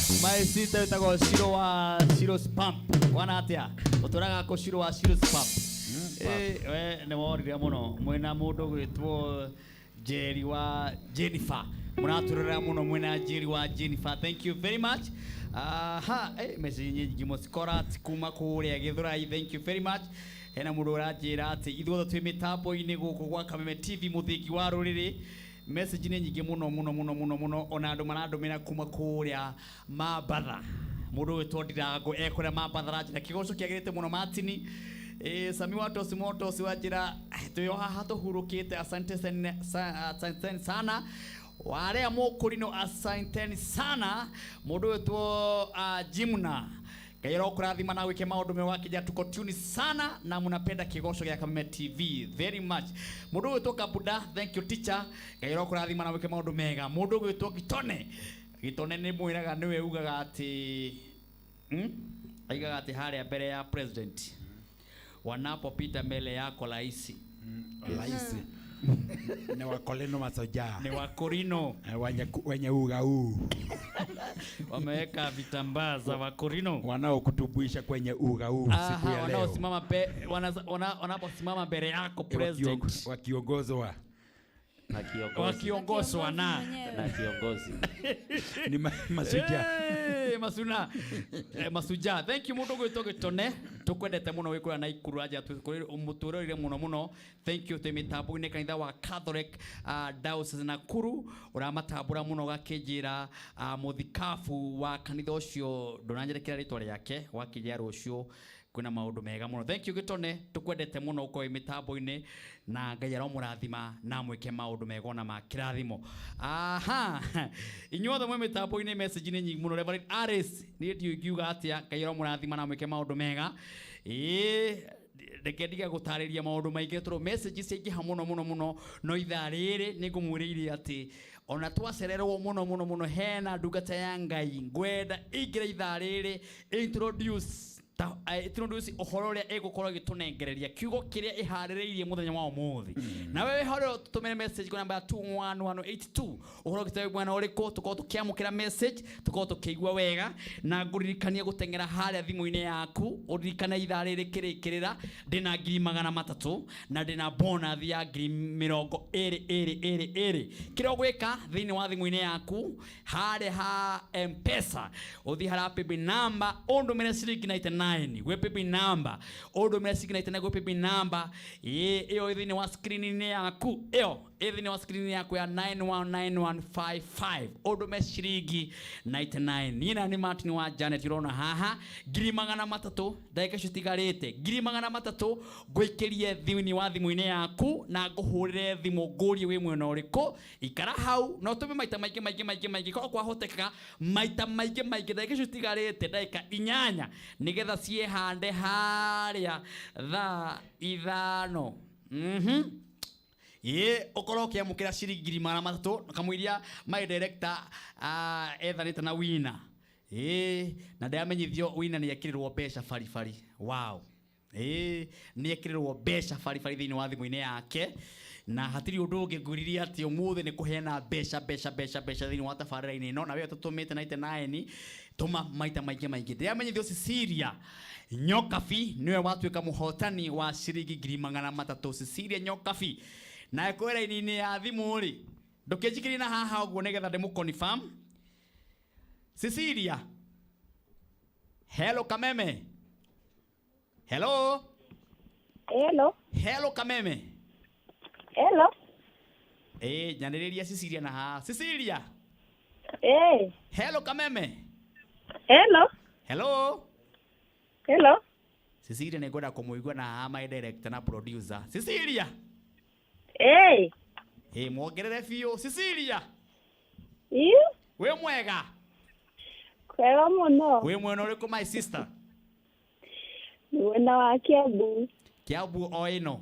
My sister wĩtagwo Shiro wa Shiro's Pump. Wana atĩa? Ũtũraga kũ Shiro wa Shiro's Pump? Eh, we nĩ worire mũno mwĩna mũndũ gwĩtwo Jerry wa Jennifer. Mũratũrora mũno mwĩna Jerry wa Jennifer. Thank you very much. Aha, message nyingĩ mũcikorat kuma kũrĩa Gĩthũrai. Thank you very much. Hena mũndũ ũranjĩra atĩ ithuothe twĩ mĩtambo-inĩ gũkũ gwa Kameme TV, mũthingi wa rũrĩrĩ. Message nĩ nyingĩ mũno mũno mũno mũno mũno, ona andũ marandũmĩra kuma kũrĩa Mambatha. Mũndũ ũgwĩtwo Ndirango ekũrĩa Mambatha aranjĩra kĩgoco kĩagĩrĩte mũno Martini. Sami wa Tosi Motos wanjĩra twĩ o haha tũhurũkĩte, asante asanteni sana. Warĩa mũkũrino, asanteni sana. Mũndũ ũgwĩtwo Jimna, Ngai arokũrathima na gwĩke maũndũ mega wakija, tuko tune sana na mnapenda kĩgoco gĩa Kameme TV very much. Mũndũ ũgwĩtwo Kabuda, thank you teacher, Ngai arokũrathima na gwĩke maũndũ mega. Mũndũ ũgwĩtwo Gitone, Gitone nĩ mwĩraga nĩwe ugaga atĩ, Aigaga atĩ harĩa mbere ya president wanapopita mbele yako raisi. Raisi ni wakoleno masojaa. Ni wakorino. Wenye uga huu. Wameweka vitambaa za wakorino. Wanaokutumbuisha kwenye uga huu siku ya leo. Wanaosimama wanaposimama mbele yako president. Wakiongozwa. Na kiongozi. Wakiongozwa na Na kiongozi. Ni masujaa. Masuna. Masujaa. Thank you mũndũ gwĩtwo Gĩtone. Tũkwendete mũno wĩ kũrĩa Naikuru aja mũtũrĩre mũno mũno. Thank you twĩ mĩtambo-inĩ kanitha wa Catholic Diocese Nakuru ũramatambũra mũno gakĩnjĩra mũthikabu wa kanitha ũcio ndũnanjerekera rĩtwa rĩake wakĩnjĩra rũciũ kwĩna maũndũ mega mũno. Thank you Gĩtone, tũkwendete mũno ũkorwo wĩ mĩtambo-inĩ na Ngai aromũrathima na mwĩke maũndũ mega ona ma kĩrathimo. Aha, inyuothe mwĩ mĩtambo-inĩ, message nĩ nyingĩ mũno. Reverend Aris, niĩ ndiũĩ ingiuga atĩa, Ngai aromũrathima na mwĩke maũndũ mega. Ĩĩ, reke ndige gũtarĩria maũndũ maingĩ tondũ message ciaingĩha mũno mũno mũno, no ithaa rĩrĩ nĩ ngũmwĩrĩire atĩ ona twacererwo mũno mũno mũno hena ndungata ya Ngai ngwenda ĩingĩre ithaa rĩrĩ introduce ta introduce ũhoro ũrĩa ĩgũkorwo ĩgĩtũnengereria kiugo kĩrĩa ĩharĩrĩirie mũthenya wa ũmũthĩ. Na wewe harĩa tũtũmĩre message kwa namba ya 21182 ũhoro ũkĩte mwena ũrĩkũ, tũkorwo tũkĩamũkĩra message, tũkorwo tũkĩigua wega. Na ngũririkanie gũteng'era harĩa thimũ-inĩ yaku, ũririkane ithaa rĩrĩ kĩrĩkĩrĩra ndĩna 300,000 na ndĩna bonus ya 20,000 ĩrĩ ĩrĩ ĩrĩ. Kĩrĩa ũgwĩka thĩinĩ wa thimũ-inĩ yaku harĩa ha M-Pesa, ũthiĩ harĩa paybill number ũndũmĩre ciringi 99 gwĩ paybill number, ũndũmĩre ciringi 99 gwĩ paybill number ĩyo ĩ thĩinĩ wa screen-inĩ yaku, ĩyo ĩ thĩinĩ wa screen yaku ya 919155, ũndũme ciringi 99. Niĩ na nĩ Martin wa Janet ũrona haha 300,000, ndagĩka icio itigarĩte 300,000 ngũikĩrie thĩinĩ wa thimũ-inĩ yaku na ngũhũrĩre thimũ ngũrie wĩ mwena ũrĩkũ. Ikara hau na ũtũme maita maingĩ maingĩ maingĩ maingĩ korwo kwahotekeka maita maingĩ maingĩ. Ndagĩka icio itigarĩte ndagĩka 8 nĩgetha ciĩhande harĩa thaa 5. Ĩĩ, ũkorwo ũkĩamũkĩra ciringi 300,000 kamũiria my director ethanĩte na wina. Ĩĩ, na ndĩramenyithio wina nĩ ekĩrĩrwo mbeca baribari. Wow. Ĩĩ, nĩ ekĩrĩrwo mbeca baribari thĩinĩ wa thimũ-inĩ yake na hatirĩ ũndũ ũngĩ ngwĩririe atĩ ũmũthĩ nĩ kũheana mbeca mbeca mbeca mbeca thĩinĩ wa tabarĩra-inĩ ĩno. Na we tũtũmĩte 99, tũma maita maingĩ maingĩ. Ndĩramenyithio Cecilia Nyokabi nĩwe watuĩka mũhotani wa ciringi 300,000. Cecilia Nyokabi na kwĩ raini-inĩ ya thimũ rĩ, ndũkĩnjikĩrie na haha ũguo nĩgetha ndĩmũ confirm. Cecilia, hello Kameme. Hello. Hello. Hello Kameme. Hello. Nyanĩrĩria Cecilia na haha. Cecilia. Hello Kameme. Hello. Hello. Hello. Cecilia nĩ ngwenda kũmũigua na haha my director na producer. Cecilia. Mwongerere biũ. Cecilia. Ĩ? Wĩ mwega? Kwega mũno. Wĩ mwena ũrĩkũ my sister? Nĩ mwena wa Kiambu. Kiambu o ĩno?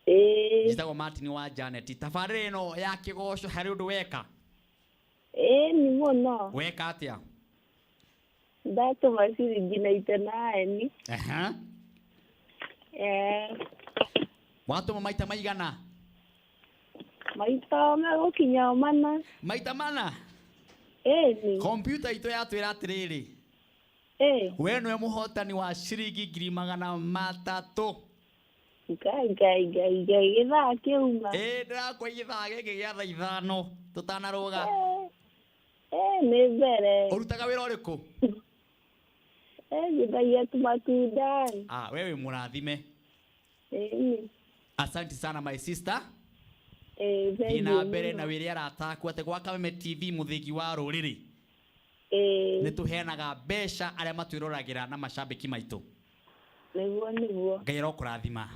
Ĩĩ. Njĩtagwo Martin wa Janet. Tabarĩra ĩno ya kĩgoco harĩ ũndũ weka? Ĩĩ, nĩ mũno. Weka atĩa? Ndatũma ciringi 99. Aha. Watũma maita maigana? Maita megũkinya 4. Maita 4? Ĩni. Kompiuta itũ yatwĩra atĩrĩrĩ, Ĩ. we nĩwe mũhotani wa ciringi 300,000. Ngai Ngai Ngai Ngai gĩthaa kĩuma. Ĩ, ndĩrakwa gĩthaa gĩkĩ gĩa thaa 5 tũtanarũga. Ĩ, nĩ mbere. Ũrutaga wĩra ũrĩkũ? Ĩ, nyendagia tũmatunda. Ah, we wĩ mũrathime. Ĩni. Asante sana my sister. Ĩ, Thiĩ na thengiũ mbere na mũno. wĩre arata aku atĩ gwa Kameme TV mũthĩgi wa rũrĩrĩ Ĩ, nĩ tũheanaga mbeca arĩa matwĩroragĩra na macambĩki maitũ. nĩguo nĩguo. Ngai arokũrathima.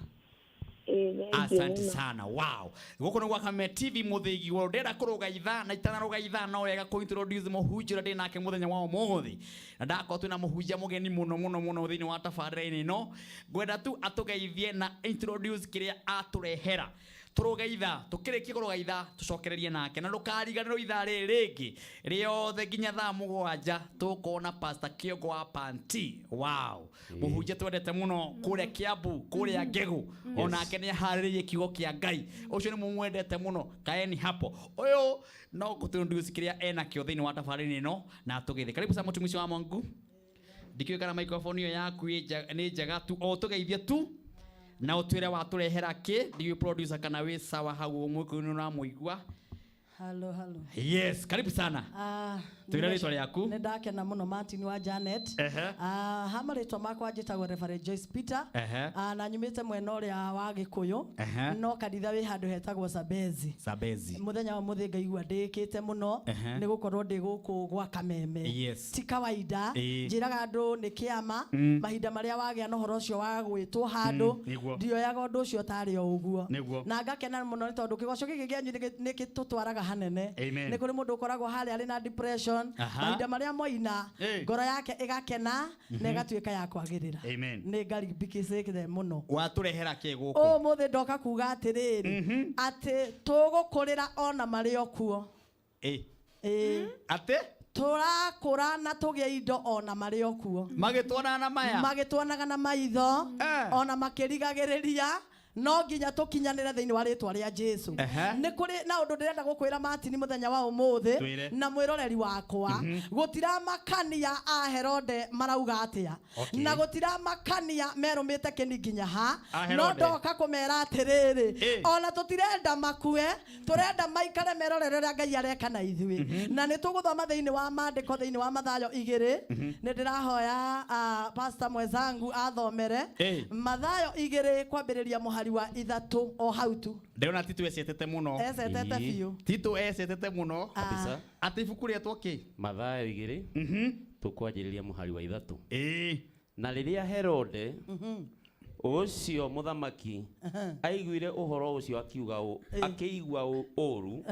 Ĩ, thengiũ Asante mũno. sana. Wow. Gũkũ nĩ gwa Kameme TV mũthĩgi wa ndĩrenda kũrũga ithaa na itanarũga ithaa no wega kũ introduce mũhunjia ũrĩa ndĩ nake mũthenya wa ũmũthĩ. Na ndakorwo twĩna mũhunjia mũgeni mũno mũno mũno thĩinĩ wa tabarĩra-inĩ ĩno. Ngwenda tu atũgeithie na introduce kĩrĩa atũrehera. Tũrũge ithaa, tũkĩrĩkia kũrũga ithaa tũcokererie nake na ndũkariganĩrwo ithaa rĩrĩ rĩngĩ rĩothe nginya thaa 7 tũkona Pastor Kĩongo wa Panti. Wow. Mũhunjia twendete mũno kũrĩa Kiambu, kũrĩa Ngegũ. Onake nĩ aharĩrĩirie kiugo kĩa Ngai. Ũcio nĩ mũmwendete mũno, kaeni hapo. Ũyũ no gũtũintroduce kĩrĩa enakĩo thĩinĩ wa tabarĩra ĩno na atũgeithie. Karibu sana mũtumishi wa Mungu. Ndikĩũĩ kana microphone ĩyo yaku nĩ njega tu, o tũgeithie tu na ũtwĩre watũrehera kĩ. Ndiũĩ producer kana wĩ sawa hau mũkũ-inĩ ũramũigua. Halo, halo. Yes, karibu sana. Ah, Twĩre rĩtwa rĩaku. Nĩ ndakena mũno Martin wa Janet. Ehe. Ah, ha marĩtwa makwa njĩtagwo Reverend Joyce Peter. Ehe. Ah, na nyumĩte mwena ũrĩa wa Gĩkũyũ. Ehe. No kanitha wĩ handũ hetagwo Sabezi. Sabezi. Mũthenya wa mũthĩ ngaigua ndĩkĩte mũno Ehe. nĩ gũkorwo ndĩ gũkũ gwa Kameme. Yes. Ti kawaida. Ĩĩ. Njĩraga andũ nĩ kĩama mahinda marĩa wagĩa na ũhoro ũcio wa gwĩtwo handũ nĩguo. ndioyaga ũndũ ũcio tarĩ o ũguo. Nĩguo. Na ngakena mũno nĩ tondũ kĩgoco gĩkĩ kĩanyu nĩ gĩtũtwaraga hanene. Amen. Nĩ kũrĩ mũndũ ũkoragwo harĩa arĩ na depression Aha. mahinda marĩa moina Ĩ. ngoro yake ĩgakena na ĩgatuĩka ya kwagĩrĩra. Amen. Nĩ ngaribikicĩte mũno. Watũrehera kĩ gũkũ? Ũmũthĩ ndoka kuga atĩrĩrĩ atĩ tũgũkũrĩra ona marĩ o kuo. Ĩ. Ĩ. Atĩ Tũrakũra na tũgĩe indo ona marĩ o kuo. magĩtuonaga na maya. Magĩtuonaga na maitho Eh. ona makĩrigagĩrĩria no nginya tũkinyanĩre thĩinĩ wa rĩtwa rĩa Jesu. Ehe. Nĩ kũrĩ na ũndũ ndĩrenda gũkwĩra Martin mũthenya wa ũmũthĩ Twĩre. na mwĩroreri wakwa gũtiramakania a Herode marauga atĩa Okay. na gũtiramakania merũmĩte kĩni nginya ha A no Herode. ndoka kũmera atĩrĩrĩ Ĩ. ona tũtirenda makue tũrenda maikare merorere ũrĩa Ngai areka na ithuĩ na nĩ tũgũthoma thĩinĩ wa maandĩko thĩinĩ wa Mathayo 2 nĩ ndĩrahoya pastor mwenzangu athomere Ĩ. Mathayo 2 kwambĩrĩria mũhari wa 3 o hau tu. Ndĩrona Tito ecetete mũno. Ecetete Ĩ. biũ. Tito ecetete mũno. Kabisa. Atĩ ibuku rĩetwo kĩ? Mathayo 2 tũkwanjĩrĩria mũhari wa 3. Ĩ. Na rĩrĩa Herode ũcio mũthamaki aiguire ũhoro ũcio akiuga ũũ, akĩigua ũũru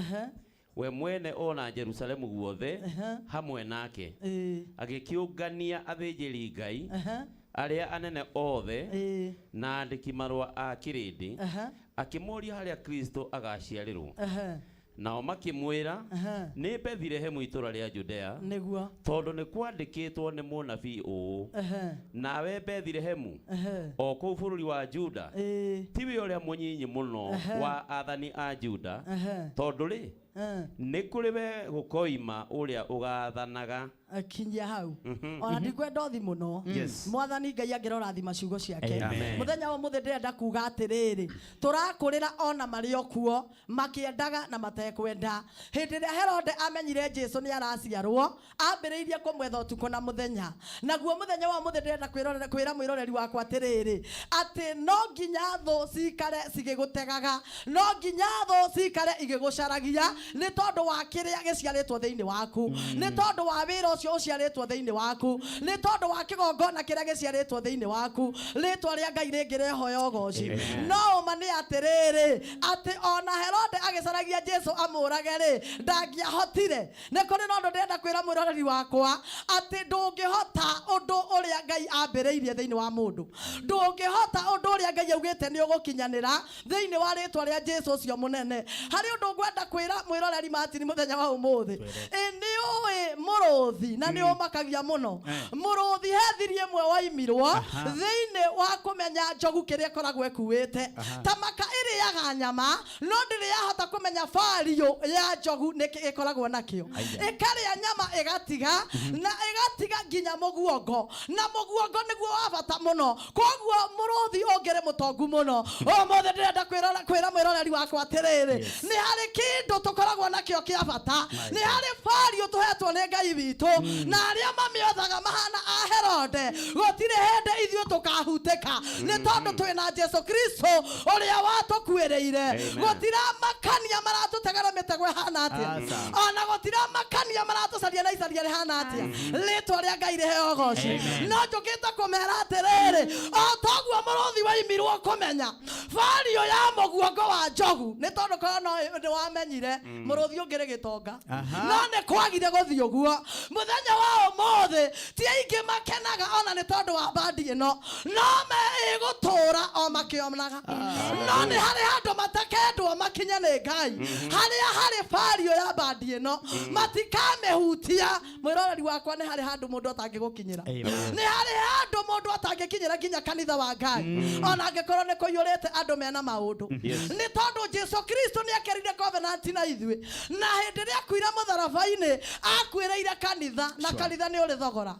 we mwene ona Jerusalemu guothe hamwe nake Ĩ. agĩkĩũngania athĩnjĩri Ngai Aha. arĩa anene othe Ĩ. na andĩki marũa a kĩrĩndĩ Aha. akĩmũũria harĩa Kristo agaciarĩrwo. Aha. Nao makĩmwĩra Aha. nĩ Bethilehemu itũũra rĩa Judea Nĩguo. tondũ nĩ kwandĩkĩtwo nĩ mũnabii ũũ Aha. nawe Bethilehemu Aha. o kũu bũrũri wa Juda Ĩ. tiwe ũrĩa mũnyinyi mũno wa athani a Juda Aha. tondũ rĩ Aha. nĩ kũrĩ we gũkoima ũrĩa ũgaathanaga. Akinyia hau ona ndikwenda ũthi mũno. Yes. Mwathani Ngai angĩrora thima ciugo ciake. Amen. Mũthenya wa ũmũthĩ ndĩrenda kuga atĩrĩrĩ tũrakũrĩra ona marĩ o kuo makĩendaga na matekwenda. Hĩndĩ ĩrĩa Herode amenyire Jesu nĩ araciarwo ambĩrĩirie kũmwetha ũtukũ na mũthenya. Naguo mũthenya wa ũmũthĩ ndĩrenda kwĩra mwĩroreri wakwa atĩrĩrĩ atĩ no nginya thũ cikare cigĩgũtegaga, no nginya thũ cikare igĩgũcaragia nĩ tondũ wa kĩrĩa gĩciarĩtwo thĩinĩ waku, nĩ tondũ wa wĩra ũcio ũciarĩtwo thĩinĩ waku, nĩ tondũ wa kĩgongona kĩrĩa gĩciarĩtwo thĩinĩ waku. Rĩtwa rĩa Ngai rĩngĩ rĩhoya ũgoci. No ũma nĩ atĩrĩrĩ atĩ ona Herode agĩcaragia Jesu amũrage rĩ ndangĩahotire. Nĩ kũrĩ na ũndũ ndĩrenda kwĩra mwĩroreri wakwa atĩ ndũngĩhota ũndũ ũrĩa Ngai ambĩrĩirie thĩinĩ wa mũndũ, ndũngĩhota ũndũ ũrĩa Ngai augĩte nĩ ũgũkinyanĩra thĩinĩ wa rĩtwa rĩa Jesu ũcio mũnene. Harĩ ũndũ ngwenda kwĩra mwĩroreri Martin mũthenya wa ũmũthĩ, ĩ nĩ ũĩ mũrũthi Mũrũthi na nĩ ũmakagia mũno. Mũrũthi he thiri ĩmwe waimirwo thĩinĩ wa kũmenya njogu kĩrĩa ĩkoragwo ĩkuĩte. Tamaka ĩrĩaga nyama no ndĩrĩ yahota kũmenya value ya njogu nĩkĩ ĩkoragwo nakĩo. Ĩkarĩa nyama ĩgatiga na ĩgatiga nginya mũguongo, na mũguongo nĩguo wa bata mũno. Koguo mũrũthi ũngĩrĩ mũtongu mũno. Ũmũthĩ ndĩrenda kwĩra mwĩroreri wakwa atĩrĩrĩ, nĩ harĩ kĩndũ tũkoragwo nakĩo kĩa bata, nĩ harĩ value tũhetwo nĩ Ngai witũ, na arĩa mamĩothaga mahana a Herode gũtirĩ hĩndĩ ithuĩ tũkahutĩka, nĩ tondũ twĩna Jesu Kristo ũrĩa watũkuĩrĩire. Gũtiramakania maratũtegera mĩtego ĩhana atĩa, ona gũtiramakania maratũcaria na icaria rĩhana atĩa, rĩtwa rĩa Ngai rĩheo ũgoci. No njũkĩte kũmera atĩrĩrĩ, o toguo mũrũthi waimirwo kũmenya value ya mũguongo wa njogu, nĩ tondũ korwo no nĩ wamenyire mũrũthi ũngĩrĩ gĩtonga, no nĩ kwagire gũthiĩ ũguo. Mũthenya wa ũmũthĩ ti aingĩ makenaga ona nĩ tondũ wa bandi ĩno, no me ĩgũtũra o makĩonaga. No nĩ harĩ handũ matakendwo makinye nĩ Ngai, harĩa harĩ value ya bandi ĩno matikamĩhutia. Mwĩroreri wakwa, nĩ harĩ handũ mũndũ atangĩgũkinyĩra, nĩ harĩ handũ mũndũ atangĩkinyĩra nginya kanitha wa Ngai, ona angĩkorwo nĩ kũiyũrĩte andũ mena maũndũ, nĩ tondũ Jesu Kristo nĩ ekerire covenant na ithuĩ, na hĩndĩ ĩrĩa akuire mũtharaba-inĩ akuĩrĩire kanitha, na kanitha nĩ ũrĩ thogora.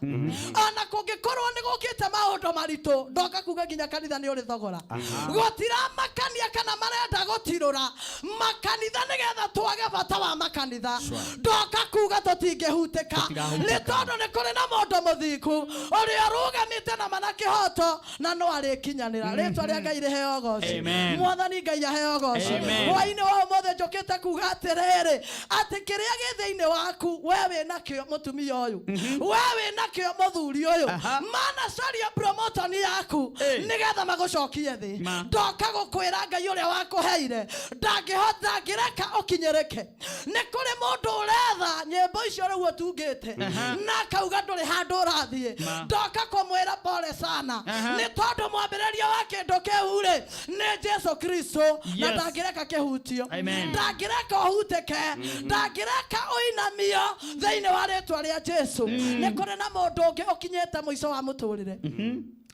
Ona kũngĩkorwo nĩ gũkĩte maũndũ maritũ, ndoka kuga nginya kanitha nĩ ũrĩ thogora. Gũtiramakania kana marenda gũtirũra makanitha nĩgetha twage bata wa makanitha, ndoka kuga tũtingĩhutĩka, nĩ tondũ nĩ kũrĩ na mũndũ mũthingu ũrĩa ũrũgamĩte na mana kĩhoto, na no arĩkinyanĩra. Rĩtwa rĩa Ngai rĩheo ũgoci. Mwathani Ngai aheo ũgoci. Hwaĩ-inĩ wa ũmũthĩ njũkĩte kuga atĩrĩrĩ, atĩ kĩrĩa gĩ thĩinĩ waku we wĩ nakĩo mũtumia ũyũ, we wĩ nakĩo mũthuri ũyũ, manacaria promotion yaku nĩgetha magũcokie thĩ. Ndoka gũkwĩra Ngai ũrĩa wakũheire ndangĩhota, ndangĩreka ũkinyĩrĩke. Nĩ kũrĩ mũndũ ũretha nyĩmbo icio rĩu ũtungĩte na akauga ndũrĩ handũ ũrathiĩ. Ndoka kũmwĩra pole sana, nĩ tondũ mwambĩrĩria wa kĩndũ kĩu rĩ nĩ Jesu Kristo, na ndangĩreka kĩhutio, ndangĩreka ũhutĩke, ndangĩreka ũinamio thĩinĩ wa rĩtwa rĩa Jesu. Nĩ kũrĩ na mũndũ ũngĩ ũkinyĩte mũico wa mũtũrĩre,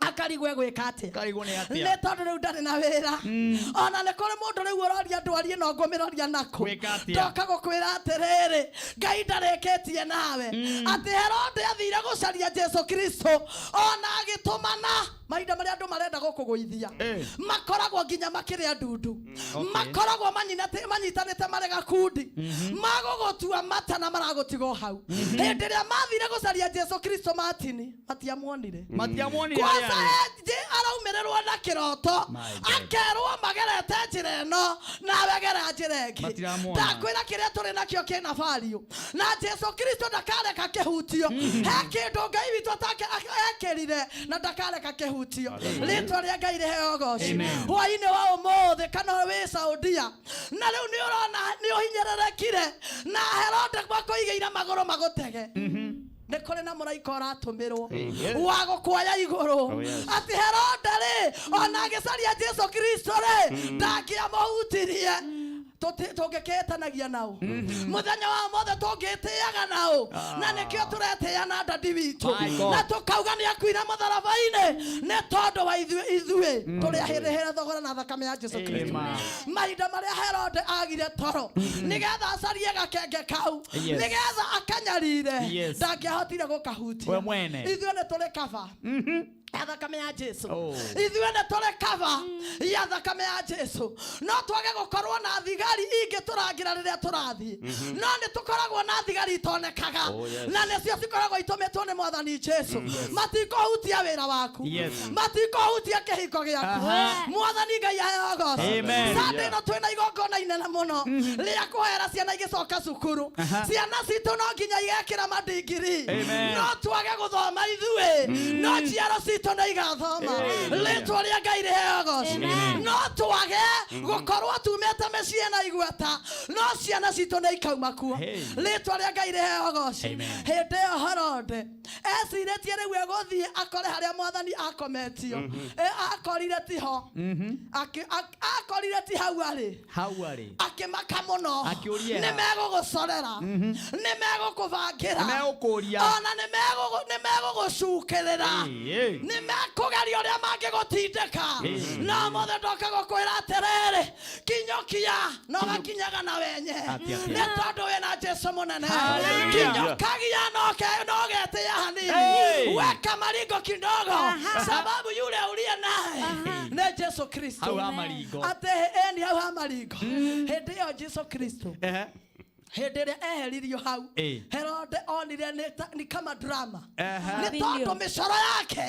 akarigwo egwĩka atĩa, Karigwo nĩ atĩa? Nĩ tondũ rĩu ndarĩ na wĩra. Ona nĩ kũrĩ mũndũ rĩu ũroria ndwari ĩno ngũmĩroria nakũ. Gwĩka atĩa? Ndoka gũkwĩra atĩrĩrĩ, Ngai ndarĩkĩtie nawe. Atĩ Herode athire gũcaria Jesu Kristo, ona agĩtũmana mahinda marĩa andũ marenda gũkũgũithia, makoragwo nginya makĩrĩa ndundu, makoragwo manyitanĩte marĩ gakundi magũgũtua mata na maragũtiga o hau. Hĩndĩ ĩrĩa mathire gũcaria Jesu Kristo matini matiamuonire. Matiamuonire. Kwanza arĩa arĩ. Araumĩrĩrwo na kĩroto, akerwo magerete njĩra ĩno nawe gera njĩra ĩngĩ. Matiramuona. Ndakwĩra kĩrĩa tũrĩ nakĩo kĩna value, na Jesu Kristo ndakareka kĩhutio. He kĩndũ Ngai witũ atake ekĩrire na ndakareka kĩhutio. Rĩtwa rĩa Ngai rĩheo ũgoci. Hwaĩ-inĩ wa ũmũthĩ, kana wĩ Saudia na rĩu nĩ ũrona nĩ ũhinyĩrĩrĩkire na Herode makũigĩire magũrũ magũtege, nĩ kũrĩ na mũraika ũratũmĩrwo wa gũkuoya igũrũ. Oh, yes. Atĩ Herode rĩ, ona agĩcaria Jesu Kristo rĩ, ndangĩamũhutirie. Tũngĩkĩĩtanagia nao mũthenya wa ũmũthĩ, tũngĩtĩaga nao, na nĩkĩo tũretĩĩa na dadi witũ, My God. na tũkauga nĩ akuire mũtharaba-inĩ nĩ tondũ wa ithuĩ, ithuĩ tũrĩa hĩrĩhĩre thogora na thakame ya Jesu Kristo. Mahinda marĩa Herode agire toro nĩgetha acarie gakenge kau, nĩgetha akanyarire, ndangĩahotire gũkahutia. We mwene. Ithuĩ nĩ tũrĩ kaba ya thakame ya Jesu. Oh. Ithuĩ nĩ tũrĩ kaba ya thakame ya Jesu. No twage gũkorwo na thigari ingĩ tũrangĩra rĩrĩa tũrathiĩ, no nĩ tũkoragwo na thigari itonekaga, Oh, yes. na nĩcio cikoragwo itũmĩtwo nĩ Mwathani Jesu. Matikũhutia wĩra waku, matikũhutia kĩhiko gĩaku. Mwathani Ngai aheo ũgoci. Amen. Sunday ĩno twĩna igongona inene mũno rĩa kũhera ciana igĩcoka cukuru. Ciana citũ no nginya igekĩra mandingiri. Amen. No twage gũthoma ithuĩ, no njiaro citũ nĩ igathoma. Rĩtwa rĩa Ngai rĩheo ũgoci. No twage Gũkorwo tumĩte mĩciĩ na igweta no ciana citũ nĩ ikauma kuo. Hey. Rĩtwa rĩa Ngai rĩheo goci. Amen. Hĩndĩ ĩyo Herode ecirĩtie rĩu egũthiĩ akore harĩa mwathani akometio. Akorire tiho. Akorire ti hau arĩ. Hau arĩ. Akĩmaka mũno. Akĩũria nĩ ha. megũgũcorera, nĩ megũkũbangĩra, Nĩ megũkũũria. ona nĩ megũgũcukĩrĩra, Ĩĩ. nĩ mekũgeria ũrĩa mangĩgũtindĩka. No mothe ndoka gũkwĩra atĩrĩrĩ, kinyũkia no gakinyaga na wenye, Atĩ, atĩ. nĩ tondũ wĩna Jesu mũnene. Hallelujah. Kinyũkagia no getĩya hanini. Hey. Weka maringo kidogo, sababu yule uliye naye nĩ Jesu Kristo. Hau ha maringo. Atĩ ĩni hau ha maringo. Hĩndĩ ĩyo Jesu Kristo, Ehe. hĩndĩ ĩrĩa eheririo hau, Ĩ. Herode onire nĩ kama drama, Ehe. nĩ tondũ mĩcoro yake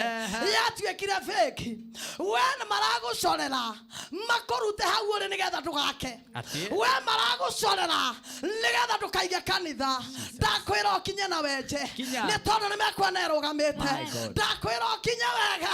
yatuĩkire fake. We nĩ maragũcorera makũrute hau ũrĩ nĩgetha ndũgake. Atĩ? We maragũcorera nĩgetha ndũkaige kanitha. Ndakwĩra ũkinye na wenje, Kinya. nĩ tondũ nĩ mekuona ĩrũgamĩte. My God. Ndakwĩra ũkinye wega,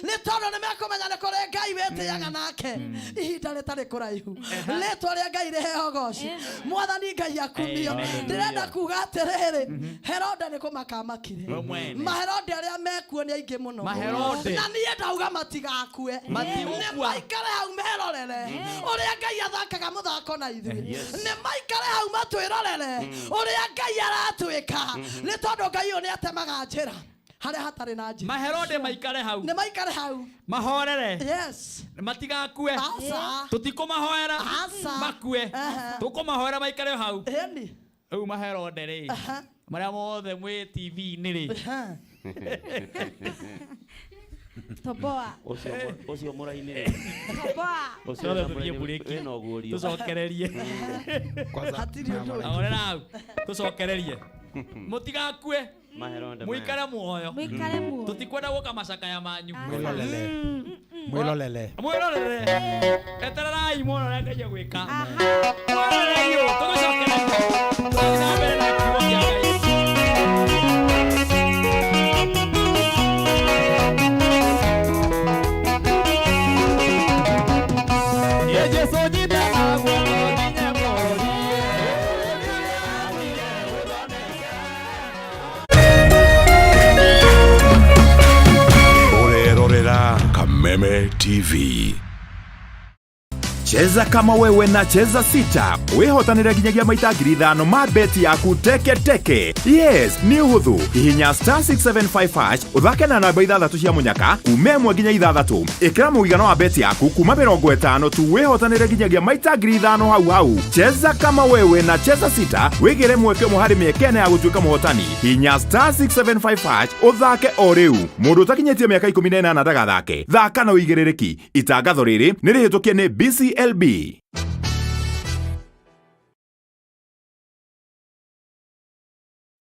nĩ tondũ nĩ mekũmenya nĩ kũrĩ Ngai wĩtĩaga nake ihinda rĩtarĩ kũraihu. Rĩtwa rĩa Ngai rĩheo goci. Mwathani Ngai akumio. Amen. Ndĩrenda kuga atĩrĩrĩ, Herode nĩ kũmaka amakire. We mwene. Maherode arĩa mekuo nĩ aingĩ mũno. Maherode. Na niĩ ndauga matigakue, Matigũkua. nĩ maikare hau merorere ũrĩa Ngai athakaga mũthako na ithuĩ. Nĩ maikare hau matwĩrorere ũrĩa Ngai aratwĩka, nĩ tondũ Ngai ũyũ nĩ atemaga njĩra harĩa hatarĩ na njĩra. Maherode maikare hau. Nĩ maikare hau. Mahorere. Yes. Matigakue. Aca. Tũtikũmahoera. Aca. Makue. Ehe. Tũkũmahoera maikare hau. Ĩni. Rĩu maherode rĩ. Aha. Marĩa mothe mwĩ TV-inĩ rĩ. Aha. Toboa. Ũcio mũraini rĩ. Toboa. Ũcio Ciothe wĩna tũthiĩ mũraini mburĩki. wĩna ũguũrio. Tũcokererie. Kwanza Hatirĩ ũndũ. Ahorera hau. Tũcokererie. Mũtigakue. Maherode maya. Mũikare muoyo. Mwikare muoyo. Tũtikwenda gũka macakaya manyu. Mwilolele. Mwilolele. Mwĩrorere. Etererai muone ũrĩa Ngai egwĩka. Mwĩrorerei ũũ, tũgũcokereria. Tũthiĩ na mbere na kiugo kĩa Ngai. Ye Jesu nyita guoko nginye bũrũri. Ũrerorera Kameme TV. Cheza kama wewe na Cheza Sita wihotanire nginyagia maita 5,000 ma beti yaku teke teke. Yes, nĩ ũhũthũ. Hihinya star 675 hash ũthake na namba 6 cia mũnyaka kuma 1 nginya 6. Ĩkĩra mũigana wa beti yaku kuma 50 tu wihotanire nginyagia maita 5,000 hau hau. Cheza kama wewe na Cheza Sita wĩgĩre mweke ũmwe harĩ mĩeke ĩna ya gũtuĩka mũhotani. Hihinya star 675 hash ũthake o rĩu. Mũndũ ũtakinyĩtie mĩaka 18 ndagathake. Thaka na ũigĩrĩrĩki. Itangatho rĩrĩ nĩ rĩhĩtũkie nĩ BCLB.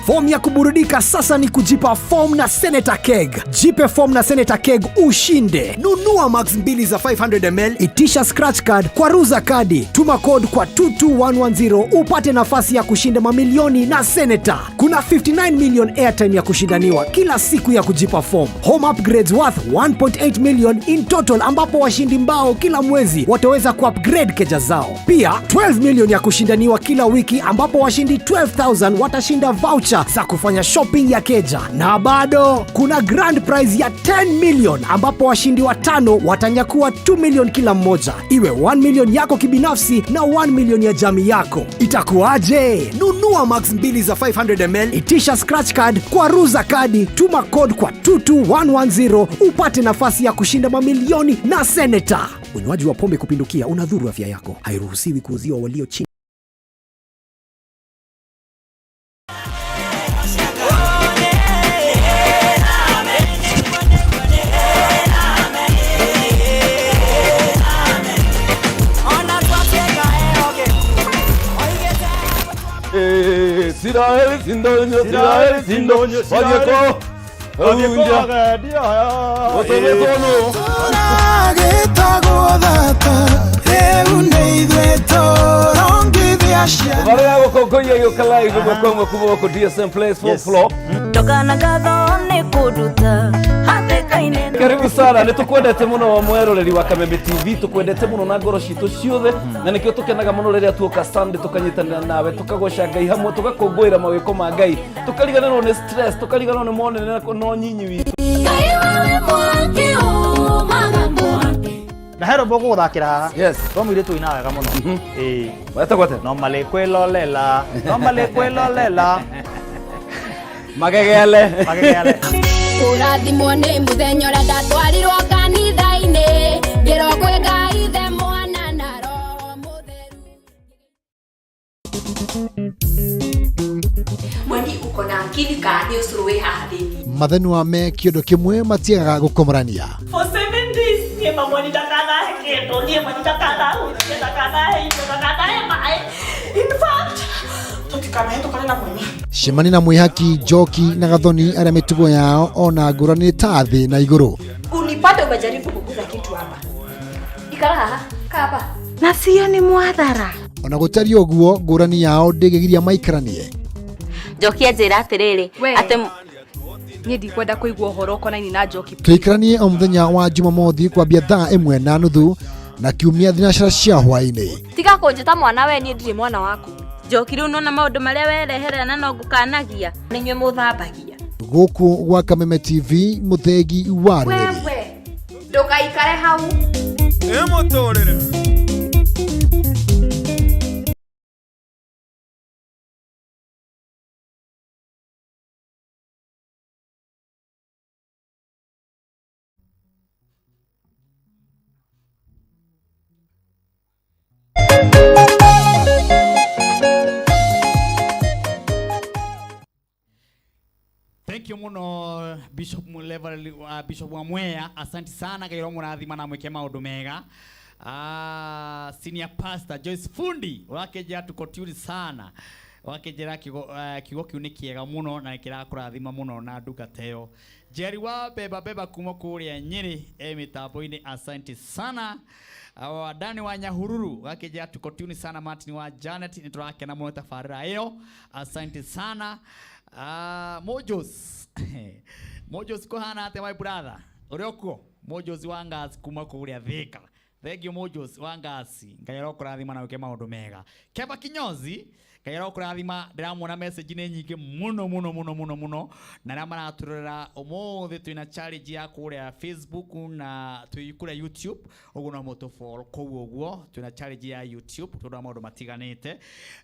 Fomu ya kuburudika sasa ni kujipa form na Senator Keg. Jipe form na Senator Keg ushinde. Nunua max 2 za 500 ml, itisha scratch card kwa ruza kadi, tuma code kwa 22110 upate nafasi ya kushinda mamilioni na Senator. Kuna 59 million airtime ya kushindaniwa kila siku ya kujipa form. Home upgrades worth 1.8 million in total, ambapo washindi mbao kila mwezi wataweza kuupgrade keja zao. Pia 12 million ya kushindaniwa kila wiki, ambapo washindi 12,000 watashinda voucher za kufanya shopping ya keja. Na bado kuna grand prize ya 10 million, ambapo washindi 5 watanyakua 2 million kila mmoja, iwe 1 million yako kibinafsi na 1 million ya jamii yako. Itakuwaje? Nunua max 2 za 500 ml, itisha scratch card kwa ruza kadi, tuma code kwa 22110 upate nafasi ya kushinda mamilioni na Senator. Unywaji wa pombe kupindukia unadhuru afya yako. Hairuhusiwi kuuziwa walio chini. Sirael sindonyo, Sirael sindonyo, Wadieko, Unja, Otono. Varia gũkũngũiya gĩũka live ĩmwe kwa ĩmwe kuma gũkũ DSM Place, fourth floor. Ndũkana ngatho nĩ kũnduta. Hatĩka Karibu sana, nä tå kwendete må no mweroreri wa Kameme TV, tå kwendete må no na ngoro citå ciothe, na nä kä o tå kenaga må no rä rä a tuoka Sunday tå kanyitanä ra nawe, tå kagoca Ngai hamwe, tå gakångå ä ra mawä ma Ngai, tå kariganärwo nä stress, tå kariganärwo nä monene no nyinyi witå. Na he rwĩmbo ngũgũthakĩra haha. Yes. Rwa mũirĩtu ũinaga wega mũno. Ĩĩ. Wetagwo atĩa? No malĩ kwĩlolela, no malĩ kwĩlolela. Magegele. Magegele. Kũrathimwo nĩ mũthenya ũrĩa ndatwarirwo kanitha-inĩ ngĩrwo kwĩ Ngai Ithe Mwana na Roho Mũtheru. Mweni uko na akili ka nĩ ũcũrũ wĩ haha thĩinĩ. Mathenua me kĩondo kĩmwe matiagaga gũkomorania. For 7 days niĩ mamwani ndakanahe kĩndũ, niĩ mami ndakanahutie, ndakanahe indo, ndakanahe maĩ. In fact, tũtikanahĩtũkane na mweni. Cemania na mwĩhaki Njoki na Gathoni arĩa mĩtugo yao ona ngũrani nĩ ta thĩ na igũrũ. Unipate umejaribu kuguza kitu hapa. Ikara haha, kaa hapa. Na sio ni mwathara. Ona gũtariĩ ũguo ngũrani yao ndĩngĩgiria maikaranie. Njoki anjĩra atĩrĩrĩ We. atĩ Niĩ ndikwenda kũigua ũhoro ũkonainie na Njoki. Tũikaranie o mũthenya wa Jumamothi kwambia 1:30 na kiumia thinacara cia hwaĩ-inĩ. Tiga kũnjĩta mwana we, niĩ ndirĩ mwana waku. Njoki, rĩu nona maũndũ marĩa wereherera na no ngũkanagia nĩ inyuĩ mũthambagia. Gũkũ gwa Kameme TV, mũthegi wa rũrĩrĩ. Wewe ndũgaikare hau. Ĩmũtũrĩre. Thank you muno Bishop Mulevel, Bishop wa Mwea, asante sana Ngai murathima na mwike maundu mega. Senior Pastor Joyce Fundi wakenjera tuko tune sana, wakenjera kiugo kiu nĩ kĩega mũno na kĩrakũrathima mũno na ndungata ĩyo. Jerry wa beba beba kuma kũrĩa Nyĩrĩ e mĩtambo-inĩ, asante sana. Dani wa Nyahururu wakenjera tuko tune sana. Martin wa Janet, nĩ tũrakena mũno tabarĩra ĩyo, asante sana. Mojos Mojos kũhana atĩa my brother ũrĩ okuo? Mojos wa Ngasi kuma kũrĩa Thika, thank you Mojos wa Ngasi, Ngai arokũrathima na wĩke maũndũ mega. Keba Kinyozi, Ngai arokũrathima, ndĩramuona message nĩ nyingĩ mũno mũno mũno mũno mũno, na arĩa maratũrora ũmũthĩ twĩna challenge ya kũrĩa Facebook na twĩ kũrĩa YouTube, ũguo no mũtũ follow kũu ũguo, twĩna challenge ya YouTube tondũ wa maũndũ matiganĩte.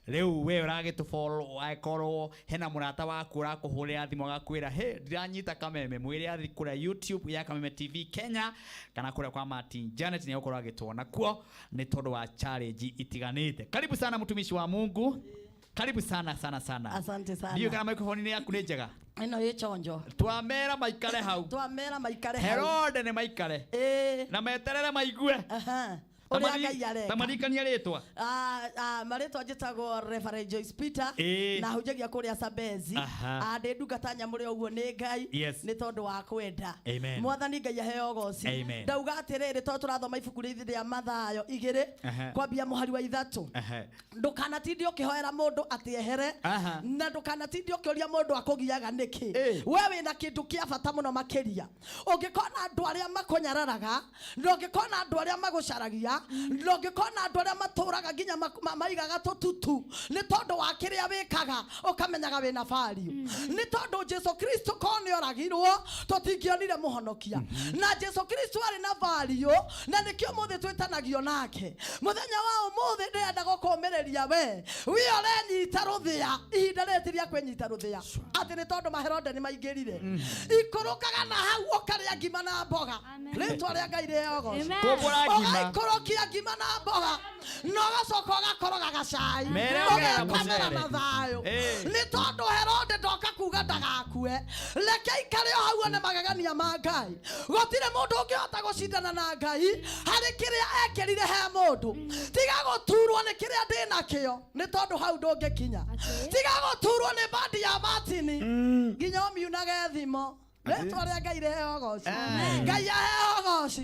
Rĩu we ũragĩtũ follow, angĩkorwo hena mũrata waku ũrakũhũrĩra thimũ agakwĩra he ndiranyita Kameme, mwĩre athi kũrĩa YouTube ya Kameme TV Kenya kana kũrĩa kwa Martin Janet, nĩ egũkorwo agĩtuona kuo nĩ tondũ wa challenge itiganĩte. Karibu sana mtumishi wa Mungu, karibu sana sana sana. Asante sana. Ndiũ kana microphone nĩ yaku nĩ njega. Ĩno ĩ chonjo. Twamera maikare hau. Twamera maikare hau. Herode nĩ maikare. Na meterere maigue. Ũrĩa Ngai areka. Tamarikania rĩtwa. Marĩtwa njĩtagwo Reverend Joyce Peter na hunjagia kũrĩa Sambezi. Ndĩ ndungata nyamũre ũguo nĩ Ngai nĩ tondũ wa kwenda. Amen. Mwathani Ngai aheo ũgoci. Amen. Ndauga atĩrĩrĩ, tondũ tũrathoma ibuku rĩrĩ rĩa Mathayo 2 kwambia mũhari wa 3, ndũkanatinde ũkĩhoera mũndũ atĩ ehere na ndũkanatinde ũkĩũria mũndũ akũgiaga nĩkĩ. We wĩna kĩndũ kĩa bata mũno makĩria. Ũngĩkona andũ arĩa makũnyararaga, na ũngĩkona andũ arĩa magũcaragia, na ũngĩkona andũ arĩa matũraga nginya maigaga tũtutu nĩ tondũ wa kĩrĩa wĩkaga, ũkamenyaga wĩna value. Nĩ tondũ Jesu Kristo korwo nĩ oragirwo tũtingĩonire mũhonokia, na Jesu Kristo arĩ na value, na nĩkĩo mũthĩ twĩtanagio nake. Mũthenya wa ũmũthĩ ndĩrenda gũkũmĩrĩria we we ũrenyita rũthĩa, ihinda rĩrĩ ti rĩa kwĩnyita rũthĩa atĩ nĩ tondũ maherode nĩ maingĩrire. Ikũrũkaga na hau ũkarĩa ngima na mboga, rĩtwa rĩa Ngai rĩheo ũgoci. Kũmbũra ngima. Ũgaikũrũkia ngima na mboga na ũgacoka ũgakoroga gacai, Mere ũgera ũgekomera mũcere. na thayũ, nĩ tondũ Herode ndoka kuga ndagakue. Reke ikare o hau one magegania ma Ngai. Gũtirĩ mũndũ ũngĩhota gũcindana na Ngai harĩ kĩrĩa ekĩrire he mũndũ. Tiga gũturwo nĩ kĩrĩa ndĩ nakĩo, nĩ tondũ hau ndũngĩkinya. Tiga gũturwo nĩ bandi ya Martini nginya ũmiunage thimo. Rĩtwa rĩa Ngai rĩheo ũgoci. Ngai aheo ũgoci.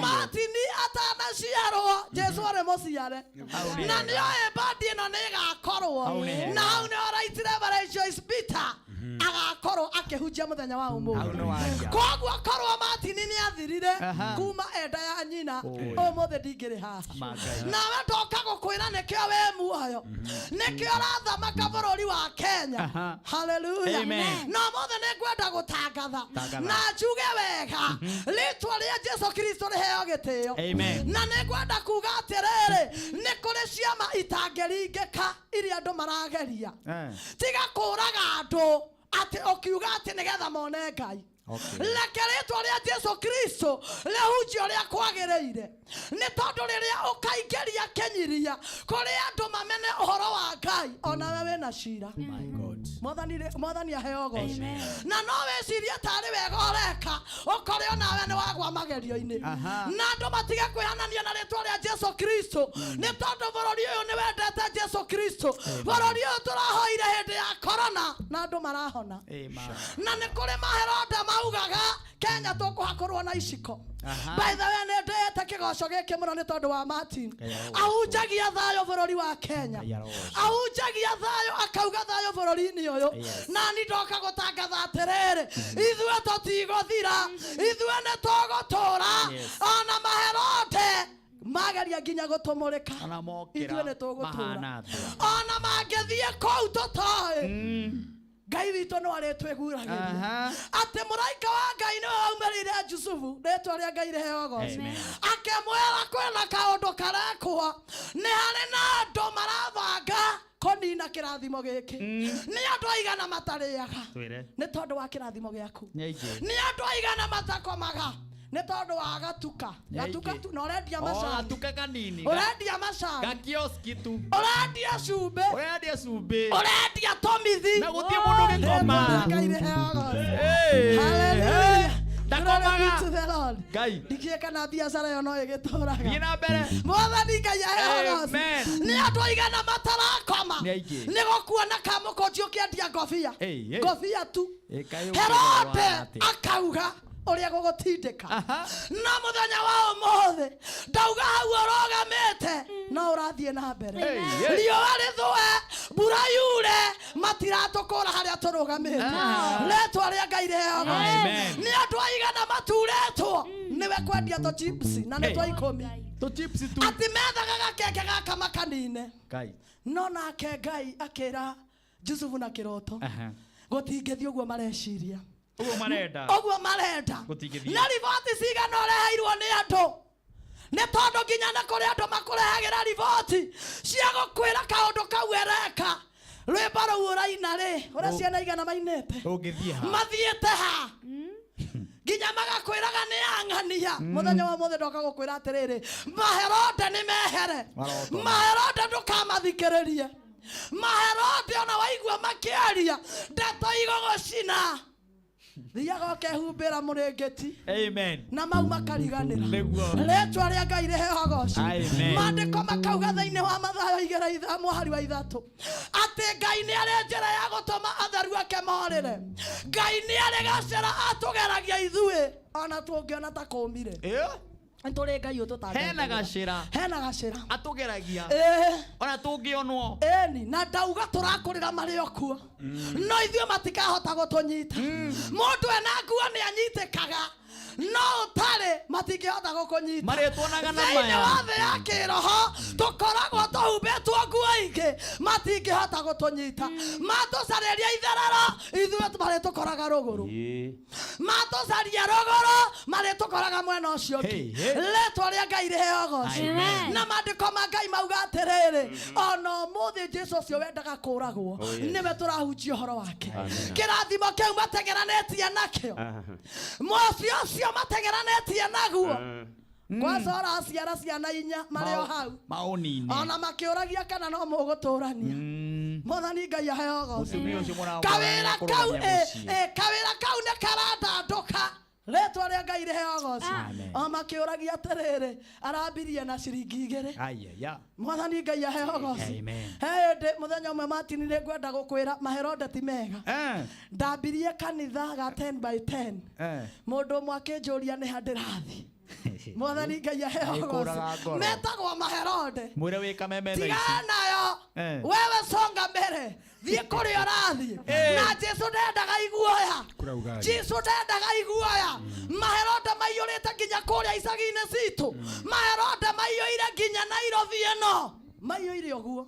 Martini atanaciarwo Jesu arĩ mũciare, na nĩoĩ bandi ĩno nĩ ĩgakorwo, na hau nĩho right Reverend Joyce Peter Agakorwo akĩhunjia mũthenya wa Hau ũmũthĩ. nĩ waria. Koguo korwo Martin nĩ athirire Aha. kuma enda ya nyina, Oi. ũmũthĩ ndingĩrĩ haha. Ma Ngai. Nawe ndoka gũkwĩra nĩkĩo wĩ muoyo, nĩkĩo ũrathamaka bũrũri wa Kenya. Aha. Haleluya. Amen. Na ũmũthĩ nĩ ngwenda gũtangatha Tangatha. na njuge wega rĩtwa rĩa Jesu Kristo rĩheo gĩtĩo. Amen. Na nĩ ngwenda kuga atĩrĩrĩ, nĩ kũrĩ ciama itangĩringĩka iria andũ marageria. Tiga kũraga andũ atĩ ũkiuga atĩ nĩgetha mone Ngai. Okay. Reke rĩtwa rĩa Jesu Kristo rĩhunjie ũrĩa kwagĩrĩire, nĩ tondũ rĩrĩa ũkaingĩria kĩnyiria kũrĩ andũ mamene ũhoro wa Ngai, onawe wĩna cira. Mwathani Mwathani aheo goci. Na no wĩcirie tarĩ wega ũreka, ũkore onawe nĩ wagwa magerio-inĩ. Aha. Na andũ matige kwĩhanania na rĩtwa rĩa Jesu Kristo, nĩ tondũ bũrũri ũyũ nĩ wendete Jesu Kristo. Bũrũri ũyũ tũrahoire hĩndĩ ya korona na andũ marahona. Amen. Na nĩ kũrĩ maheroda maugaga Kenya tũkũhakũrwo na iciko. Aha. By the way, nĩ ndĩĩte kĩgoco gĩkĩ mũno nĩ tondũ wa Martin. Ngai arogocwo. Ahunjagia thayũ bũrũri wa Kenya. Ngai arogocwo. Ahunjagia thayũ, akauga thayũ bũrũri-inĩ ũyũ. Yes. Na ni ndoka gũtangatha atĩrĩrĩ, ithuĩ tũtigũthira, ithuĩ nĩ tũgũtũra. Yes. Ona maherode mageria nginya gũtũmũrĩka, Ona mokĩra ithuĩ nĩ tũgũtũra. mahana atĩa? Ona mangĩthiĩ kũu tũtoĩ, Ngai witũ no arĩtwĩguragĩria. Aha. Atĩ mũraika wa Ngai nĩwe waumĩrĩire Jusufu, rĩtwa rĩa Ngai rĩheo goci, Amen. akĩmwĩra kwĩna kaũndũ karekwo, nĩ harĩ na andũ marabanga kũnina kĩrathimo gĩkĩ. Nĩ andũ aigana matarĩaga Twĩre. nĩ tondũ wa kĩrathimo gĩaku? Nĩ aingĩ. Nĩ andũ aigana matakomaga nĩ tondũ wa gatuka? Nĩ aingĩ. Gatuka tu na ũrendia O, macani. gatuka kanini. Ũrendia macani. Gakioski tu. Ũrendia cumbĩ. Ũrendia cumbĩ. Ũrendia tũmithi. Na gũtirĩ mũndũ ũgĩkoma. Ngai rĩheo goci. Hey. Hallelujah. Ndakomaga. Glory be to the Lord. Ngai. Ndikiĩ kana biacara ĩyo no ĩgĩtũraga. Thiĩ na mbere. Mwathani Ngai aheo goci. Amen. Nĩ andũ aigana matarakoma Nĩ aingĩ. nĩ gũkuona kamũkũnji ũkĩendia ngobia. Hey, hey. Ngobia tu. Ĩ, kaĩ ũkĩrorwo Herode atĩa? akauga ũrĩa gũgũtindĩka. Aha. Na mũthenya wa ũmũthĩ ndauga hau ũrũgamĩte no ũrathiĩ na mbere. Hey, hey. Riũa rĩthũe, mbura yure, matiratũkũra harĩa tũrũgamĩte. Rĩtwa rĩa Ngai rĩheo goci. Amen. Nĩ andũ aigana maturĩtwo nĩwe kwendia tũ chips na nĩ Hey. twa ikũmi, Tũ chips tu. atĩ methaga gakenge gaka makanine. Ngai. No nake Ngai akĩra Jusufu na kĩroto, Aha. gũtingĩthiĩ ũguo mareciria, Ũguo marenda. ũguo marenda. Gũtingĩthiĩ. Na riboti cigana ũreheirwo nĩ andũ, nĩ tondũ nginya nĩ kũrĩ andũ makũrehagĩra riboti cia gũkwĩra kaũndũ kau ereka, rwĩmbo rũu ũraina rĩ, ũrĩa ciana igana mainĩte Ũngĩthiĩ ha? mathiĩte ha, nginya magakwĩraga nĩ ang'ania. Mũthenya wa mũthĩ ndoka gũkwĩra atĩrĩrĩ, maherode nĩ mehere. Marotoma. Maherode ndũkamathikĩrĩrie. Maherode ona waigua makĩaria ndeto igũgũcina, thiaga ũkehumbĩra mũrĩngĩti. Amen. Na mau makariganĩra. Nĩguo. Rĩtwa rĩa Ngai rĩheo goci. Amen. Maandĩko makauga thĩinĩ wa Mathayo igĩrĩ mũhari wa 3 atĩ Ngai nĩ arĩ njĩra ya gũtũma atheru ake morĩre. Ngai nĩ arĩ gacĩra atũgeragia ithuĩ ona tũngĩona ta kũmire. Ĩ? Nĩ tũrĩ Ngai ũtũtangĩra. Hena gacĩra. Hena gacĩra. Atũgeragia. Ĩ. Ona tũngĩonwo. Ĩni, na ndauga tũrakũrĩra marĩ o kuo, no ithuĩ matikahota gũtũnyita. Mũndũ ena nguo nĩ anyitĩkaga, no ũtarĩ matingĩhota gũkũnyita. Marĩtuonaga na Thĩinĩ maya. wa thĩ ya kĩroho tũkoragwo tũhumbĩtwo nguo ingĩ, matingĩhota gũtũnyita. Matũcarĩria itherero, ithuĩ marĩtũkoraga rũgũrũ. Matũcaria rũgũrũ, marĩtũkoraga mwena ũcio ũngĩ. Hey, hey. Rĩtwa rĩa Ngai rĩheo goci. Amen. Na maandĩko ma Ngai mauga atĩrĩrĩ, ona ũmũthĩ Jesu ũcio wendaga kũragwo Oh, yes. nĩwe tũrahunjia ũhoro wake. Amen. Kĩrathimo kĩu mateng'eranĩtie nakĩo, mũciĩ ũcio mateng'eranĩtie naguo, kwanza ũraciara ciana inya marĩ o hau Maũnine. ona makĩũragia kana no mũgũtũrania. Mwathani Ngai aheo goci. Mũtumia ũcio mũramũrora Kawĩra kau nĩekũrũgamia mũciĩ. kawĩra kau nĩ karandandũka. Rĩtwa rĩa Ngai rĩheo goci. Amen. O makĩũragia atĩrĩrĩ, arambirie na ciringi 2. Ayaya. Mwathani Ngai aheo goci. Amen. He hĩndĩ mũthenya ũmwe Martin nĩ ngwenda gũkwĩra maherode ti mega. Ndambirie kanitha ga 10 by 10. Mũndũ ũmwe akĩnjũria nĩ ha ndĩrathiĩ. Mwathani Ngai aheo Nĩkũraga goci. ngoro. Metagwo maherode. Mwĩre wĩ kameme thaa ici. Tigana nayo. Eh. Wewe songa mbere. Thiĩ kũrĩa ũrathiĩ. Na Jesu ndendaga iguoya. Kurauga. Jesu ndendaga iguoya. Maherode maiyũrĩte nginya kũrĩa icagi-inĩ citũ. Maherode maiyũire nginya Nairobi ĩno. Maiyũire ũguo.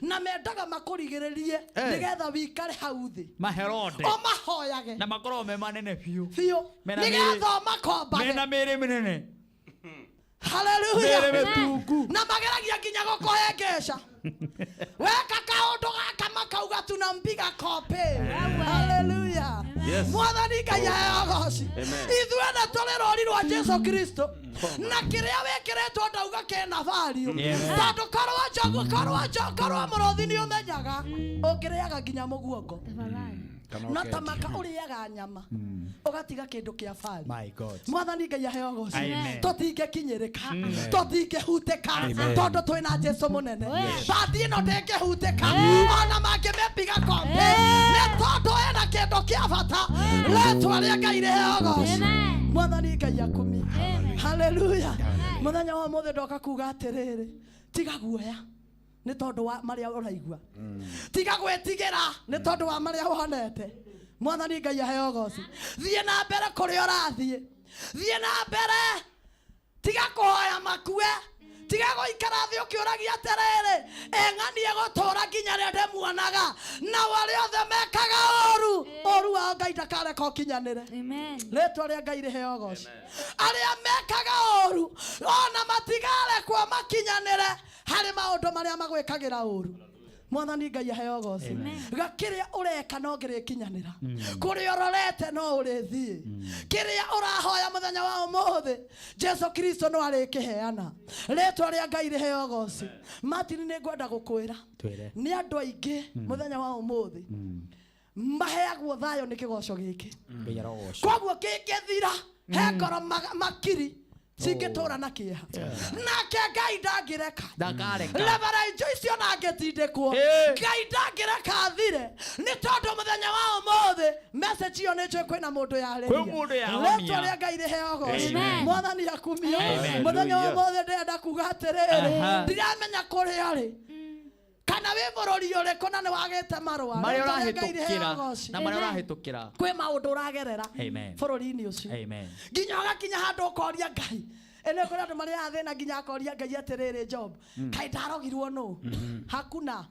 Na mendaga makũrigĩrĩrie nĩgetha wikare hau thĩ. Maherode. Ũmahoyage. Na makoragwo me manene biũ. Biũ. Mena Nĩgetha mĩĩrĩ- ũmakombage. Mena mĩĩrĩ mĩnene. Hallelujah. Mĩĩrĩ mĩtungu. Na mageragia nginya gũkũhe ngeca. Weka kaũndũ gaka makauga tunampiga kope. Hallelujah. Yes. Mwathani Ngai aheo goci. Amen. Ithuĩ nĩ tũrĩ rũri rwa Jesu Kristo. Na kĩrĩa wĩkĩrĩtwo ndauga kĩna value. Amen. Tondũ korwo njogu korwo njogu korwo mũrũthi nĩ ũmenyaga ũngĩrĩaga nginya mũguongo. No ta maka ũrĩaga nyama ũgatiga kĩndũ kĩa value. My God. Mwathani Ngai aheo goci. Amen. Tũtingĩkinyĩrĩka. Tũtingĩhutĩka Amen. tondũ twĩna Jesu mũnene. Bandi ĩno ndĩngĩhutĩka ona mangĩmĩpiga kombe nĩ tondũ ĩna kĩndũ kĩa bata. Rĩtwa rĩa Ngai rĩheo goci. Mwathani Ngai akumio. Hallelujah. Mũthenya wa ũmũthĩ ndoka kuga atĩrĩrĩ, tiga guoya nĩ tondũ wa marĩa ũraigua. Tiga gwĩtigĩra nĩ tondũ wa marĩa wonete. Mwathani Ngai aheo goci. Thiĩ na mbere kũrĩa ũrathiĩ. Thiĩ na mbere. Tiga kũhoya makue. Tiga gũikara thĩ ũkĩũragia atĩrĩrĩ, ĩng'anie gũtũũra nginya rĩrĩa ndĩmuonaga. Nao arĩa othe mekaga ũũru, ũũru wao Ngai ndakareka ũkinyanĩre. Rĩtwa rĩa Ngai rĩheo goci. Arĩa mekaga ũũru ona matigarekwo makinyanĩre harĩ maũndũ marĩa magwĩkagĩra ũũru. Mwathani Ngai aheo goci. Gakĩrĩa ũreka no ngĩrĩkinyanĩra. Kũrĩa ũrorete no ũrĩthiĩ. Kĩrĩa ũrahoya mũthenya wa ũmũthĩ, Jesu Kristo no arĩkĩheana. Rĩtwa rĩa Ngai rĩheo goci. Martin nĩ ngwenda gũkwĩra Twĩre. nĩ andũ aingĩ mũthenya wa ũmũthĩ maheagwo thayũ nĩ kĩgoco gĩkĩ. Ngai arogocwo. Koguo kĩngĩthira he ngoro makiri cingĩtũra na kĩeha. Nake Ngai ndangĩreka. Ndakareka. Reverend Joyce ona angĩtindĩkwo Ngai ndangĩreka athire nĩ tondũ mũthenya wa ũmũthĩ message ĩyo nĩ njũĩ kwĩna mũndũ yarĩria. Kwĩ mũndũ yahonia. Rĩtwa rĩa Ngai rĩheo goci. Amen. Mwathani akumio. Amen. Mũthenya wa ũmũthĩ ndĩrenda kuga atĩrĩrĩ, Aha. ndiramenya kũrĩa ũrĩ kana wĩ bũrũri ũrĩkũ na nĩ wagĩte marũa. Marĩa Rĩtwa rĩa Ngai rĩheo ũrahĩtũkĩra. goci. Na marĩa ũrahĩtũkĩra. Kwĩ maũndũ ũragerera Amen. bũrũri-inĩ ũcio Amen. nginya ũgakinya handũ ũkoria Ngai. Ĩno kũrĩ andũ marĩaga thĩna nginya akoria Ngai atĩrĩrĩ, Job, kaĩ ndarogirwo nũ? Hakuna.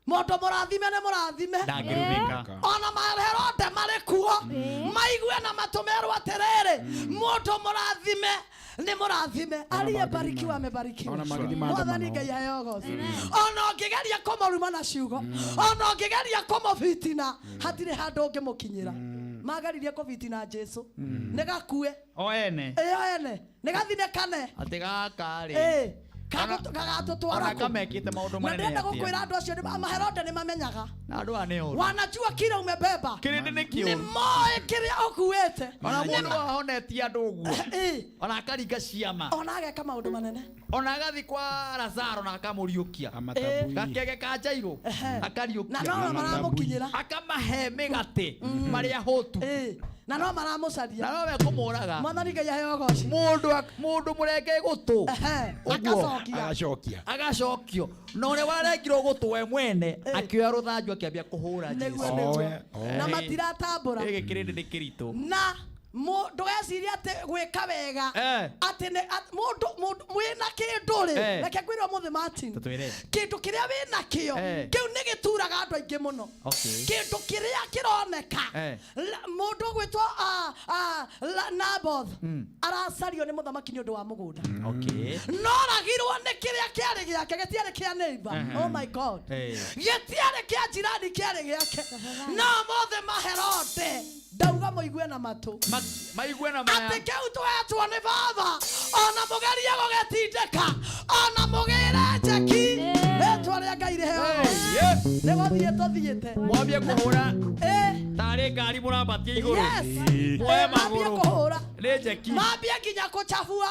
Mũndũ mũrathime nĩ mũrathime. Ndangĩrumĩka. Ona maherode marĩ kuo maigue na matũmerwo atĩrĩrĩ, mũndũ mũrathime nĩ mũrathime. Aliyebarikiwa amebarikiwa. Ona magĩthiĩ maandamano. Mwathani Ngai aheo goci. Ona ũngĩgeria kũmũruma na ciugo, ona ũngĩgeria kũmũbitina, hatirĩ handũ ũngĩmũkinyĩra. Mageririe kũbitina Jesu nĩ gakue. O ene. Ĩyo ene nĩ gathinĩkane. Atĩ gaka rĩ. Ĩ, kagatũtwara Ona kũ? kamekĩte maũndũ Na manene ndĩrenda atĩa. gũkwĩra andũ acio maherode nĩ mamenyaga. Na andũ aya nĩ oru. Wanajua kile umebeba. Kĩrĩndĩ nĩ Nĩ kĩũru. moĩ kĩrĩa ũkuĩte. Ona Nĩ mũndũ ahonetie andũ ũguo. Ona akaringa ciama. Ona ageka maũndũ manene. Ona agathiĩ kwa Lazaro na akamũriũkia. Gakenge ka Jairũ akariũkia. Na no maramũkinyĩra. Akamahe mĩgate marĩa hũtu. Na no maramũcaria. Na no mekũmũraga. Mwathani Ngai aheo goci. Mũndũ mũrenge gũtũ. Ũguo. Agacokia. Agacokia. Agacokio. Na ũrĩa warengirwo gũtũ we mwene akĩoya rũthanju akĩambia kũhũra Nĩguo, Jesu. nĩguo. Na matiratambũra. Gĩkĩ kĩrĩndĩ nĩ kĩritũ. Na ndũgecirie atĩ gwĩka wega atĩ nĩ mũndũ mwĩna kĩndũ rĩ, reke ngwĩre ũmũthĩ Martin, Tũtwĩre. kĩndũ kĩrĩa wĩna kĩo kĩu nĩ gĩturaga andũ aingĩ mũno. Kĩndũ kĩrĩa kĩroneka mũndũ ũgwĩtwo Naboth aracario nĩ mũthamaki nĩ ũndũ wa mũgũnda. Noragirwo nĩ kĩrĩa kĩarĩ gĩake, gĩtiarĩ kĩa neighbor. Oh my God. Gĩtiarĩ kĩa jirani, kĩarĩ gĩake. No mothe maherode ndauga mũigue na matũ. Maigue na maya. Atĩ kĩu tũhetwo nĩ baba, ona mũgerie gũgĩtindĩka, ona mũgĩre njeki, rĩtwa rĩa Ngai rĩheo goci. Nĩ gũthiĩ tũthiĩte. Mwambie kũhũra. Tarĩ ngari mũrambatie igũrũ. Yes. Muoe Mwambie magũrũ. kũhũra. Nĩ njeki. Mambie nginya kũcabua.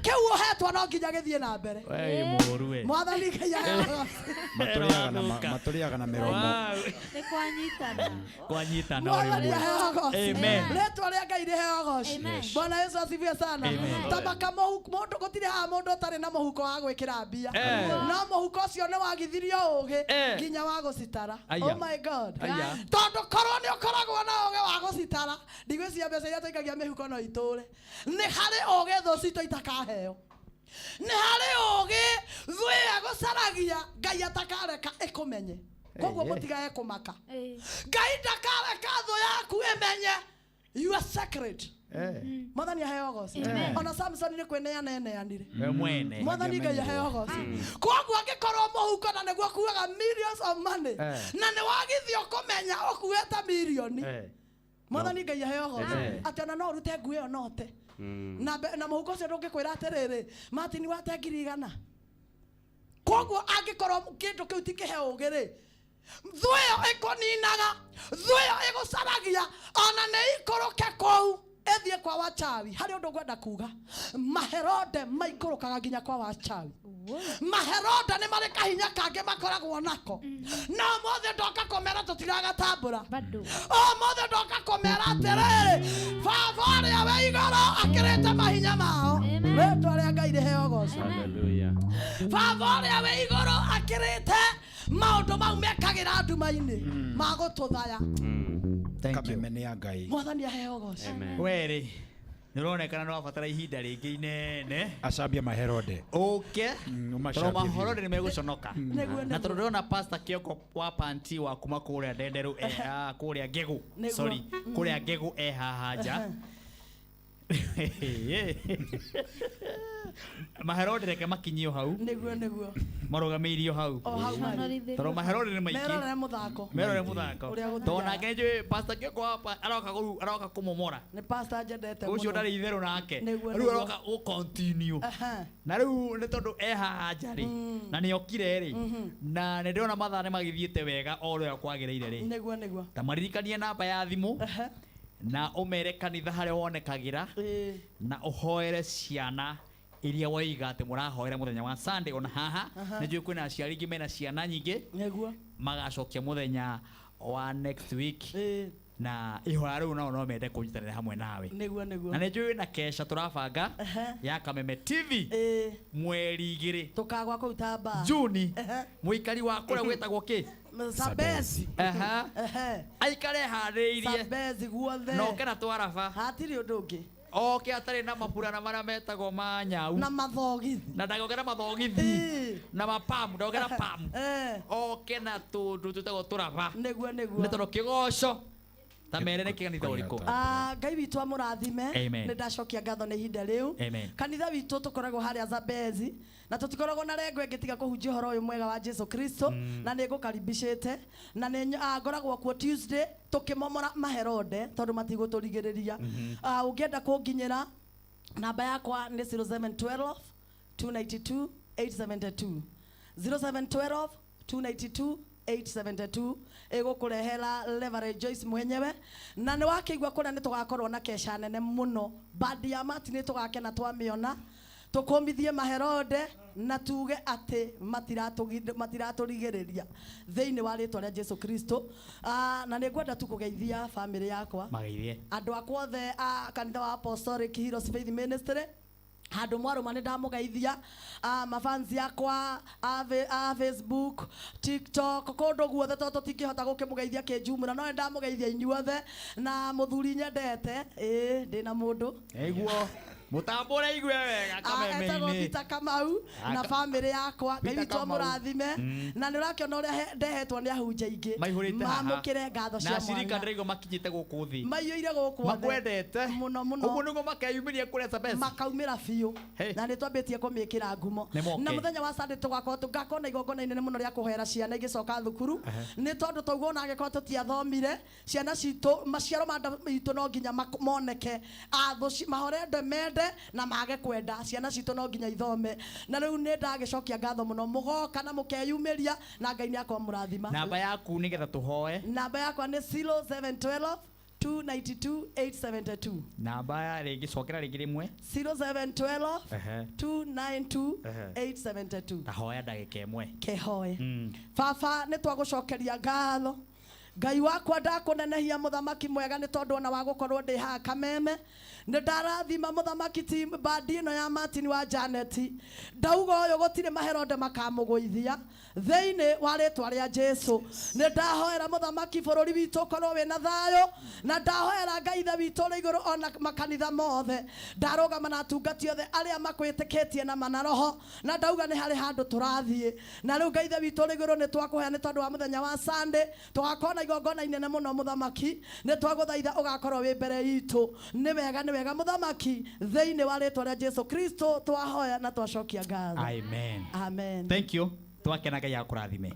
Kĩu ũhetwo no nginya gĩthiĩ na mbere. We mũru we. Mwathani Ngai aheo. Matũrĩaga na mĩromo. Nĩ kwanyitana. Kwanyitana Mwathani ũrĩ aheo goci. Amen. Rĩtwa rĩa Ngai rĩheo goci. Amen. Bwana Yesu asifiwe sana. Amen. Tamaka mũhuko mũndũ gũtirĩ haha mũndũ ũtarĩ na mũhuko wa gwĩkĩra mbia. Eh. No mũhuko ũcio nĩ wagithirio ũgĩ Eh. nginya wa gũcitara. Aya. Oh my God. Aya. Tondũ korwo nĩ ũkoragwo na ũgĩ wa gũcitara, ndigwĩciria mbeca iria tũikagia mĩhuko no itũre. Nĩ harĩ ũgĩ thũ citũ itakaheo. Nĩ harĩ ũgĩ thũ ĩyo ĩgũcaragia Ngai atakareka ĩkũmenye. Koguo Hey, hey. mũtigae kũmaka. Ngai ndakareka thũ yaku ĩmenye you are sacred. Mwathani aheo goci. Amen. Ona Samson nĩ kwĩneana eneanire. We mwene. Mwathani Ngai aheo goci. Koguo angĩkorwo mũhuko na nĩguo kuaga millions of money Eh. na nĩ wagithio kũmenya ũkuĩte mirioni. Eh. Mwathani Ngai aheo goci. Amen. Atĩ ona no ũrute nguo ĩyo no ũte. Na na mũhuko ũcio ndũngĩkwĩra atĩrĩrĩ Martin wate 100,000. Koguo angĩkorwo kĩndũ kĩu ti kĩhe ũgĩ rĩ, thũ ĩyo ĩkũninaga, thũ ĩyo ĩgũcaragia ona nĩ ikũrũke kũu ĩthiĩ kwa wachawi. Harĩ ũndũ ngwenda kuga, maherode maikũrũkaga nginya kwa wachawi. Maherode nĩ marĩ kahinya kangĩ makoragwo nako. Na ũmũthĩ ndoka kũmera tũtiragatambũra. Ũmũthĩ ndoka kũmera atĩrĩrĩ, baba ũrĩa wĩ igũrũ akĩrĩte mahinya mao. Rĩtwa rĩa Ngai rĩheo goco. Hallelujah. Baba ũrĩa wĩ igũrũ akĩrĩte maũndũ mau mekagĩra nduma-inĩ ma gũtũthaya. Kameme nĩ ya Ngai. Mwathani aheo goco. Werĩ nĩ ũronekana nĩ wabatara ihinda rĩngĩ inene Acambie maherode. ũke tondũ ũmacambie biũ. maherode nĩ megũconoka. Nĩguo, Na tondũ ndĩrona pastor Kĩoko wa panti wa kuma kũrĩa Ndenderũ kũrĩa Ngegũ. Nĩguo. Sorry, kũrĩa Ngegũ e haha nja. Maherode reke makinyio hau. Nĩguo, nĩguo. Marũgamĩirio hau. O hau marĩ. Tondũ maherode nĩ maingĩ. Merorere mũthako. Merore mũthako. Ũrĩa gũthiaga. Tondũ nake nĩnjũĩ pastor Kĩoko wa aroka aroka kũmomora. Nĩ pastor njendete Ũcio mũno. ndarĩ itherũ nake. Nĩguo, Rĩu nĩguo. aroka gũ continue. Aha. Na rĩu nĩ tondũ e haha nja rĩ, na nĩ okire rĩ, na nĩ ndĩrona mathaa nĩ magĩthiĩte wega o ũrĩa kwagĩrĩire rĩ. Nĩguo, nĩguo. Ta maririkanie namba ya thimũ na ũmere kanitha harĩa wonekagĩra na ũhoere ciana iria woiga atĩ mũrahoera mũthenya wa Sunday ona haha. Aha. Nĩ njũĩ kwĩna aciari aingĩ mena ciana nyingĩ Nĩguo. magacokia mũthenya wa next week na ihoya rĩu nao no mende kũnyitanĩra hamwe nawe. Nĩguo, nĩguo. Na nĩ njũĩ na kesha tũrabanga ya Kameme TV mweri 2 Tũkagwa kũu Tamba. Juni mũikari wa kũrĩa gwĩtagwo kĩ? Sambezi. Aha. Ehe. Aikare harĩirie Sambezi guothe. na oke na twaraba. Hatirĩ ũndũ ũngĩ. Oke atarĩ na maburana marĩa metagwo ma nyau. Na mathogithi. Na ndagoke na mathogithi. Na mapamu, ndagoke na pamu. Oke na tũndũ twĩtagwo tũraba. Nĩguo, nĩguo. Nĩ tondũ kĩgoco ta mere nĩ kĩkanitha ũrĩkũ? Ngai witũ amũrathime. Amen. Nĩ ndacokia ngatho nĩ ihinda rĩu. Amen. Kanitha witũ tũkoragwo harĩa Zambezi na tũtikoragwo na rengo ĩngĩ tiga kũhunjia ũhoro ũyũ mwega wa Jesu Kristo na nĩ ngũkaribicĩte na nĩ ngoragwo kuo Tuesday tũkĩmomora maherode tondũ matigũtũrigĩrĩria. Ũngĩenda kũnginyĩra namba yakwa nĩ 0712 292 872 0712 292 872 ĩgũkũrehera Reverend Joyce mwenyewe na nĩ wakĩigua kũrĩa nĩ tũgakorwo na kesha nene mũno bandi ya Martin nĩ tũgakena twamĩona tũkũmithie maherode na tuge atĩ matiratũrigĩrĩria thĩinĩ wa rĩtwa rĩa Jesu Kristo. Na nĩ ngwenda tu kũgeithia bamĩrĩ yakwa Mageithie. andũ akwa othe a kanitha wa Apostolic Heroes Faith Ministry handũ mwarũma nĩ ndamũgeithia, mafansi akwa a Facebook, TikTok, kũndũ guothe tondũ tũtingĩhota gũkĩmũgeithia kĩnjumũra no nĩ ndamũgeithia inyuothe na mũthuri nyendete ĩĩ ndĩna mũndũ Nĩguo. Mũtambũre igue wega etagwo kameme-inĩ. Peter Kamau na bamĩrĩ yakwa Ngai Peter witũ Kamau. amũrathime na nĩ ũrakĩona ũrĩa ndehetwo nĩ ahunjia aingĩ Maihũrĩte haha. mamũkĩre ngatho Na cia acirika mwanya ndĩraigua makinyĩte gũkũ thĩ. maiyũire gũkũ othe. Makwendete. Mũno mũno. Ũguo nĩguo makeyumĩria kũrĩa Zambezi. Makaumĩra biũ na nĩ twambĩtie kũmĩkĩra ngumo Nĩ moke. na mũthenya wa Sunday tũgakorwo tũgakorwo na igongona inene mũno rĩa kũhoera ciana igĩcoka thukuru Ehe. nĩ tondũ twaigua ona angĩkorwo tũtiathomire ciana citũ maciaro ma nda itũ no nginya moneke athũ mahorende mende na mage kwenda ciana citũ no nginya ithome na rĩu nĩ ndagĩcokia ngatho mũno mũgoka na mũkeyumĩria na Ngai nĩ akamũrathima. Namba yaku nĩgetha tũhoe. Namba yakwa nĩ 0712 292 872. Namba ya rĩngĩ, cokera rĩngĩ rĩmwe. 0712 292 872. Tahoya ndagĩka ĩmwe. Kehoe. Baba, nĩ twagũcokeria ngatho. Ngai wakwa, ndakũnenehia, mũthamaki mwega, nĩ tondũ ona wa gũkorwo ndĩ haha Kameme. Nĩ ndarathima, mũthamaki, team bandi ĩno ya Martin wa Janet. Ndauga ũyũ gũtirĩ maherode makamũgũithia thĩinĩ wa rĩtwa rĩa Jesu. Nĩ ndahoera, mũthamaki, bũrũri witũ ũkorwo wĩna thayũ, na ndahoera Ngai ithe witũ ũrĩ igũrũ, ona makanitha mothe. Ndarũgama na atungati othe arĩa makwĩtĩkĩtie na mana roho, na ndauga nĩ harĩ handũ tũrathiĩ. Na rĩu, Ngai ithe witũ ũrĩ igũrũ, nĩ twakũhea nĩ tondũ wa mũthenya wa Sunday tũgakorwo na igongona inene mũno. Mũthamaki, nĩ twagũthaitha ũgakorwo wĩ mbere itũ. Nĩ wega, nĩ wega, mũthamaki. Thĩinĩ wa rĩtwa rĩa Jesu Kristo twahoya na twacokia ngatho. Amen. Amen. Thank you, twakena. Ngai akũrathime.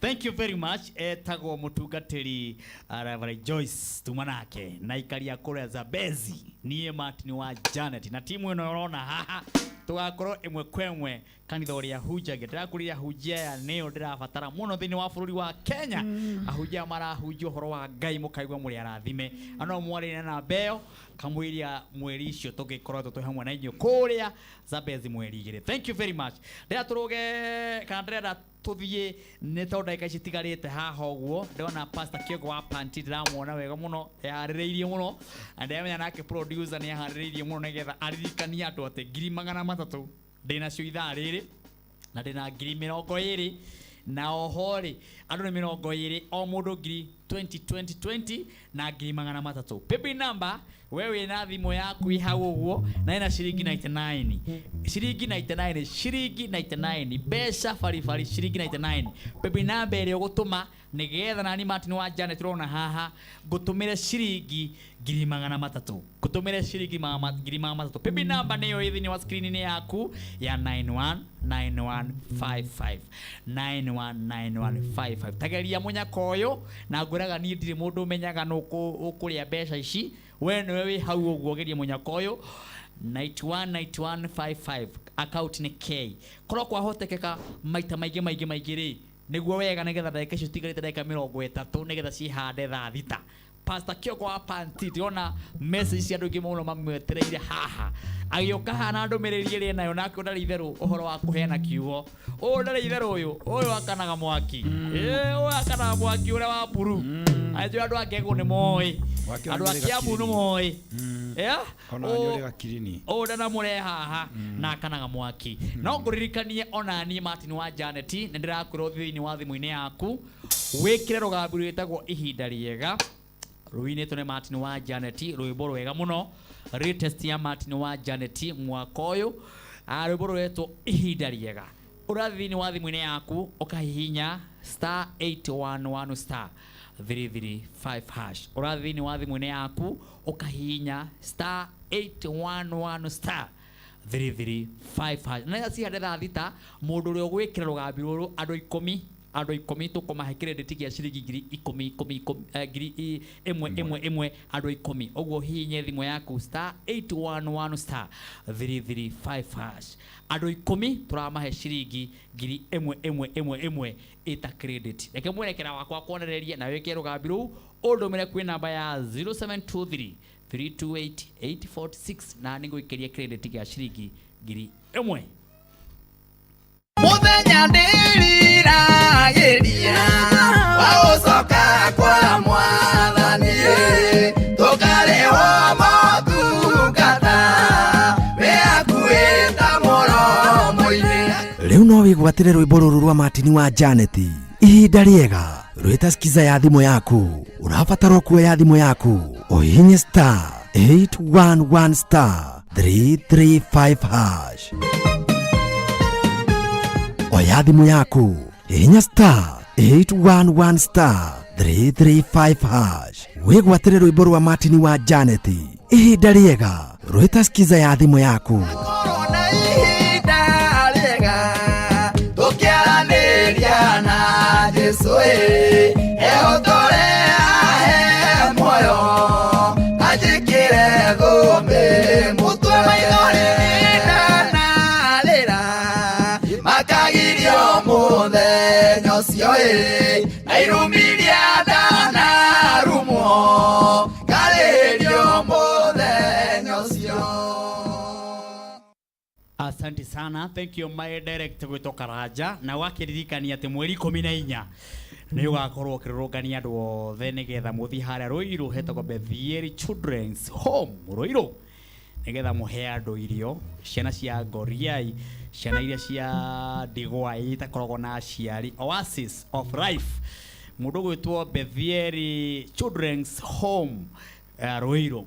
Thank you very much. Etagwo mũtungatĩri Reverend Joyce, tuma nake na ikaria kũrĩa Zambezi. Niĩ Martin wa Janet na timu ĩno ũrona haha, tũgakorwo ĩmwe kwa ĩmwe kanitha ũrĩa hunjagia. Ndĩrakwĩrire ahunjia aya nĩo ndĩrabatara mũno thĩinĩ wa bũrũri wa Kenya, ahunjia marahunjia ũhoro wa Ngai mũkaigua mũrĩ arathime. Ano mwarĩ na namba ĩyo kamũiria mweri icio tũgĩkoretwo twĩ hamwe na inyuĩ kũrĩa Zambezi mweri 2. Thank you very much. Ndĩrenda tũrũge kana ndĩrenda tũthiĩ nĩ tondũ ndagĩka ici itigarĩte haha ũguo. Ndĩrona Pastor Kĩongo wa Panti, ndĩramuona wega mũno, eharĩrĩirie mũno, na ndĩramenya nake producer nĩ aharĩrĩirie mũno nĩgetha aririkanie andũ atĩ 300,000 ndĩnacio ithaa rĩrĩ, na ndĩna 20,000, na oho rĩ, andũ nĩ 20, o mũndũ ngiri 20 20 20 na 300,000. Paybill number, we wĩna thimũ yaku ĩ hau ũguo na ĩna ciringi 99, ciringi 99, ciringi 99, mbeca baribari, ciringi 99. Paybill number ĩrĩa ũgũtũma nĩgetha nani Martin wa Janet ũrona haha ngũtũmĩre ciringi 300,000, ngũtũmĩre ciringi 300,000. Paybill number nĩyo ĩ thĩinĩ wa screen-inĩ yaku ya 919155, 919155. Tageria mũnyaka ũyũ, na ngwĩraga niĩ ndirĩ mũndũ ũmenyaga nũ ũkũrĩa mbeca ici. We nĩwe wĩ hau ũguo, geria mũnyaka ũyũ, 919155, account nĩ K. Korwo kwahotekeka maita maingĩ maingĩ maingĩ rĩ, nĩguo wega, nĩgetha ndagĩka icio citigarĩte, ndagĩka 30, nĩgetha cihande thaa 6. Pastor Kĩongo wa Panti, ndĩrona message cia andũ aingĩ mũno mamwetereire haha agĩũka haha na ndũmĩrĩri ĩrĩa enayo. Nake ndarĩ itherũ ũhoro wa kũheana kiugo. Ũyũ ndarĩ itherũ, ũyũ akanaga mwaki. Ĩ, ũyũ akanaga mwaki ũrĩa wa mburu. Anjũ andũ a Ngegũ nĩ moĩ, Wake andũ a nĩ Kiambu nĩ Gakirini. moĩ. Yeah? Ona nĩ ũrĩ Gakirini. Ũyũ ndanamũrehe haha na akanaga mwaki. No ngũririkanie ona niĩ Martin wa Janet nĩ ndĩrakwĩrwo thĩinĩ wa thimũ-inĩ yaku wĩkĩre rũgambi rwĩtagwo Ihinda Rĩega, rũinĩtwo nĩ Martin wa Janet, rwĩmbo rwega mũno, latest ya Martin wa Janet mwaka ũyũ. Ah, rwĩmbo rũretwo Ihinda Rĩega. Ũrathiĩ thĩinĩ wa thimũ-inĩ yaku ũkahihinya star 811 star 335 hash. Ũrathiĩ thĩinĩ wa thimũ-inĩ yaku ũkahihinya star 811 star 335 hash, na cihande thaa 6. Mũndũ ũrĩa ũgwĩkĩra rũgambi rũrũ, andũ 10, andũ 10 tũkũmahe credit gĩa ciringi 10,000 10 10, ngiri ĩmwe ĩmwe ĩmwe, andũ 10 ũguo. Hihinye thimũ yaku star 811 star 335 hash. Andũ 10 tũramahe ciringi 1000 ĩmwe ĩmwe ĩmwe ĩta credit. Reke mwerekera wakwa kuonererie na wĩkĩre rũgambi rũu, ũndũmĩre kwĩ namba ya 0723 328 846, na nĩngũikĩria credit gĩa ciringi 1000. Mũthenya ndĩriragĩria wa gũcoka kwa Mwathani, tũkarĩhwo motungata wĩ hakuhĩ ta mũromo-inĩ. Rĩu no wĩgwatĩre rwĩmbo rũrũ rwa Martin wa Janet, Ihinda Rĩega, rwĩta skiza ya thimũ yaku. Ũrabatara kuoya thimũ yaku ũhihinye star 811 star 335 hash. Oya thimũ yaku, hihinya star 811 star 335 hash, wĩgwatĩre rwĩmbo rwa Martin wa Janet, Ihinda Rĩega, rwĩta skiza ya thimũ yaku. Korona ihinda rĩega tũkĩaranĩria na Jesũ, ĩ ehotore ahe muoyo anjĩkĩre thũmbĩ mũtwe. Maithori ndanarĩra makagirio mũthenya ũcio, ĩ na irumiria ndanarumwo. Asante sana. Thank you my director gwĩtwo Karanja na wakĩririkania atĩ mweri 14 nĩ ũgakorwo ũkĩrũrũngania andũ othe nĩgetha mũthiĩ harĩa Ruiru hetagwo Bethieri Children's Home Ruiru nĩgetha mũhe andũ irio ciana cia ngoriai, ciana iria cia ndigwa itakoragwo na aciari, Oasis of Life, mũndũ ũgwĩtwo Bethieri Children's Home, Ruiru,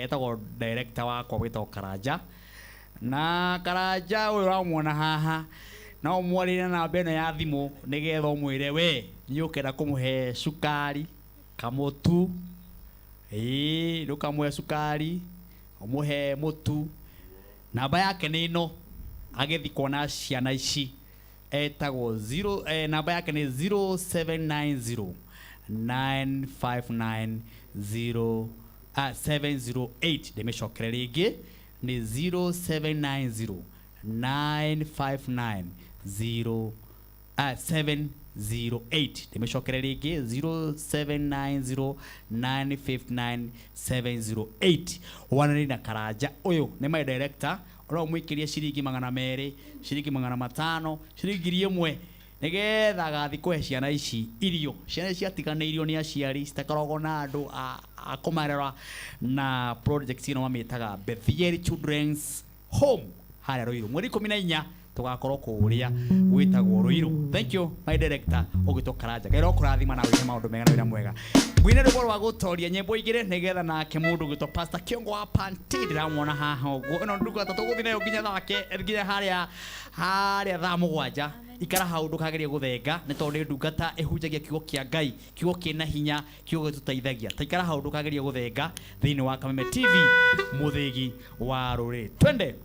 etagwo director wakwa wĩtagwo Karanja. Na Karanja ũyũ ũramuona haha no ũmwarĩrie na namba ĩno ya thimũ nĩgetha ũmwĩre we nĩ ũkenda kũmũhe cukari kamũtu, ĩĩ ndũkamũhe cukari ũmũhe mũtu. Namba yake nĩ ĩno agĩthiĩ kuona ciana ici, etagwo 0, namba yake nĩ 0790 959 0 708. Ndĩmĩcokere rĩngĩ nĩ 0790 959 0 708. Ndĩmĩcokere rĩngĩ 0790 959 708. Wanani na Karanja ũyũ nĩ my director ũrĩa ũmũikĩrie ciringi 200, ciringi 500, ciringi 1000 nĩgetha agathiĩ kũhe ciana ici irio. Ciana ici ciatiganĩirio nĩ aciari, citakoragwo na andũ a kũmarera, na project ĩno mamĩtaga Bethieri Children's Home harĩa Ruiru. Mweri 14 tũgakorwo kũrĩa gwĩtagwo Ruiru. Thank you my director ũgĩtwo Karanja. Ngai kũrathima na wĩke maũndũ mega na wĩra mwega. Ngwine rwĩmbo rwa gũtoria nyĩmbo igĩrĩ nĩgetha nake mũndũ ũgĩtwo Pastor Kĩongo wa Panti ndĩramuona haha ũguo. Ĩno ndungata tũgũthiĩ nayo nginya thake nginya harĩa harĩa thaa 7. Ikara hau ndũkagerie gũthenga nĩ tondũ nĩ ndungata ĩhunjagia kiugo kĩa Ngai, kiugo kĩna hinya, kiugo gĩtũteithagia. Ta ikara hau ndũkagerie gũthenga thĩinĩ wa Kameme TV mũthĩgi wa rũrĩrĩ. Twende.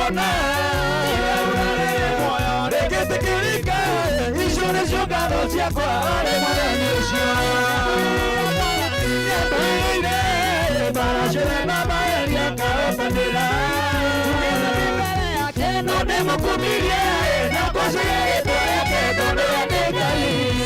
Ona. Rĩgĩtĩkĩrĩka. nĩcio ngatho ciakwa harĩ mwathani ũcio nĩatũire mbara ciothe na magerio akahotanĩra no ndĩmũkumirie na ngũcirie rĩtwa rĩake tondũ we nĩ Ngai.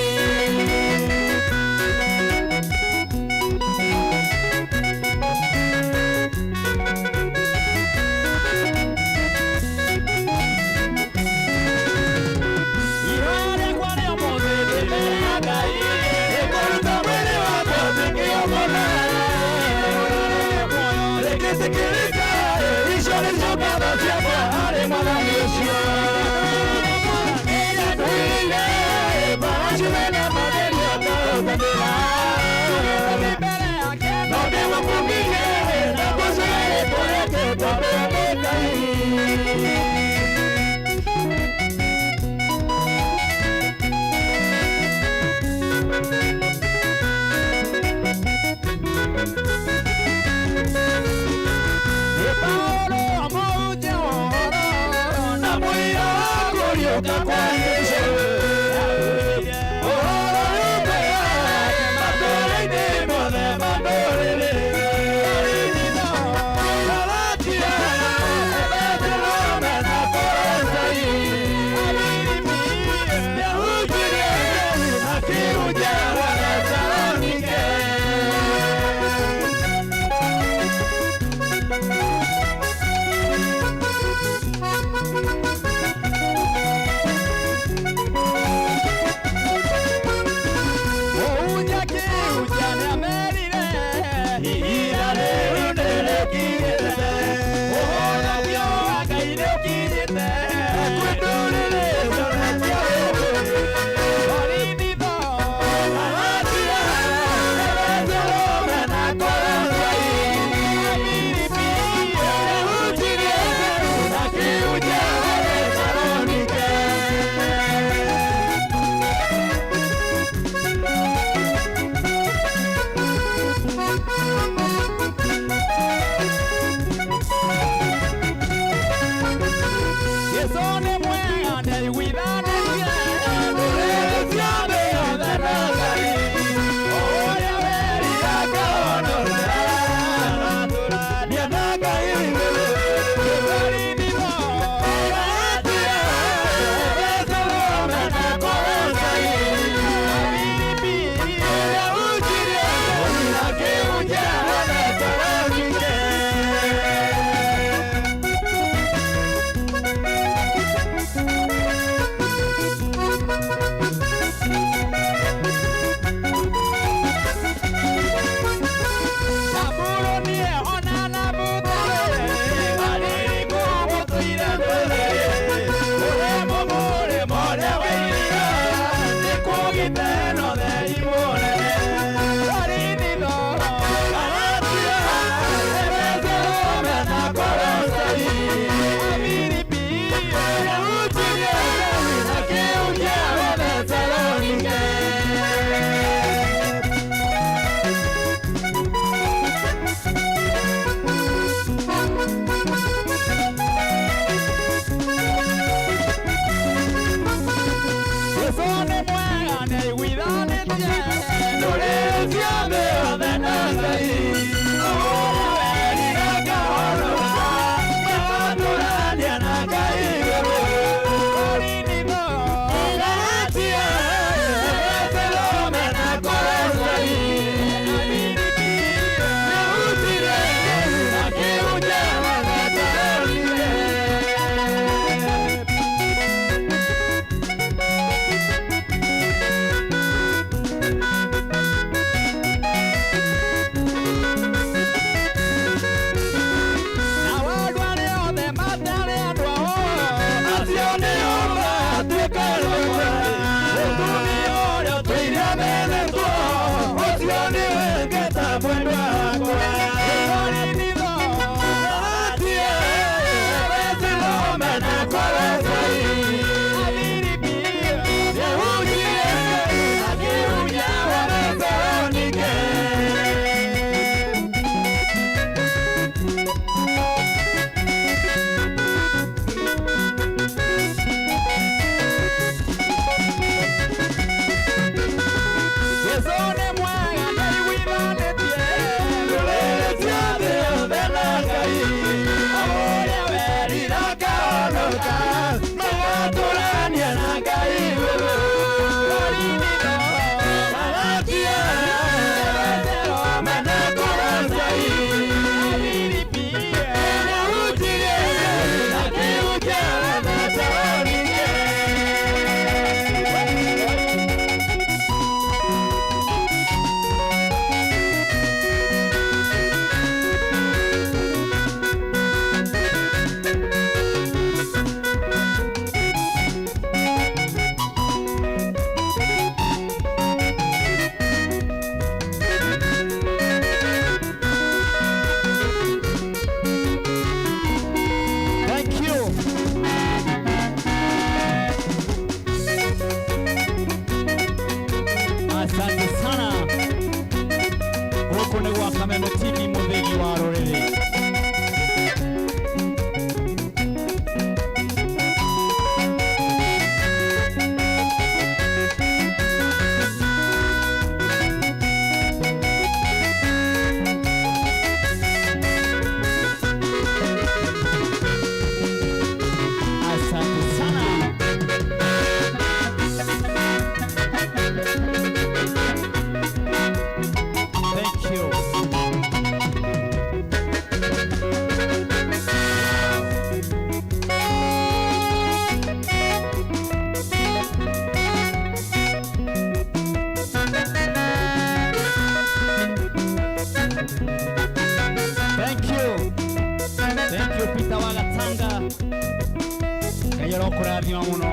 Arokũrathima mũno.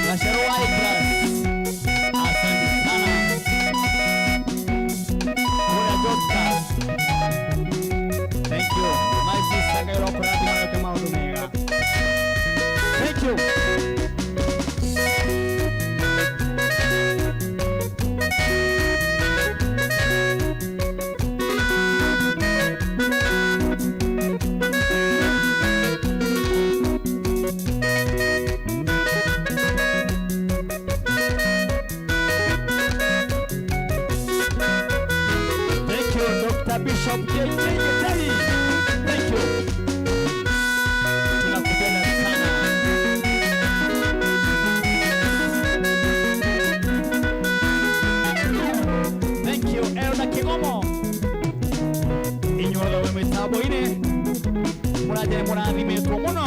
Gacerũ wa Ibras, asante sana. Kũrĩa Joska, thank you. My sister, Ngai arokũrathima wĩke maũndũ mega. Thank you. Thank you, Dr. Bishop JJ Gitahi. Thank you. Tunakupenda sana. Thank you, Elda Kigomo. Inyuothe wĩ mĩtambo-inĩ mũranjĩre mũrathimĩtwo mũno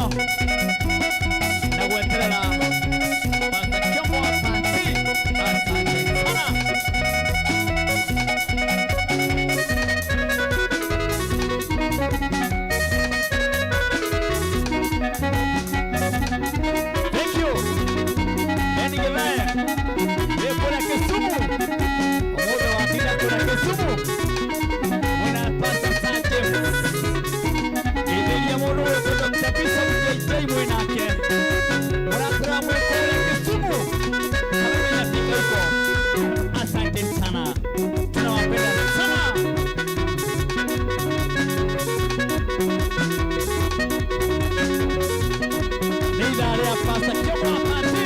na gweterera Pastor Kiongo, asante, asante sana. Thank you. Eni Githaya. Wĩ kũrĩa Kisumu. Ũmũthĩ watinda kũrĩa Kisumu. Mwĩna Pastor Sir James. Geithĩria mũndũ wĩtwo Dr. Bishop JJ mwĩnake. Mũratũra mwĩ kũrĩa Kisumu. Kameme nyafika huko. Asante sana. Tunawapenda sana. Nĩ ithaa rĩa Pastor Kiongo Apati.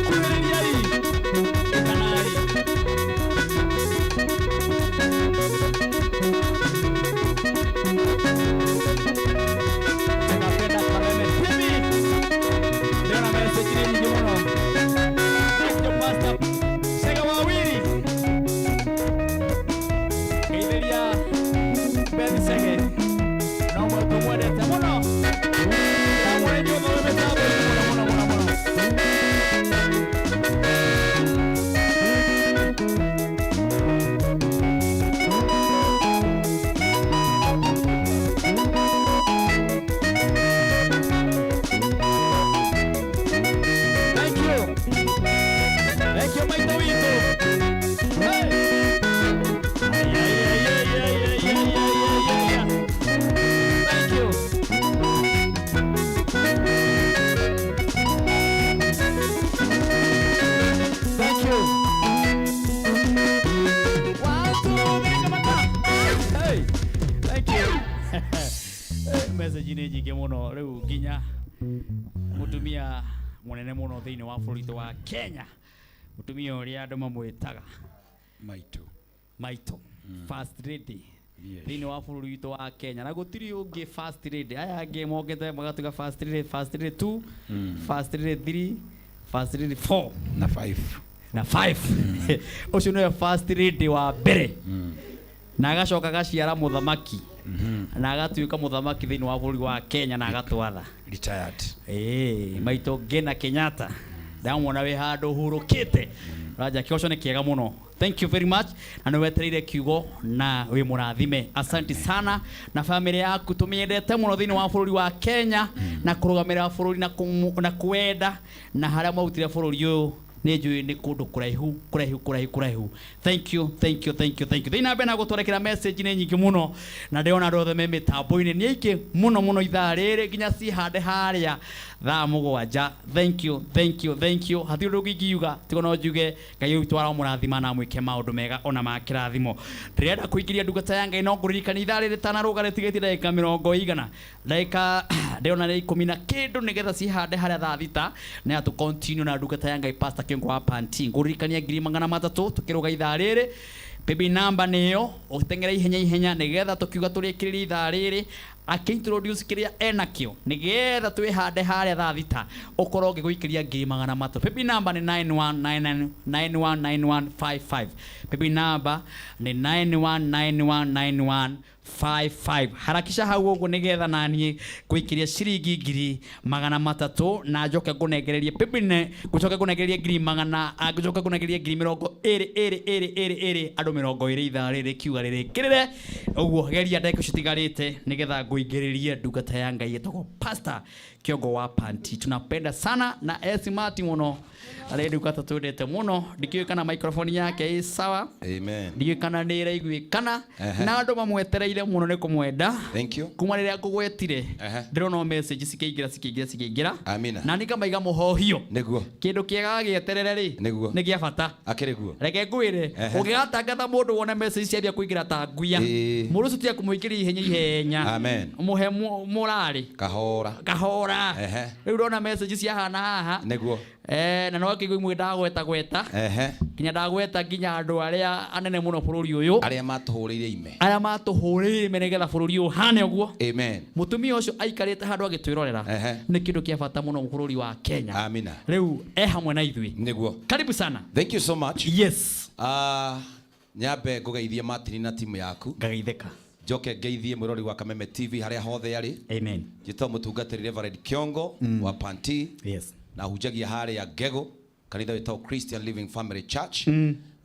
Kuhĩrĩriai. Ĩtanai. Tunapenda Kameme TV. Ndĩrona message nĩ nyingĩ mũno. Thank you, Pastor Sega Wawiri. Geithĩria Beth Sege. No mwe tũmwendete mũno. Na mwene nyũmba wĩ mĩtambo-inĩ mũno mũno mũno mũno. Thank you. Thank you, Maito Wito. Hey. Ay, ay, ay, ay, ay, ay, ay, ay, ay, ay, ay. Thank you. Thank you. One, two, three, come on. Hey. Thank you. Message nĩ nyingĩ mũno rĩu nginya mũtumia mũnene mũno thĩinĩ wa bũrũri witũ wa Kenya, mũtumia ũrĩa andũ mamwĩtaga Maitũ. Maitũ, first lady Yes. thĩinĩ wa bũrũri witũ wa Kenya, na gũtirĩ ũngĩ first lady. Aya angĩ mokĩte magatuĩka first lady, first lady 2, first lady 3, first lady 4 na 5 na 5. Ũcio nĩwe first lady wa mbere, na agacoka agaciara mũthamaki na agatuĩka mũthamaki thĩinĩ wa bũrũri wa Kenya na agatwatha. Retired. Ĩĩ, Maitũ Ngina Kenyatta, ndamwona wĩ handũ hurũkĩte. Raja, kĩgoco nĩ kĩega mũno. Thank you very much, na nĩ wetereire kiugo na wĩ mũrathime. Asante sana na family yaku, tũmĩendete mũno thĩinĩ wa bũrũri wa Kenya na kũrũgamĩrĩra bũrũri na na kwenda na harĩa mwautire bũrũri ũyũ nĩ njũĩ nĩ kũndũ kũraihu kũraihu kũraihu kũraihu. Thank you, thank you, thank you, thank you. Thĩinĩ na mbere na gũtwarekera message nĩ nyingĩ mũno, na ndĩrona andũ othe me mĩtambo-inĩ nĩ aingĩ mũno mũno ithaa rĩrĩ nginya cihande harĩa thaa 7. Thank you, thank you, thank you. Hatirĩ ũndũ ũngĩ ingiuga tigo no njuge Ngai witũ aramũrathima na amwĩke maũndũ mega ona ma kĩrathimo. Ndĩrenda kũingĩria ndungata ya Ngai, no ngũririkania ithaa rĩrĩ rĩtanarũga rĩtigĩtie ndagĩka mĩrongo igana, ndagĩka ndĩrona nĩ 10 na kĩndũ, nĩgetha cihande harĩa thaa 6 na tũ continue na ndungata ya Ngai Pastor Kiongo wa Panti. Ngũririkania 300,000 tũkĩrũga ithaa rĩrĩ. Baby number nĩyo ũteng'ere ihenya ihenya nĩgetha tũkiuga tũrĩkĩrĩrie ithaa rĩrĩ akĩintroduce kĩrĩa enakĩo nĩgetha twĩhande harĩa thaa 6 ũkorwo ũngĩgũikĩria 300,000. Baby number nĩ 9199 919155. Baby number nĩ 91919155. Harakisha hau ũguo nĩgetha naniĩ ngũikĩria ciringi 300,000 na njoke ngũnengererie baby ne ngũcoke ngũnengererie ngiri magana ngũcoke ngũnengererie 22222 andũ 20 ithaa rĩrĩ kiuga rĩrĩkĩrĩre ũguo. Geria ndagĩka icio itigarĩte nĩgetha ngũingĩrĩrie ndungata ya Ngai ĩtagwo Pastor Kiongo wa Panti tunapenda sana na esimati muno arendukata twendete muno ndikiũĩ kana microphone yake ĩ sawa. Amen. Ndiũĩ kana nĩ ĩraiguĩkana. Ehe. Na andũ mamwetereire mũno nĩ kũmwenda. Thank you. Kuma rĩrĩa ngũgwetire Ehe. ndĩrona o message cikĩingĩra cikĩingĩra cikĩingĩra. Amina. Na nĩ kamaiga mũhohio. Nĩguo. Kĩndũ kĩega gĩeterere rĩ Nĩguo. nĩ gĩa bata. Akĩrĩ guo. Reke ngwĩre Ehe. ũngĩgatangatha mũndũ wone message ciambia kũingĩra ta nguya Ĩĩ. mũndũ ũcio tiga kũmũingĩria ihenya ihenya. Amen. Mũhe mũrarĩ Kahora. kahora. Ehe. Rĩu ndona message ciahana haha. Nĩguo. Na no akĩigua imwe ndagweta gweta. Ehe. Nginya ndagweta nginya andũ arĩa anene mũno bũrũri ũyũ. Arĩa matũhũrĩire ime. Arĩa matũhũrĩire ime nĩgetha bũrũri ũyũ ũhane ũguo. Amen. Mũtumia ũcio aikarĩte handũ agĩtwĩrorera. Ehe. Nĩ kĩndũ kĩa bata mũno bũrũri wa Kenya. Amina. Rĩu e hamwe na ithuĩ. Nĩguo. Karibu sana. Thank you so much. Yes. Nyambe ngũgeithie Martin na timu yaku. Ngageithĩka. Njoke ngeithie mwĩrori wa Kameme TV harĩa hothe arĩ. Amen. Njĩtagwo mũtungatĩri Reverend Kiongo wa Panti. Yes. Na hunjagia harĩa Ngego kanitha wĩtagwo Christian Living Family Church.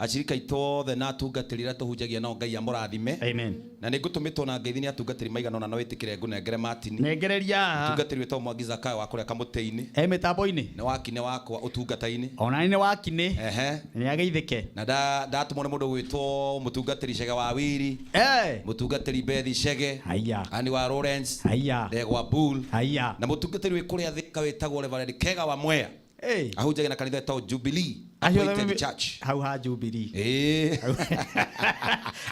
Acirika aitũ othe na atungatĩri arĩa tũhunjagia nao Ngai amũrathime. Amen. Na nĩ ngũtũmĩtwo na ngeithi nĩ atungatĩri maigana ũna na wĩtĩkĩre ngũnengere Martin. Nengereria haha. Mũtungatĩri wĩtagwo Mwangi Zakayo wa kũrĩa Kamũtĩ-inĩ. E mĩtambo-inĩ. Nĩ wakinĩ wakwa ũtungata-inĩ. Ona nĩ wakinĩ. Ehe. Nĩ ageithĩke. Na ndatũmwo nĩ mũndũ gwĩtwo mũtungatĩri Chege wa Wiri. Mũtungatĩri Bethi Chege. Haiya. Ani wa Lawrence. Haiya. Ndegwa Bull. Haiya. Na mũtungatĩri wĩ kũrĩa Thika wĩtagwo Reverend Kega wa Mwea. Ahunjagia na kanitha wĩtagwo Jubilee Acio Appointed othe Church. Hau ha Jubilee. Ĩĩ.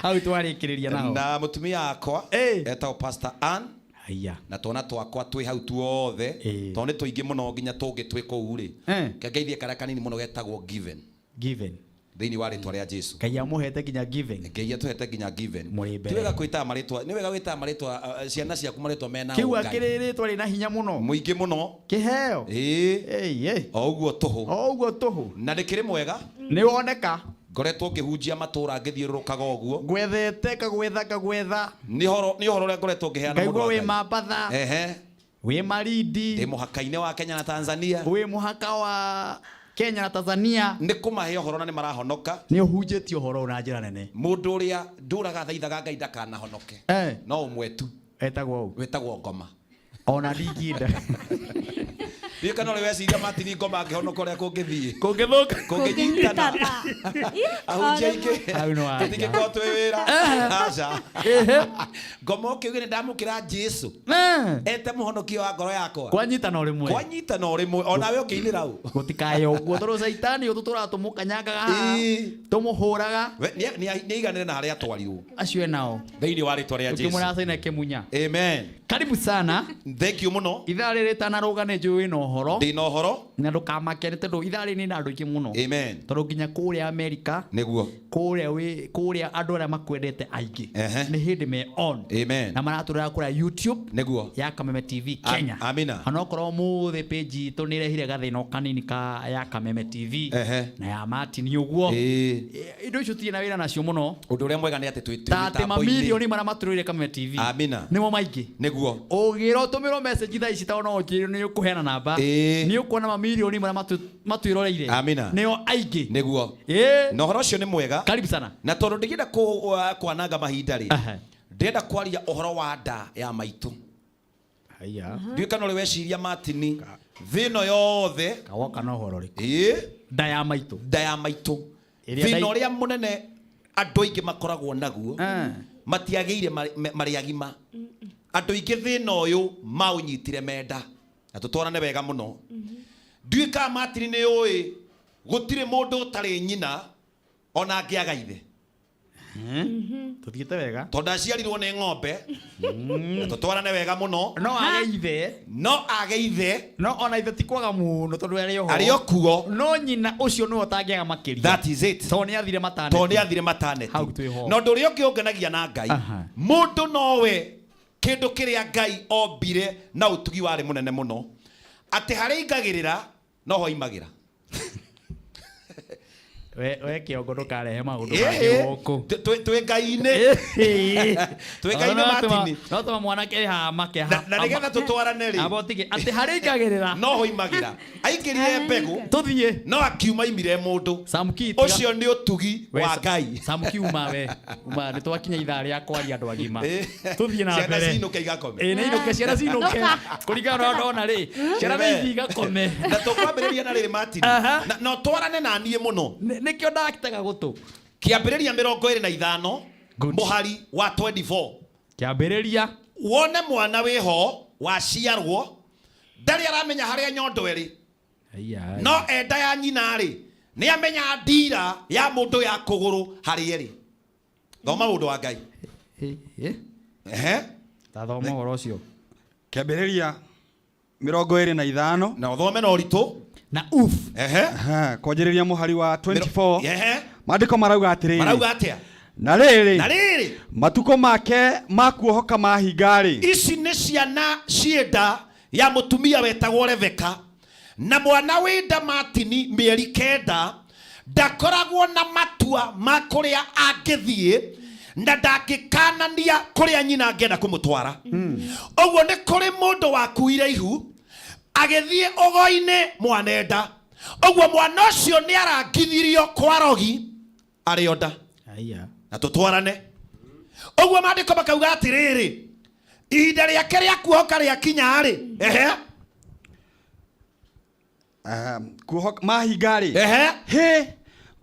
Hau twarĩkĩrĩria nao. Na mũtumia wakwa etagwo Pastor Ann. Haiya. Na twana twakwa twĩ hau tuothe tondũ nĩ tũingĩ mũno nginya tũngĩ twĩ kũu rĩ. Ngeithie karĩa kanini mũno getagwo Given. Given. Thĩinĩ wa rĩtwa rĩa Jesu. Ngai amũhete nginya Given. Ngai atũhete nginya Given. Mũrĩ mbere. Ti wega kwĩtaga marĩtwa, nĩ wega gwĩtaga marĩtwa ciana ciaku marĩtwa mena Kĩu ũngai. akĩrĩ rĩtwa rĩna hinya mũno. Mũingĩ mũno. Kĩheo. Ĩĩ. O ũguo tũhũ. O ũguo tũhũ. Na ndĩkĩrĩ mwega. Nĩ woneka. Ngoretwo ngĩhunjia matũra ngĩthiũrũrũkaga ũguo. Ngwethete ngagwetha ngagwetha. Nĩ ũhoro nĩ ũhoro ũrĩa ngoretwo ngĩheana mũndũ Ngaigua wa wĩ Ngai. Mambatha. Ehe. Wĩ Malindi. Ndĩ mũhaka-inĩ wa Kenya na Tanzania. Wĩ mũhaka wa Kenya na Tanzania. Nĩ kũmahe ũhoro na nĩ marahonoka. Nĩ ũhunjĩtie ũhoro na njĩra nene. Mũndũ ũrĩa ndũraga thaithaga Ngai ndakanahonoke. No ũmwe tu. Etagwo ũ? Wĩtagwo Ngoma. Ona ndingĩenda. Ndiũĩ kana ũrĩ weciria Martin Ngoma angĩhonoka ũrĩa kũngĩthiĩ. Kũngĩthũka. Kũngĩnyitana. Ahunjia aingĩ. Hau nĩ wanja. Tũtingĩkorwo twĩ wĩra. Aca. Ngoma ũkĩuge nĩ ndamũkĩra Jesu. Ete mũhonokia wa ngoro yakwa. Kwanyitana o rĩmwe. Kwanyitana o rĩmwe. Onawe ũkĩinĩra ũ. Gũtikae ũguo tondũ caitani ũyũ tũtũraga tũmũkanyangaga haha. Tũmũhũraga. We, nĩ aiganĩre na harĩa atwarirwo. Acio enao. Thĩinĩ wa rĩtwa rĩa Jesu. Ũkĩmũracaina kĩmunya. Amen. Karibu sana. Thank you mũno. Ithaa rĩrĩ rĩtanarũga nĩ njũĩ wĩna ũhoro. Ndĩna ũhoro. Na ndũkamake nĩ tondũ ithaa rĩrĩ nĩ andũ aingĩ mũno. Amen. Tondũ nginya kũrĩa Amerika. Nĩguo. Kũrĩa wĩ kũrĩa andũ arĩa makwendete aingĩ. Ehe. Nĩ hĩndĩ me on. Amen. Na maratũrora kũrĩa YouTube. Nĩguo. Ya Kameme TV Kenya. Amina. Onokorwo mũthĩ page itũ nĩ ĩrehire gathĩna o kanini ka ya Kameme TV. Ehe. Na ya Martin ũguo. Indo icio tirĩ na wĩra nacio mũno. Ũndũ ũrĩa mwega nĩ atĩ twĩ Ta atĩ mĩtambo-inĩ. mamirioni marĩa matũrĩire Kameme TV. Amina. Nĩmo maingĩ. Nĩguo. Ũngĩra ũtũmĩrwo message thaa ici tondũ no ũnjĩre nĩ ũkũheana namba. Nĩ ũkuona mamirioni marĩa matwĩroreire. Amina. Nĩo aingĩ. Nĩguo. Na ũhoro ũcio nĩ mwega. Karibu sana. Na tondũ ndingĩenda kwananga mahinda rĩ. Ndĩrenda kwaria ũhoro wa nda ya maitũ. Haiya. Ndiũĩ kana ũrĩ weciria Martin thĩ ĩno yothe. Kawoka na ũhoro ũrĩkũ? Ĩĩ. Nda ya maitũ. Nda ya maitũ. Ĩrĩa Thĩna ndai- ũrĩa mũnene andũ aingĩ makoragwo naguo matiagĩire marĩ agima. Andũ aingĩ thĩna ũyũ maũnyitire menda. Na tũtwarane wega mũno. Ndiũĩ kana Martin nĩ ũĩ gũtirĩ mũndũ ũtarĩ nyina ona angĩaga ithe. Tũthiĩte wega. Tondũ aciarirwo nĩ ng'ombe. Na tũtwarane wega mũno. No age ithe. No age ithe. No ona ithe ti kwaga mũno tondũ arĩ oho. Arĩ o kuo. No nyina ũcio nĩwe ũtangĩaga makĩria. That is it. Tondũ nĩ athire mataneti. Tondũ nĩ athire mataneti. Hau twĩ ho. Na ũndũ ũrĩa ũngĩ ũngenagia na Ngai. Mũndũ nowe kĩndũ kĩrĩa Ngai ombire na ũtugi warĩ mũnene mũno. Atĩ harĩa aingagĩrĩra noho aimagĩra. We kĩongo ndũkarehe maũndũ Ĩhĩ. mangĩ gũkũ. Twĩ ngai-inĩ. Twĩ ngai-inĩ Martin. No tũma mwanake haha make Na nĩgetha tũtwarane rĩ. Amba ũtige atĩ harĩa aingagĩrĩra. No ho imagĩra. Aingĩrire mbegũ. Tũthiĩ. No akiuma imire mũndũ. Samki tiga- Ũcio nĩ ũtugi We, wa Ngai. Samki uma we. Uma nĩ twakinya ithaa rĩa kwaria andũ agima. Ĩ. Tũthiĩ na Ciana mbere. cinũke igakome. Ĩ nĩ inũke ciana cinũke. Kũringana na ũrĩa ndona rĩ. Ciana nĩ ithiĩ igakome. Na tũkwambĩrĩria na rĩrĩ Martin. Na no twarane na niĩ mũno. Nĩkĩo ndakitega gũtũ. Kĩambĩrĩria 25 mũhari wa 24. Kĩambĩrĩria. Wone mwana wĩho waciarwo ndarĩ aramenya harĩa nyondo ĩrĩ no enda ya nyina rĩ nĩ amenya ndira ya mũndũ ya kũgũrũ harĩa ĩrĩ. Thoma mũndũ wa Ngai. Ehe. Tathoma ũhoro ũcio. Kĩambĩrĩria 25 na ũthome na ũritũ na uf ehe kwanjĩrĩria mũhari wa 24 ehe maandĩko marauga atĩrĩrĩ marauga atĩa na rĩrĩ na rĩrĩ matukũ make ma kuohoka mahinga-rĩ ici nĩ ciana ciĩ nda ya mũtumia wetagwo Rebeka na mwana wĩ nda Martini mĩeri 9 ndakoragwo na matua ma kũrĩa angĩthiĩ na ndangĩkanania kũrĩa nyina angĩenda kũmũtwara. Ũguo nĩ kũrĩ mũndũ wakuire ihu agĩthiĩ ũgo-inĩ mwanenda. Ũguo mwana ũcio nĩ arangithirio kwa rogi arĩ o nda. Na tũtwarane. Ũguo maandĩko makauga atĩrĩrĩ, ihinda rĩake rĩa kuohoka rĩakinya rĩ, ehe. Kuohoka mahinga-rĩ, ehe, hĩ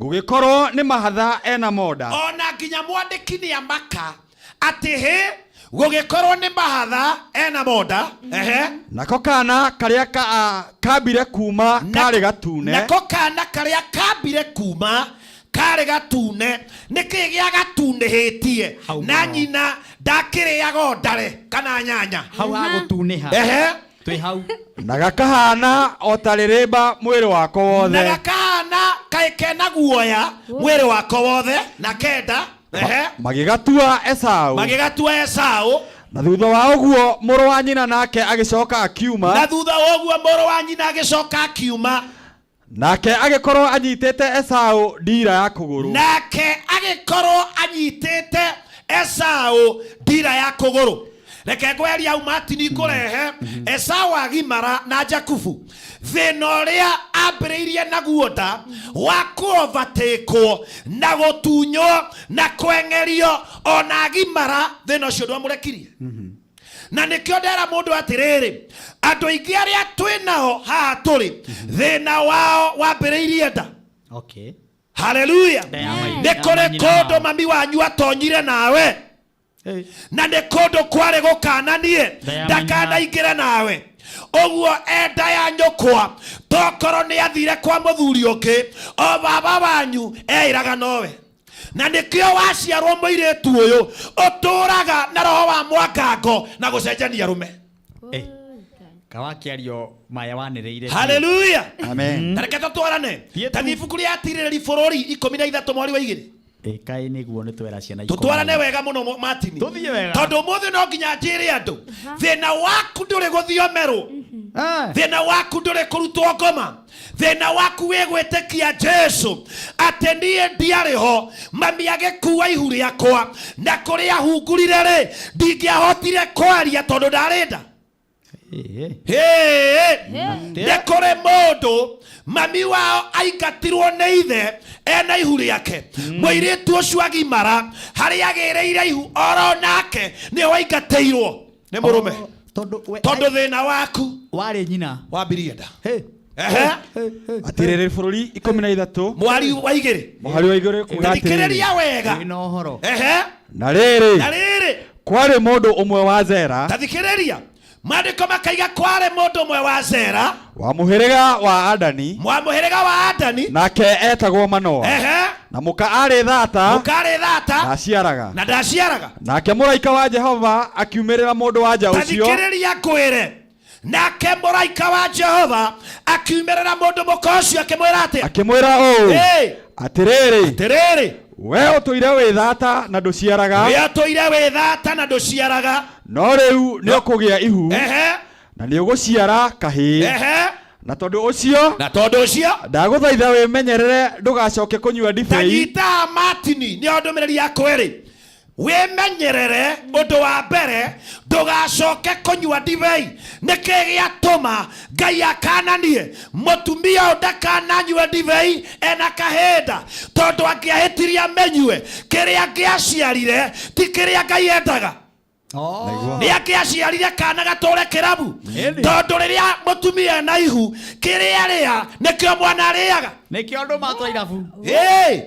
gũgĩkorwo nĩ mahatha ena monda. Ona nginya mwandĩki nĩ amaka atĩ hĩ gũgĩkorwo nĩ mahatha ena monda, ehe. Nako kana karĩa kambire kuma karĩ gatune. Nako kana karĩa kambire kuma karĩ gatune. Nĩkĩ gĩa gatunĩhĩtie na nyina ndakĩrĩaga o ndare kana nyanya. Hau hagũtunĩha. Ehe. Twĩ hau. Na gakahana o ta rĩrĩmba mwĩrĩ wako wothe. Na gakahana kaĩ kena guoya mwĩrĩ wako wothe na kenda. Ehe. Magĩgatua Esau. Magĩgatua Esau. Na thutha wa ũguo mũrũ wa nyina nake agĩcoka akiuma. Na thutha wa ũguo mũrũ wa nyina agĩcoka akiuma. Nake agĩkorwo anyitĩte Esau ndira ya kũgũrũ. Nake agĩkorwo anyitĩte Esau ndira ya kũgũrũ. Reke ngweria hau Martin ngũrehe Esau agimara na Jakubu. Thĩna ũrĩa ambĩrĩirie naguo nda wa kũovatĩkwo na gũtunywo na kweng'erio ona agimara, thĩna ũcio ndwamũrekirie. Na nĩkĩo ndera mũndũ atĩrĩrĩ, andũ aingĩ arĩa twĩ nao haha tũrĩ, thĩna wao wambĩrĩirie nda. Okay. Hallelujah. Nĩ kũrĩ kũndũ mami wanyu atonyire nawe. Na nĩ kũndũ kwarĩ gũkananie ndakanaingĩre nawe. Ũguo enda ya nyũkwa tokorwo nĩ athire kwa mũthuri ũngĩ, o baba wanyu eĩraga nowe. Na nĩkĩo waciarwo mũirĩtu ũyũ ũtũraga na roho wa mwangango na gũcenjania arũme. Kawakĩario maya wanĩrĩire. Hallelujah. Amen. Ta reke tũtwarane. Ta thiĩ ibuku rĩa Atirĩrĩri bũrũri 13 mweri wa 2. Ĩkaĩ nĩguo nĩ twera ciana Tũtwarane wega mũno Martin. Tũthiĩ wega. Tondũ ũmũthĩ no nginya njĩre andũ, thĩna waku ndũrĩ gũthiomerwo. Thĩna waku ndũrĩ kũrutwo ngoma. Thĩna waku wĩ gwĩtĩkia Jesu atĩ niĩ ndiarĩ ho, mami agĩkua ihu rĩakwa na kũrĩa hungurire rĩ, ndingĩahotire kwaria tondũ ndarĩ nda. Nĩ kũrĩ mũndũ mami wao aingatirwo nĩ ithe ena ihu rĩake. Mũirĩtu ũcio agimara harĩa agĩrĩire ihu oro nake nĩho aingatĩirwo nĩ mũrũme. Tondũ thĩna waku warĩ nyina wambirie nda. Ehe. Atirĩrĩri bũrũri 13 mwari wa 2 mũhari wa 2 kuga atĩrĩrĩ. Thikĩrĩria wega. Wĩna ũhoro. Ehe. Na rĩrĩ. Na rĩrĩ. Kwarĩ mũndũ ũmwe wa Zera. Ta thikĩrĩria. Maandĩko makaiga kwarĩ mũndũ ũmwe wa Zera wa mũhĩrĩga wa Adani. Wa mũhĩrĩga wa Adani. Nake etagwo Manoa. Ehe. Na mũka arĩ thata. Mũka arĩ thata. Ndaciaraga. Na ndaciaraga. Nake mũraika wa Jehova akiumĩrĩra mũndũ wa nja ũcio. Ta thikĩrĩria ngwĩre. Nake mũraika wa Jehova akiumĩrĩra mũndũ mũka ũcio akĩmwĩra atĩa? Akĩmwĩra ũũ. Atĩrĩrĩ. Atĩrĩrĩ. We ũtũire wĩ thata na ndũciaraga. We ũtũire wĩ thata na ndũciaraga. No rĩu nĩ ũkũgĩa ihu. Ehe. Na nĩ ũgũciara kahĩĩ. Ehe. Na tondũ ũcio, na tondũ ũcio ndagũthaitha wĩmenyerere ndũgacoke kũnyua ndibei. Tanyita Martini nĩyo ndũmĩrĩri ya kwĩrĩ. Wĩmenyerere ũndũ wa mbere ndũgacoke kũnyua ndibei. Nĩkĩ gĩatũma Ngai akananie mũtumia ũyũ ndakananyue ndibei ena kahĩnda? Tondũ angĩahĩtirie amenyue kĩrĩa angĩaciarire ti kĩrĩa Ngai endaga. Nĩ angĩaciarire kana gatũre kĩrabu, tondũ rĩrĩa mũtumia ena ihu kĩrĩa arĩa nĩkĩo mwana arĩaga. Nĩkĩo andũ matwara irabu. Hey!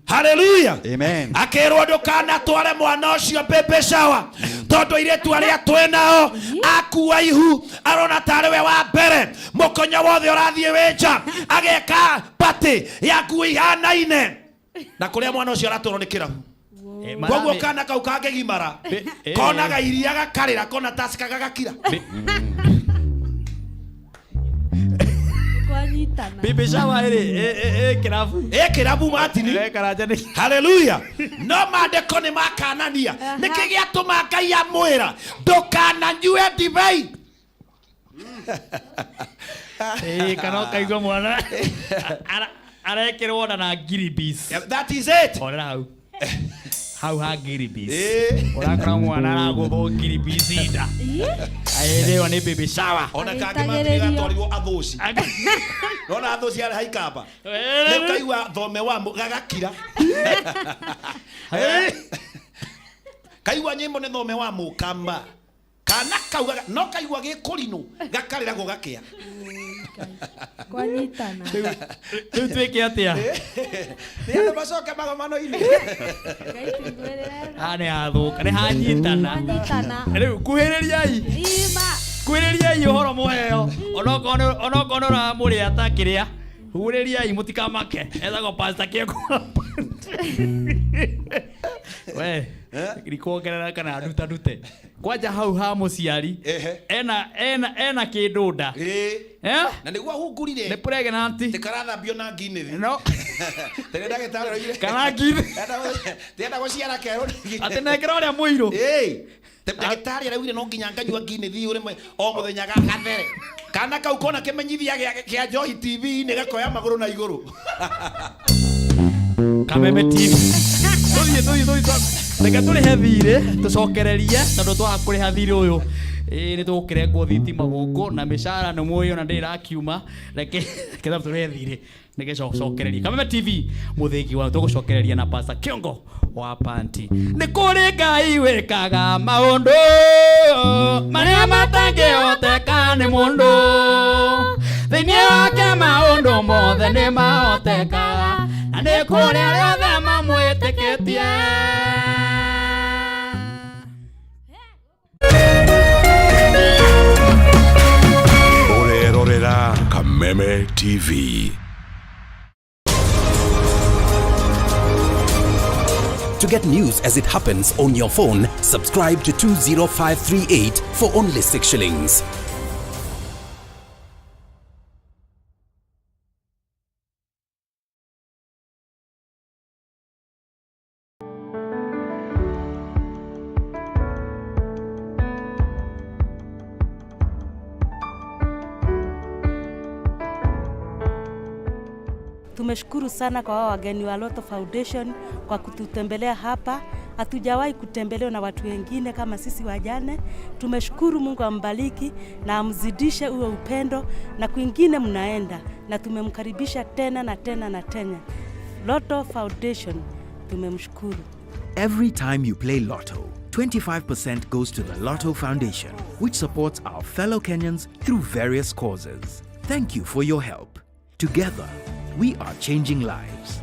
Haleluya. Amen. Akĩrwo ndũkanatware mwana ũcio baby shower, tondũ airĩtu arĩa twĩ nao akua ihu arona tarĩ we wa mbere, mũkonyo wothe ũrathiĩ wĩ nja, ageka party ya nguo ihanaine na kũrĩa mwana ũcio aratwarwo nĩ kĩrabu. Koguo kana kau kangĩgimara konaga iria gakarĩra, kona tasika gagakira. Kwanyitana. Baby shower ĩrĩ ĩ kĩrabu. Ĩ kĩrabu Martini. Haleluya. No maandĩko nĩ makanania. Nĩkĩ gĩatũma Ngai amwĩra ndũkananyue ndibei? Kana ũkaigua mwana arekĩrwo nda na ngiri bees. That is it. Horera hau. Hau ha ngiri bees. Ũrakora mwana aragũthwo ngiri bees nda. Aĩrĩwa nĩ baby shower. Ona kangĩ Martini gatwarirwo athũci. Nona athũci arĩ haikamba. Rĩu kaigua thome wa gagakira. Kaigua nyĩmbo nĩ thome wa mũkamba. Kana kau no kaigua gĩkũrinũ gakarĩra gũgakĩa. Kwanyitana. Rĩu twĩke atĩa? Nĩ andũ macoke magomano-inĩ. Haha nĩ hathũka, nĩ hanyitana. Kwanyitana. Rĩu kuhĩrĩriai. Ima. Kuhĩrĩriai ũhoro mũheo. Onokorwo nĩ ũramũrĩa ta kĩrĩa, hurĩriai mũtikamake. Etagwo Pastor Kĩongo. We, ndikuongerera kana nduta ndute. Kwanja hau ha mũciari ena kĩndũ nda. Na nĩguo ahungurire. Nĩ pregnant. Ndĩkarathambio na nginĩthi. No. Tene ndagĩtarĩ oigire. Kana nginĩthi. Ndĩrenda gũciara kerũ. Atĩ nengera ũrĩa mũirũ. Ndagĩtarĩ araugire no nginya nganyua nginĩthi ũrĩmwe o mũthenya gathere. Kana kau kona kĩmenyithia kĩa Njohi TV-inĩ gakoya magũrũ na igũrũ. Kameme TV. Tũthiĩ tũthiĩ tũthiĩ. Reke tũrĩhe thirĩ tũcokererie tondũ twaga kũrĩha thirĩ ũyũ nĩ tũgũkĩrengwo thitima gũkũ na mĩcara nĩ mũĩ ona ndĩrĩ ĩrakiuma. Reke tũrĩhe thirĩ nĩgecokererie. Kameme TV mũthĩgi wa tũgũcokereria na Pastor Kĩongo wa Panti. Nĩ kũrĩ Ngai wĩkaga maũndũ marĩa matangĩhoteka nĩ mũndũ. Thĩinĩ wake maũndũ mothe nĩ mahotekaga na nĩ kũrĩ arĩa othe mamwĩtĩkĩtie. Ũrerorera Kameme TV. To get news as it happens on your phone, subscribe to 20538 for only 6 shillings. Tumeshukuru sana kwa wao wageni wa Lotto Foundation kwa kututembelea hapa. Hatujawahi kutembelewa na watu wengine kama sisi wajane. Tumeshukuru, Mungu ambariki na amzidishe huo upendo, na kwingine mnaenda, na tumemkaribisha tena na tena na tena. Lotto Foundation tumemshukuru. Every time you play Lotto, 25% goes to the Lotto Foundation, which supports our fellow Kenyans through various causes. Thank you for your help. Together, we are changing lives.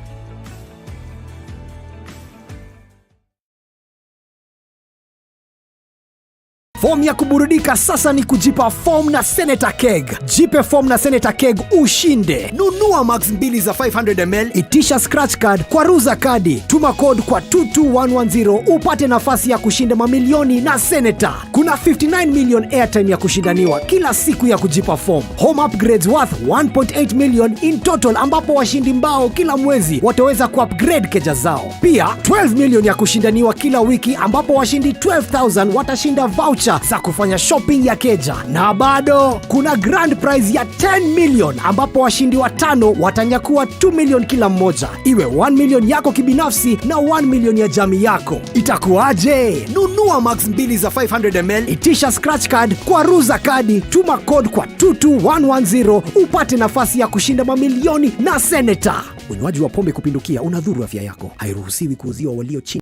Fomu ya kuburudika sasa ni kujipa form na Senator Keg. Jipe form na Senator Keg ushinde. Nunua max mbili za 500 ml, itisha scratch card kwa ruza kadi, tuma code kwa 22110 upate nafasi ya kushinda mamilioni na Senator. Kuna 59 million airtime ya kushindaniwa kila siku ya kujipa form. Home upgrades worth 1.8 million in total, ambapo washindi mbao kila mwezi wataweza kuupgrade keja zao. Pia 12 million ya kushindaniwa kila wiki, ambapo washindi 12,000 watashinda voucher 6 za kufanya shopping ya keja, na bado kuna grand prize ya 10 million ambapo washindi watano watanyakua 2 million kila mmoja, iwe 1 million yako kibinafsi na 1 million ya jamii yako. Itakuwaje? Nunua max mbili za 500 ml, itisha scratch card kwa ruza kadi, tuma code kwa 22110 upate nafasi ya kushinda mamilioni na Senator. Unywaji wa pombe kupindukia unadhuru afya yako. Hairuhusiwi kuuziwa walio chini.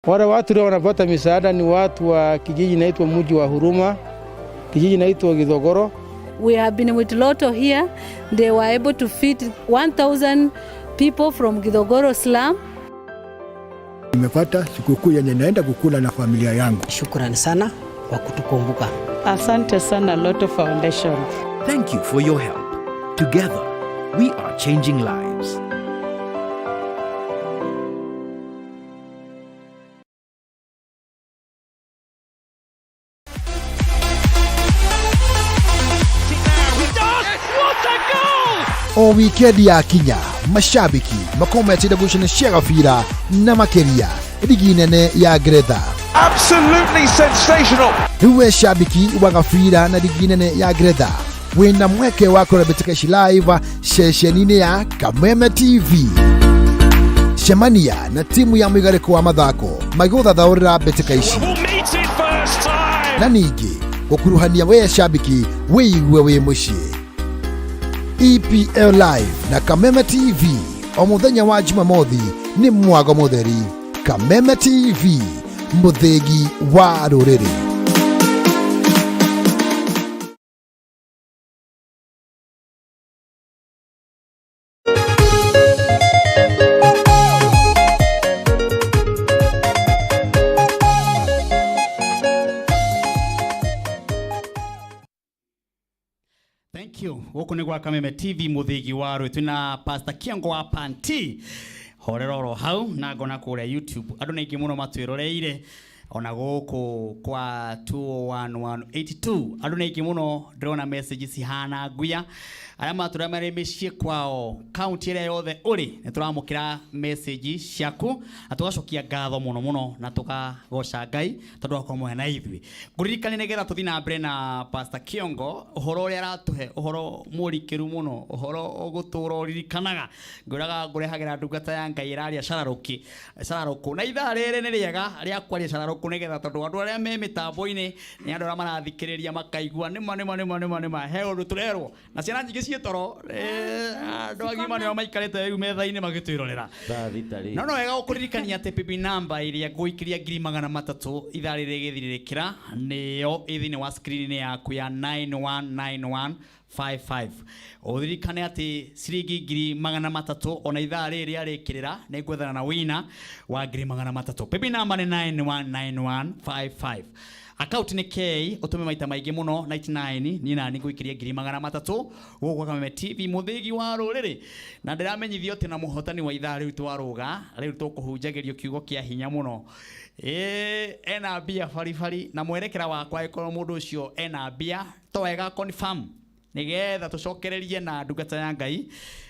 Wale watu leo wanapata misaada ni watu wa kijiji inaitwa Mji wa Huruma, kijiji inaitwa Githogoro. We have been with Lotto here. They were able to feed 1,000 people from Githogoro slum. Nimepata sikukuu yenye naenda kukula na familia yangu. Shukrani sana kwa kutukumbuka. Asante sana Lotto Foundation. Thank you for your help. Together, we are changing lives. O wikendi yakinya mashabiki makometire gucani cia gabira na makiria rigi nene ya Ngeretha. Absolutely sensational. Riu we shabiki wa gabira na rigi nene ya Ngeretha wina mweke wa kũrora mbĩtĩka ici live ceceni-inĩ ya Kameme TV. Cemania na timu ya mũigarĩko wa mathako magĩgũthathaũrĩra mbĩtĩka ici na ningĩ gũkuruhania we shabiki wĩigue wĩ mũciĩ. EPL Live na Kameme TV o mũthenya wa Jumamothi nĩ mwago mũtheri. Kameme TV, mũthĩgi wa rũrĩrĩ. Thank you. Gũkũ nĩ gwa Kameme TV mũthĩgi wa rwĩ twĩna Pastor Kĩongo wa Panti horera oro hau na ngona kũrĩa YouTube andũ nĩ aingĩ mũno matwĩroreire ona gũkũ kwa 21182 andũ nĩ aingĩ mũno ndĩrona message cihana nguya arĩa matũra marĩ mĩciĩ kwao kaunti ĩrĩa yothe ũrĩ nĩ tũramũkĩra message ciaku na tũgacokia ngatho mũno mũno na tũkagoca Ngai tondũ wa hamwe na ithuĩ. Ngũririkanie nĩgetha tũthiĩ na mbere na Pastor Kĩongo ũhoro ũrĩa aratũhe ũhoro mũrikĩru mũno ũhoro ũgũtũra ũririkanaga ngwĩraga ngũrehagĩra ndungata ya Ngai ĩraria cararũki cararũkũ na ithaa rĩrĩ nĩ rĩega rĩa kwaria cararũkũ nĩgetha tondũ andũ arĩa me mĩtambo-inĩ nĩ andũ arĩa marathikĩrĩria makaigua nĩma nĩma nĩma nĩma nĩma he ũndũ tũrerwo na ciana nyingĩ ciĩ toro, andũ agima nĩo maikarĩte rĩu metha-inĩ magĩtwĩrorera. Thaa thita rĩ. No no wega gũkũririkania atĩ PB number ĩrĩa ngũikĩria 300,000 ithaa rĩrĩ rĩgĩthirĩrĩkĩra nĩyo ĩ thĩinĩ wa screen-inĩ yaku ya 919155. Ũririkane atĩ ciringi 300,000 ona ithaa rĩrĩ rĩarĩkĩrĩra nĩ ngwethana na wina wa 300,000. PB number nĩ 919155. Account nĩ K ũtũme maita maingĩ mũno 99 niĩ nani ngũikĩria 300,000 gũkũ gwa Kameme TV mũthĩgi wa rũrĩrĩ na ndĩramenyithio atĩ na mũhotani wa ithaa rĩu twarũga rĩu tũkũhunjagĩrio kiugo kĩa hinya mũno. Ena mbia baribari na mwerekera wakwa ĩkorwo mũndũ ũcio ena mbia to wega confirm nĩgetha tũcokererie na ndungata ya Ngai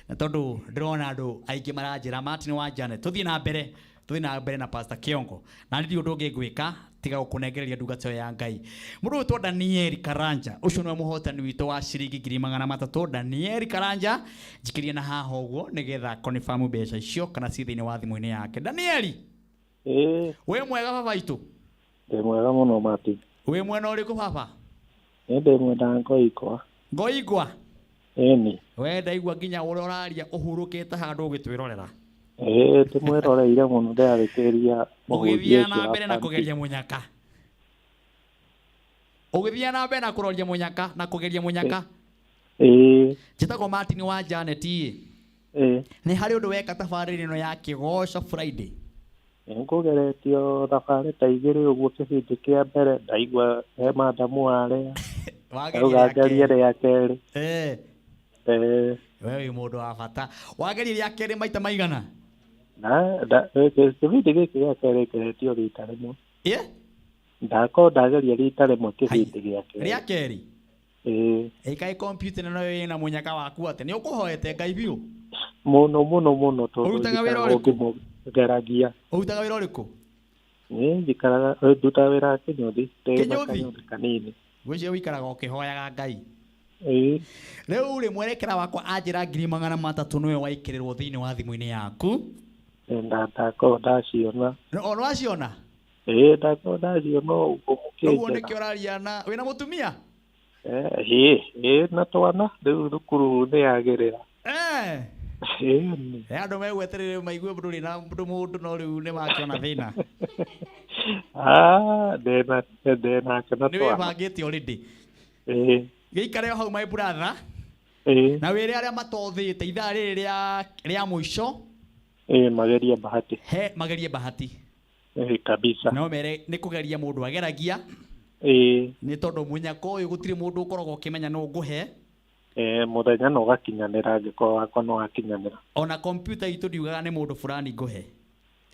na tondũ ndĩrona andũ aingĩ maranjĩra Martin wa Janet tũthiĩ na mbere tũthiĩ na mbere na Pastor Kĩongo na ndirĩ ũndũ ũngĩ ngwĩka tiga gũkũnengereria ndungata ĩyo ya Ngai. Mũndũ ũyũ Daniel Karanja ũcio nĩwe mũhotani witũ wa ciringi 300,000. Daniel Karanja njikĩrie na haha ũguo nĩgetha confirm mbeca icio kana ci thĩinĩ wa thimũ-inĩ yake. Daniel, wĩ mwega baba itũ? Ndĩ mwega mũno Martin. Wĩ mwena ũrĩkũ baba? Nĩ ndĩ mwena Ngoingwa. Ngoingwa? Ĩni. We ndaigua nginya ũrĩa ũraria ũhurũkĩte handũ ũgĩtwĩrorera. Ndĩmwĩroreire mũno ndĩrarĩkĩrĩria mũhunjia Ũgĩthiĩ ũcio na wa mbere na Panti. kũgeria mũnyaka. Ũgĩthiĩ na mbere na kũroria mũnyaka na kũgeria mũnyaka. Njĩtagwo Martin wa Janet ĩ. Nĩ harĩ ũndũ weka tabarĩra ĩno ya Kĩgoco Friday? Nĩngũgeretio thabarĩ ta igĩrĩ ũguo kĩbindi kĩa mbere ndaigua he madamu arĩa Wageria rĩu rĩa ngerie kerĩ. rĩa kerĩ. We wĩ mũndũ wa bata. Wageria rĩa kerĩ maita maigana? Na kĩbindi gĩkĩ gĩa kerĩ ngeretio rita rĩmwe. Ndakorwo ndageria rita rĩmwe kĩbindi gĩa kerĩ. Rĩa kerĩ? Ĩĩ. Ĩkaĩ kompiuta ĩno nayo ĩna mũnyaka waku atĩ nĩ ũkũhoete Ngai biũ? Mũno mũno mũno tondũ Ũrutaga wĩra njikaraga ũrĩkũ? ngĩmũgeragia. Ũrutaga wĩra ũrĩkũ? Niĩ njikaraga ndutaga wĩra wa kĩnyũthi. Ndĩ na Kĩnyũthi? kanyũthi kanini. Ngwĩciria wĩikaraga ũkĩhoyaga Ngai. Ĩĩ. Rĩu rĩ mwerekera wakwa anjĩra 300,000 nĩwe waikĩrĩrwo thĩinĩ wa thimũ-inĩ yaku. Ndakorwo ndaciona. O nĩwaciona? Ĩĩ ndakorwo ndaciona ũguo Ũguo mũkĩnjĩra. nĩkĩo ũraria na wĩna mũtumia? Ĩĩ ĩĩ na twana rĩu thukuru nĩ yagĩrĩra. Eh. Ĩĩ. He andũ megwetereire maigue ndũrĩ na ndũ mũndũ no rĩu nĩmakĩona thĩna. Ah, ndĩna ndĩnake na Nĩ twana. wĩbangĩte already. Ĩĩ. Gĩikare o hau my brother. Ĩĩ. Na wĩre arĩa matothĩte ithaa rĩrĩ rĩa rĩa mũico Ĩĩ magerie bahati. he magerie bahati. Ĩĩ kabisa. No mere nĩ kũgeria mũndũ ageragia Ĩĩ. nĩ tondũ mũnyaka ũyũ gũtirĩ mũndũ ũkoragwo ũkĩmenya nũ ngũhe. Ĩĩ mũthenya no ũgakinyanĩra angĩkorwo wakwa no wakinyanĩra. Ona kompiuta itũ ndiugaga nĩ mũndũ fulani ngũhe.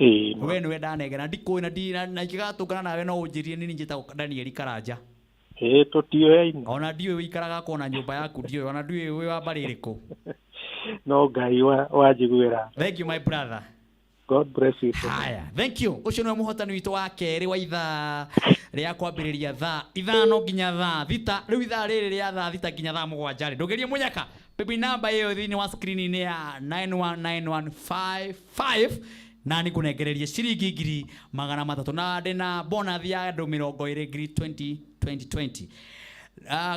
Ĩĩ. We nĩwe ndanengera ndikũĩ na ndi na ingĩgatũngana nawe no ũnjĩrie nĩ niĩ njĩtagwo Daniel Karanja. Ĩĩ tũtiũyaine. Ona ndiũĩ wĩikaraga kũ ona nyũmba yaku ndiũĩ ona ndiũĩ wĩ wa mbarĩ ĩrĩkũ. No Ngai wanjiguĩra. Thank you my brother. God bless you. Haya, thank you. Ũcio nĩwe mũhotani witũ wa kerĩ wa ithaa rĩa kwambĩrĩria thaa 5 nginya thaa 6. Rĩu ithaa rĩrĩ rĩa thaa 6 nginya thaa 7 rĩ. Ndũgerie mũnyaka. Baby namba ĩyo thĩinĩ wa screen-inĩ ya 919155 na nĩ ngũnengererie ciringi 300,000 na ndĩna bonus ya andũ 20 ngiri 20 20 20.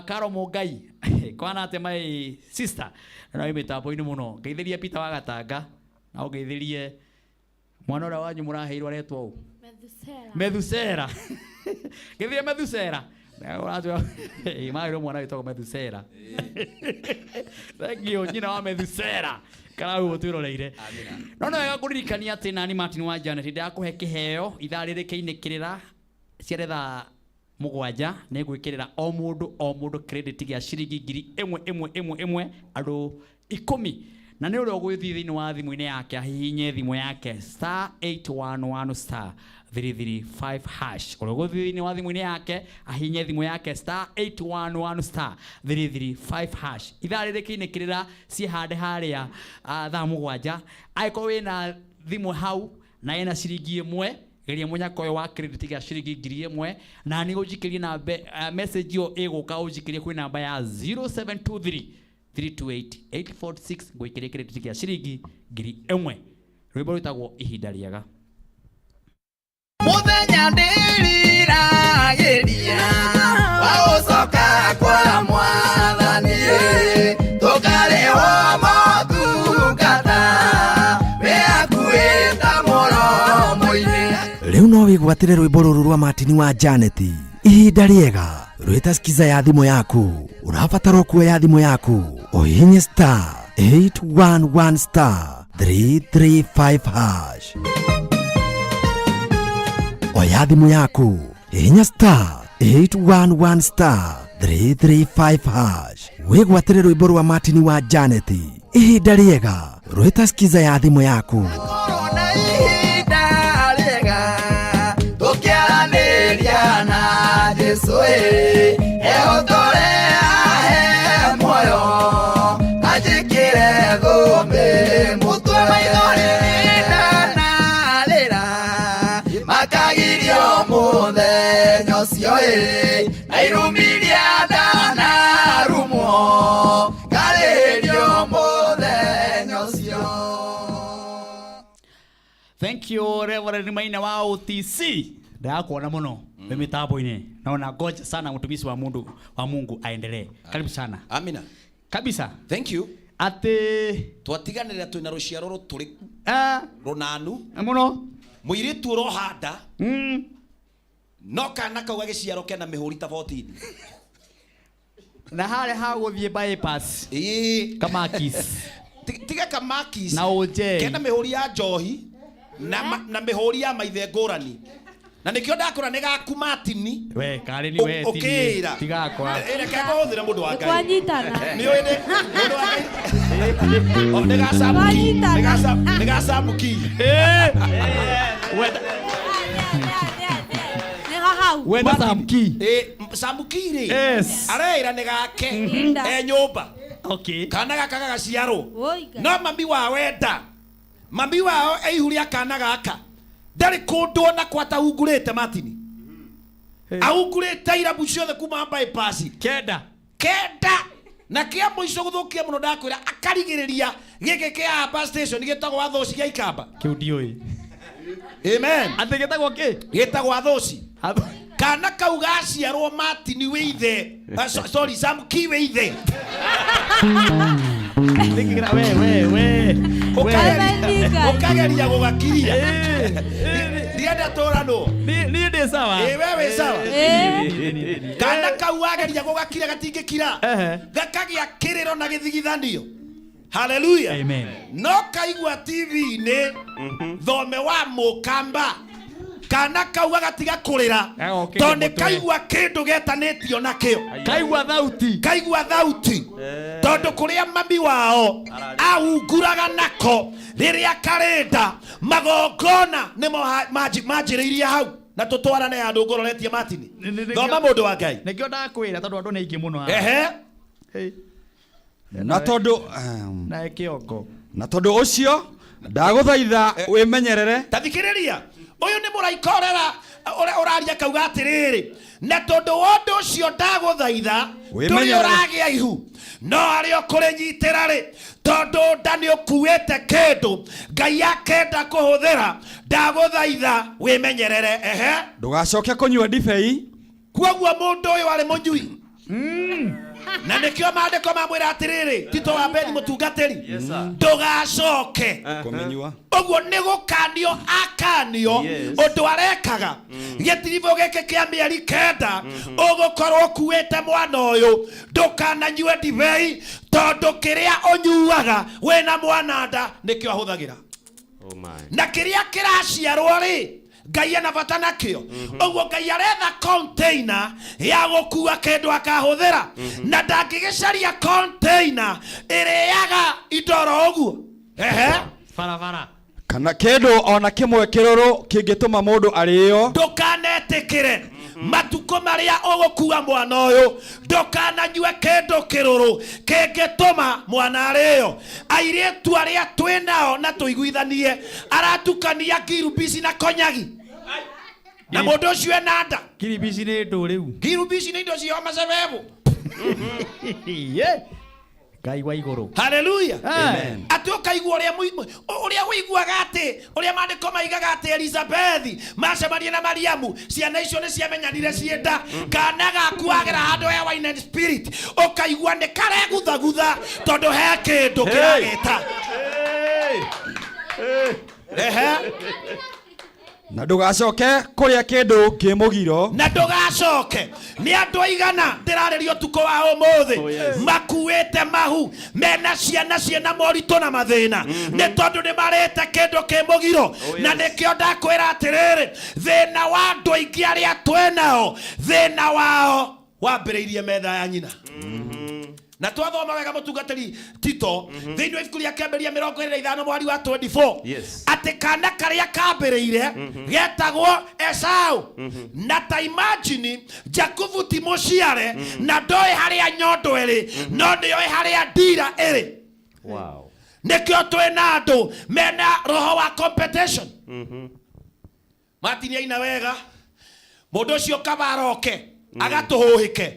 Karo Mũngai kwana atĩa my sister na wĩ mĩtambo-inĩ mũno ngeithĩrie Peter wa Gatanga na ũngeithĩrie mwana ũrĩa wanyu mũraheirwo aretwo ũ Methusera ngeithĩrie Methusera maheirwo mwana wĩtagwo Methusera. Thank you nyina wa Methusera karau twĩroreire no no wega kũririkania atĩ nani Martin wa Janet ndakũhe kĩheo ithaa rĩrĩ kĩinĩkĩrĩra ciare thaa 7 nĩ ngwĩkĩrĩra o mũndũ credit gĩa ciringi 1,000 1 1 1 andũ 10 na nĩ ũrĩa ũgũthiĩ thĩinĩ wa thimũ-inĩ yake ahihinye thimũ yake star 811 star 335 hash ũrĩa ũgũthiĩ thĩinĩ wa thimũ-inĩ yake ahihinye thimũ yake star 811 star 335 hash ithaa rĩrĩ kĩinĩkĩrĩra ciĩhande harĩa thaa 7 angĩkorwo wĩna thimũ hau na ĩna ciringi 1 geria mũnyaka ũyũ wa credit gĩa ciringi 1,000 na nĩ ũnjikĩrie namba message ĩyo ĩgũka ũnjikĩrie kwĩ namba ya 0723 328 846 ngũikĩrie credit gĩa ciringi 1,000 rwĩmbo rwĩtagwo ihinda rĩega. Mũthenya ndĩriragĩria wa gũcoka kwa Mwathani tũkarĩhwo motungata wĩ hakuhĩ ta mũromo-inĩ. Rĩu no wĩgwatĩre rwĩmbo rũrũ rwa Martin wa Janet ihinda rĩega rwĩta skiza ya thimũ yaku ũrabatara kuoya thimũ yaku ũhihinye star 811 star 335 hash oya thimũ yaku hihinya star 811 star 335 hash wĩgwatĩre rwĩmbo rwa Martin wa Janet ihinda rĩega rwĩta skiza ya thimũ yaku. Ihinda rĩega tũkĩaranĩria na Jesũ ĩ ehotore ahe muoyo anjĩkĩre thũmbĩ mũtwe maithori ndanarĩra makagirio mũthenya ũcio ĩ na irumiria ndanarumwo ngarĩrio mũthenya ũcio. Thank you Reverend Maina wa OTC ndakuona mũno wĩ mĩtambo-inĩ naona ngoja sana mtumishi wa Mungu wa Mungu aendelee. Karibu sana. Amina. Kabisa. Thank you. Atĩ twatiganĩrĩra twĩna rũciaro rũtũrĩku rũnanu mũno mũirĩtu ũrohanda no kana kau gagĩciarwo kena mĩhũri ta 14 na harĩa ha gũthiĩ bypass ĩĩ kamakis tiga kamakis na ũnjei kena mĩhũri ya njohi na mĩhũri ya maithe ngũrani na nĩkĩo ndakũra nĩ gaku Martin we karĩ ni we ũkĩĩra tigakwa reke ngũhũthĩre mũndũ wa Ngai Kwanyitana. nĩ ũĩ nĩ mũndũ wa Ngai O, nĩ gacamuki nĩ gacamuki Nĩ hahau. Wenda Samki. Samki rĩ Yes. areĩra nĩ gake Inda. e nyũmba okay. Kana gaka gagaciarwo Woi Ngai. no mami wa wenda mami wao e ihu rĩa kana gaka Ndarĩ kũndũ ona kwa atahungurĩte Martin. Ahungurĩte irabu ciothe kuma bypass. Kenda. Kenda. Na kĩa mũico gũthũkia mũno ndakwĩra akarigĩrĩria gĩkĩ kĩa Aba station gĩtagwo Athoci gĩa Ikamba. Kĩu ndiũĩ. Amen. Atĩ gĩtagwo kĩ? Gĩtagwo Athoci. Kana kau gaciarwo Martin wĩ ithe. Sorry, Sam Ki wĩ ithe. We we we. Ũkageria gũgakiria. Ndienda tũranwo. Niĩ ndĩ sawa. Ĩ we wĩ sawa. Kana kau wageria gũgakira gatingĩkira. Gakagĩa kĩrĩro na gĩthigithanio. Hallelujah. Amen. No kaigua TV-inĩ thome wa mũkamba. Kana kau gagatiga kũrĩra tondũ nĩ kaigua kĩndũ getanĩtio nakĩo. Kaigua thauti. Kaigua thauti. Tondũ kũrĩa mami wao ahunguraga nako rĩrĩa karĩnda magongona nĩmo manjĩrĩirie hau na tũtwarane handũ ngororetie Martin. Thoma mũndũ wa Ngai. Nĩkĩo ndakwĩra tondũ andũ nĩ aingĩ mũno haha. Ehe. Na tondũ na kĩongo. Na tondũ ũcio ndagũthaitha wĩmenyerere. Ta thikĩrĩria. Ũyũ nĩ mũraika ũrĩa ũraria kauga atĩrĩrĩ, na tondũ wa ũndũ ũcio ndagũthaitha ndũrĩ ũragĩa ihu no harĩa ũkũrĩnyitĩra rĩ, tondũ nda nĩ ũkuĩte kĩndũ Ngai akenda kũhũthĩra, ndagũthaitha wĩmenyerere. Ehe. Ndũgacoke kũnyua ndibei. Kwoguo mũndũ ũyũ arĩ mũnyui. Na nĩkĩo maandĩko mamwĩra atĩrĩrĩ, Tito wa Beni mũtungatĩri, ndũgacoke kũmĩnyua. Ũguo nĩ gũkanio akanio ũndũ arekaga. Gĩtiribũ gĩkĩ kĩa mĩeri 9 ũgũkorwo ũkuĩte mwana ũyũ, ndũkananyue ndibei tondũ kĩrĩa ũnyuaga wĩna mwana nda nĩkĩo ahũthagĩra. Na kĩrĩa kĩraciarwo rĩ, Ngai ena bata nakĩo. Ũguo Ngai aretha container ya gũkua kĩndũ akahũthĩra, na ndangĩgĩcaria container ĩrĩaga indo oro ũguo. Ehe. Barabara. Kana kĩndũ ona kĩmwe kĩrũrũ kĩngĩtũma mũndũ arĩo. Ndũkanetĩkĩre matukũ marĩa ũgũkua mwana ũyũ, ndũkananyue kĩndũ kĩrũrũ kĩngĩtũma mwana arĩo. Airĩtu arĩa twĩ nao na tũiguithanie, aratukania ngirubici na konyagi. Na mũndũ ũcio ena nda. Ngirubici nĩ ndũ rĩu. Ngirubici nĩ indo cio macebebu. Ngai wa igũrũ. Hallelujah. Amen. Atĩ ũkaigua ũrĩa ũiguaga atĩ ũrĩa maandĩko maigaga atĩ Elizabeth macemania na Mariamu, ciana icio nĩ ciamenyanire ciĩ nda. Kana gaku wagera handũ he wine and spirit, ũkaigua nĩ kareguthagutha tondũ he kĩndũ kĩragĩta. Ehe. Na ndũgacoke kũrĩa kĩndũ kĩ mũgiro. Na ndũgacoke. Nĩ andũ aigana ndĩrarĩria ũtukũ wa ũmũthĩ makuĩte mahu, mena ciana ciĩna moritũ na mathĩna, nĩ tondũ nĩ marĩte kĩndũ kĩ mũgiro. Na nĩkĩo ndakwĩra atĩrĩrĩ, thĩna wa andũ aingĩ arĩa twĩnao, thĩna wao wambĩrĩirie metha ya nyina. Na twathoma wega mũtungatĩri Tito thĩinĩ wa ibuku rĩa kĩambĩrĩria 25 mweri wa 24, atĩ kana karĩa kambĩrĩire getagwo Esau. Na ta imagine Jakubu ti mũciare na ndoĩ harĩa nyondo ĩrĩ, no nĩoĩ harĩa ndira ĩrĩ. Wow. Nĩkĩo twĩna andũ mena roho wa competition. Martin aina wega, mũndũ ũcio kabaroke agatũhũhĩke,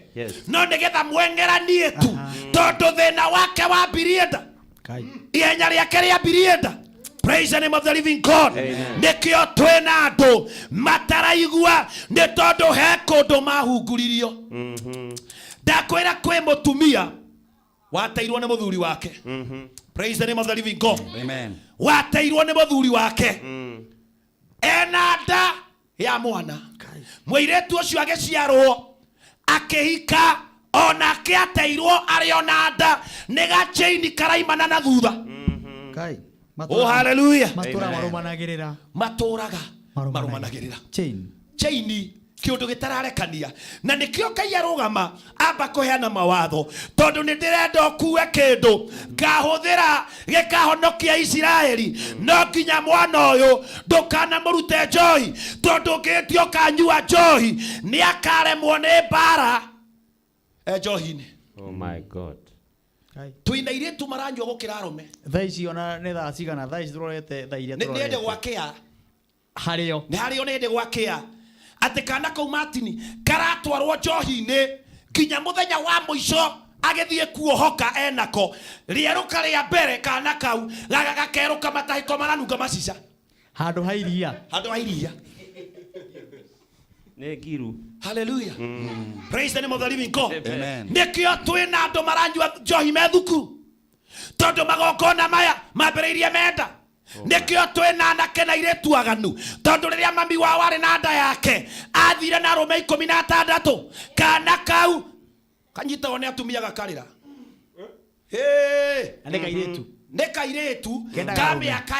no nĩgetha mwengeranie tu, tondũ thĩna wake wambirie nda, ihenya rĩake rĩambirie nda. Praise the name of the living God. Nĩkĩo twĩna andũ mataraigua nĩ tondũ he kũndũ mahunguririo. Ndakwĩra kwĩ mũtumia wateirwo nĩ mũthuri wake. Praise the name of the living God. Amen. Wateirwo nĩ mũthuri wake ena nda ya mwana. Mũirĩtu ũcio agĩciarwo akĩhika, onake ateirwo arĩ ona nda, nĩ gachaini karaimana na thutha. Kai. Oh, hallelujah. Matũra marũmanagĩrĩra. Matũraga marũmanagĩrĩra. Chain. Chaini kĩũndũ gĩtararekania. Na nĩkĩo Ngai arũgama amba kũheana mawatho, tondũ nĩ ndĩrenda ũkue kĩndũ ngahũthĩra gĩkahonokia Isiraeli. No nginya mwana ũyũ ndũkanamũrute njohi, tondũ ũngĩtio ũkanyua njohi nĩ akaremwo nĩ mbara e njohi-inĩ. Oh my God. Twĩna airĩtu maranyua gũkĩra arũme. Thaa ici ona nĩ thaa cigana? Thaa ici tũrorete thaa iria Nĩ tũrorete. nĩende gwakĩa. Harĩo. Nĩ harĩo nĩ hĩndĩ gwakĩa atĩ kana kau Martin karatwarwo njohi-inĩ nginya mũthenya wa mũico agĩthiĩ kuohoka enako rĩerũka rĩa mbere kana kau gakerũka matahĩko maranunga macica handũ ha iria. Handũ ha iria. Nĩ ngiru. Hallelujah. Praise the name of the living God. Amen. Nĩkĩo twĩna andũ maranyua njohi me thukuru tondũ magongona maya mambĩrĩirie menda. Nĩkĩo twĩna anake na airĩtu aganu tondũ rĩrĩa mami wao arĩ na nda yake athire na arũme 16 kana kau kanyitagwo nĩ atumia gakarĩra. Hey. Na nĩ kairĩtu. Nĩ kairĩtu Kendaga ka arũme. mĩaka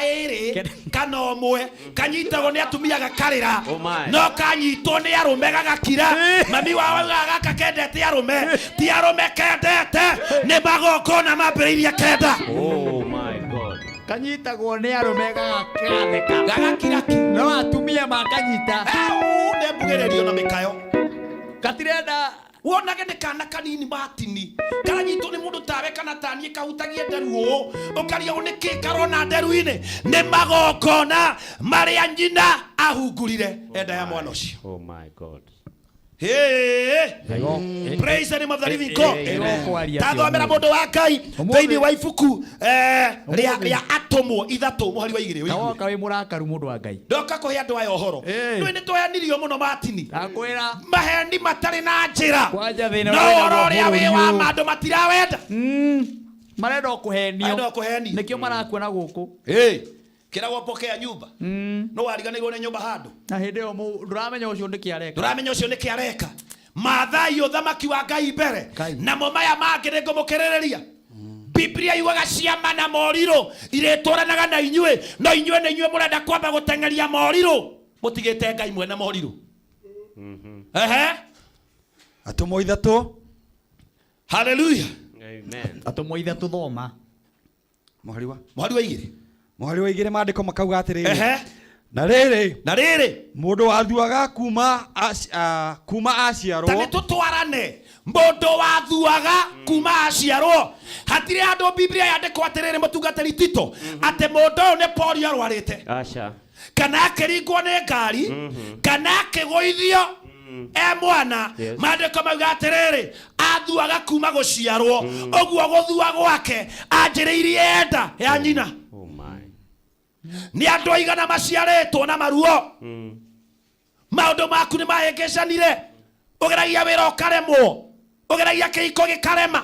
2 kana 1 kanyitagwo nĩ atumia gakarĩra. Oh my. No kanyitwo nĩ arũme gagakira. Mami wao augaga gaka kendete arũme ti arũme kendete nĩ magongona mambĩrĩirie kenda. Oh my God. Kanyitagwo nĩ arũme gagakatheka. Gagakira ki. No atumia makanyita. Au nĩ mbugĩrĩrio na mĩkayo. Gatirenda. Wonage nĩ kana kanini Martin karanyitwo nĩ mũndũ tawe kana taniĩ kahutagie nderu ũũ ũkaria ũũ nĩkĩ karona nderu-inĩ nĩ magongona marĩa nyina ahungurire enda ya mwana ũcio. Oh my God. Hey. Praise the name of the living God. Amen. Tathomera mũndũ wa Ngai thĩinĩ wa ibuku rĩa atũmwo 3 mũhari wa 2 ũigue. Kawoka wĩ mũrakaru mũndũ wa Ngai. Ndoka kũhe andũ aya ũhoro. Nĩ nĩ tweanirio mũno Martin. Ndakwĩra. Maheni matarĩ na njĩra. Kwanja thĩna No ũrĩa ũhoro ũrĩa wĩ wa bũrũri ma andũ matirawenda. Marenda o kũhenio. Marenda o kũhenio. Nĩkĩo marakua na gũkũ. Kĩragwo pokea nyumba. No wariganĩirwo nĩ nyũmba handũ. Na hĩndĩ ĩyo ndũramenya ũcio nĩkĩ areka. Ndũramenya ũcio nĩkĩ areka. Maathai ũthamaki wa Ngai mbere. Namo maya mangĩ nĩ ngũmũkĩrĩrĩria. Biblia yugaga ciama na morirũ irĩtwaranaga na inyuĩ, no inyuĩ nĩ inyuĩ mũrenda kwamba gũteng'eria morirũ. Mũtigĩte Ngai mwene morirũ. Ehe. Atũmwo 3. Hallelujah. Amen. Atũmwo 3 thoma. Mũhari wa? Mũhari wa 2. Mũhari wa 2 maandĩko makauga atĩrĩrĩ. Ehe. Na rĩrĩ. Na rĩrĩ. Mũndũ wathuaga kuma aciarwo. Ta nĩ tũtwarane. Mũndũ wathuaga kuma aciarwo. Hatirĩ handũ Biblia yandĩkwo atĩrĩrĩ mũtungatĩri Tito atĩ mũndũ ũyũ nĩ polio arwarĩte. Aca. Kana akĩringwo nĩ ngari, kana akĩgũithio e mwana. Yes. Maandĩko mauga atĩrĩrĩ athuaga kuma gũciarwo. Ũguo gũthua gwake anjĩrĩirie enda ya nyina. Oh my. Nĩ andũ aigana maciarĩtwo na maruo. Maũndũ maku nĩ mahĩngĩcanire. Ũgeragia wĩra ũkaremwo. Ũgeragia kĩhiko gĩkarema.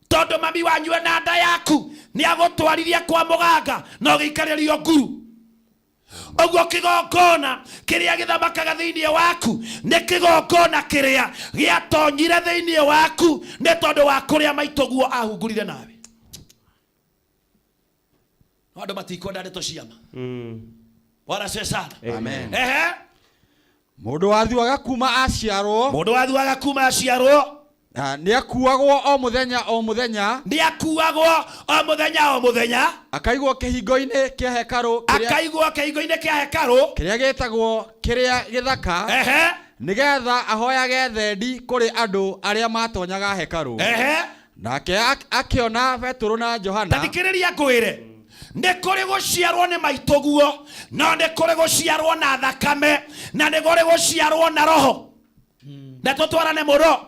Tondũ mami wanyu na nda yaku nĩ agũtwaririe kwa mũganga na ũgĩikarĩrio nguru. Ũguo kĩgongona kĩrĩa gĩthamakaga thĩinĩ waku nĩ kĩgongona kĩrĩa gĩatonyire thĩinĩ waku nĩ tondũ wa kũrĩa maitũguo ahungurire nawe. No andũ matikwenda ndeto ciama. Bwana asifiwe sana. Amen. Ehe. Mũndũ wathuaga kuma aciarwo. Mũndũ wathuaga kuma aciarwo. Nĩ akuagwo o mũthenya o mũthenya. Nĩ akuagwo o mũthenya o mũthenya. Akaigwo kĩhingo-inĩ kĩa hekarũ kĩrĩa Akaigwo kĩhingo-inĩ kĩa hekarũ. Kĩrĩa gĩtagwo kĩrĩa gĩthaka. Ehe. Nĩgetha ahoyage thendi kũrĩ andũ arĩa matonyaga hekarũ. Ehe. Nake akĩona Petero na Johana. Tathikĩrĩria ngwĩre. Nĩ kũrĩ gũciarwo nĩ maitũguo, no nĩ kũrĩ gũciarwo na thakame, na nĩ kũrĩ gũciarwo na roho. Na tũtwarane mũno.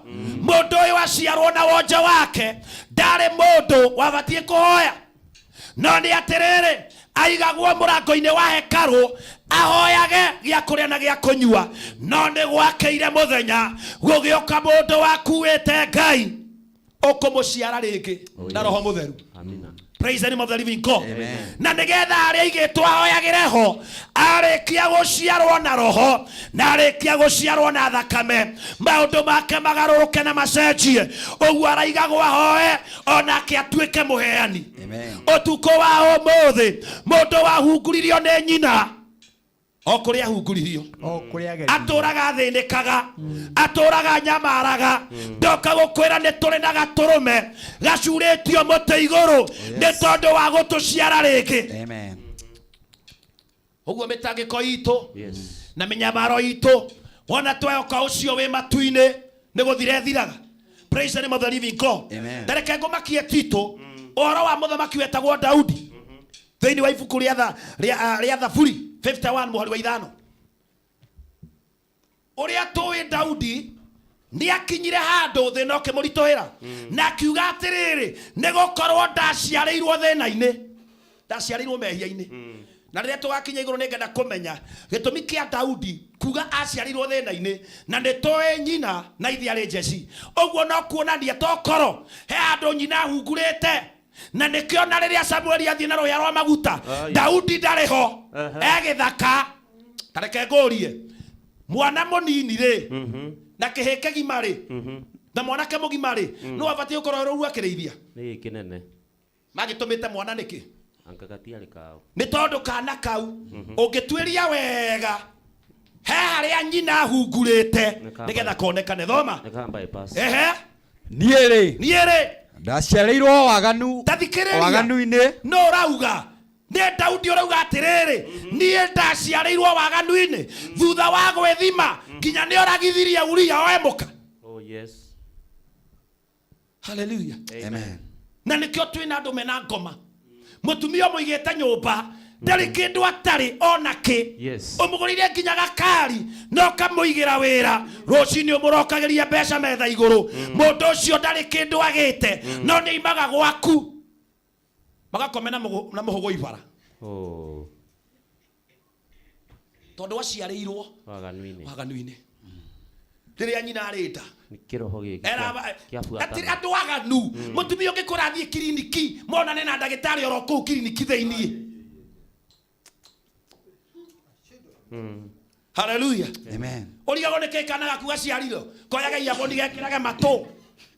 Mũndũ ũyũ aciarwo na wonje wake ndarĩ mũndũ wabatiĩ kũhoya. No nĩ atĩrĩrĩ, aigagwo mũrango-inĩ wa hekarũ ahoyage gĩa kũrĩa na gĩa kũnyua. No nĩ gwakĩire mũthenya gũgĩũka mũndũ wakuĩte Ngai ũkũmũciara rĩngĩ na Roho Mũtheru. Amina. Praise the name of the living God. Na nĩgetha arĩa aigĩtwo ahoyagĩre ho arĩkia gũciarwo na roho na arĩkia gũciarwo na thakame maũndũ make magarũrũke na macenjie. Ũguo araigagwo ahoe onake atuĩke mũheani. Ũtukũ wa ũmũthĩ mũndũ wahunguririo nĩ nyina o kũrĩa ahunguririo O kũrĩa agereirio. atũraga athĩnĩkaga atũraga nyamaraga. Ndoka gũkwĩra nĩ tũrĩ na gatũrũme gacurĩtio mũtĩ igũrũ nĩ tondũ wa gũtũciara rĩngĩ. Amen. Ũguo mĩtangĩko itũ na mĩnyamaro itũ wona twehoka ũcio wĩ matu-inĩ nĩ gũthira ĩthiraga. Praise the name of the living God. Amen. Ndareke ngũmakie Tito ũhoro wa mũthamaki wetagwo Daudi thĩinĩ wa ibuku rĩa Thaburi 51 mũhari wa 5. Ũrĩa tũĩ Daudi nĩ akinyire handũ thĩna ũkĩmũritũhĩra na akiuga atĩrĩrĩ, nĩ gũkorwo ndaciarĩirwo thĩna-inĩ, ndaciarĩirwo mehia-inĩ. Na rĩrĩa tũgakinya igũrũ nĩ ngenda kũmenya gĩtũmi kĩa Daudi kuga aciarĩirwo thĩna-inĩ, na nĩ tũĩ nyina na ithe arĩ Jesi. Ũguo no kuonania tokorwo he handũ nyina ahungurĩte, na nĩkĩo na rĩrĩa Samueli athiĩ na rũhĩa rwa maguta, Ai. Daudi ndarĩ ho, Aha. e gĩthaka. Ta reke ngũrie, mwana mũnini rĩ na kĩhĩ kĩgima rĩ na mwanake mũgima rĩ, nĩ wabatiĩ gũkorwo rũru akĩrĩithia? Nĩ kĩnene. Magĩtũmĩte mwana nĩkĩ? Anga gatiarĩ kao. Nĩ tondũ kana kau ũngĩtuĩria wega he harĩa nyina ahungurĩte nĩgetha konekane. Thoma. Nĩ ka bypass. Ehe. Niĩ rĩ, Niĩ rĩ, ndaciarĩirwo waganu tathikĩrĩria. Waganu-inĩ. No ũrauga nĩ Daudi ũrauga atĩrĩrĩ, niĩ ndaciarĩirwo waganu-inĩ, thutha wa gwĩthima nginya nĩ oragithirie Uria oe mũka. Oh yes. Haleluya. Amen. Na nĩkĩo twĩna andũ mena ngoma, mũtumia ũmũigĩte nyũmba ndarĩ kĩndũ atarĩ ona kĩ. Yes. Ũmũgũrĩire nginya gakari na ũkamũigĩra wĩra, rũcinĩ ũmũrokagĩria mbeca metha igũrũ. Mũndũ ũcio ndarĩ kĩndũ agĩte, no nĩ imaga gwaku magakome na na mũhũgũ ibara. Oh. Tondũ aciarĩirwo waganu-inĩ. Waganu-inĩ rĩrĩa nyina arĩ nda. Nĩ kĩroho gĩkĩ Era kĩabuatana. Atĩ andũ aganu, mũtumia ũngĩ kũrathiĩ kiriniki monane na ndagĩtarĩ oro kũu kiriniki thĩiniĩ. Haleluya. Amen. Ũrigagwo nĩ kĩ kana gaku gaciarirwo koyaga iyaboni gekĩrage matũ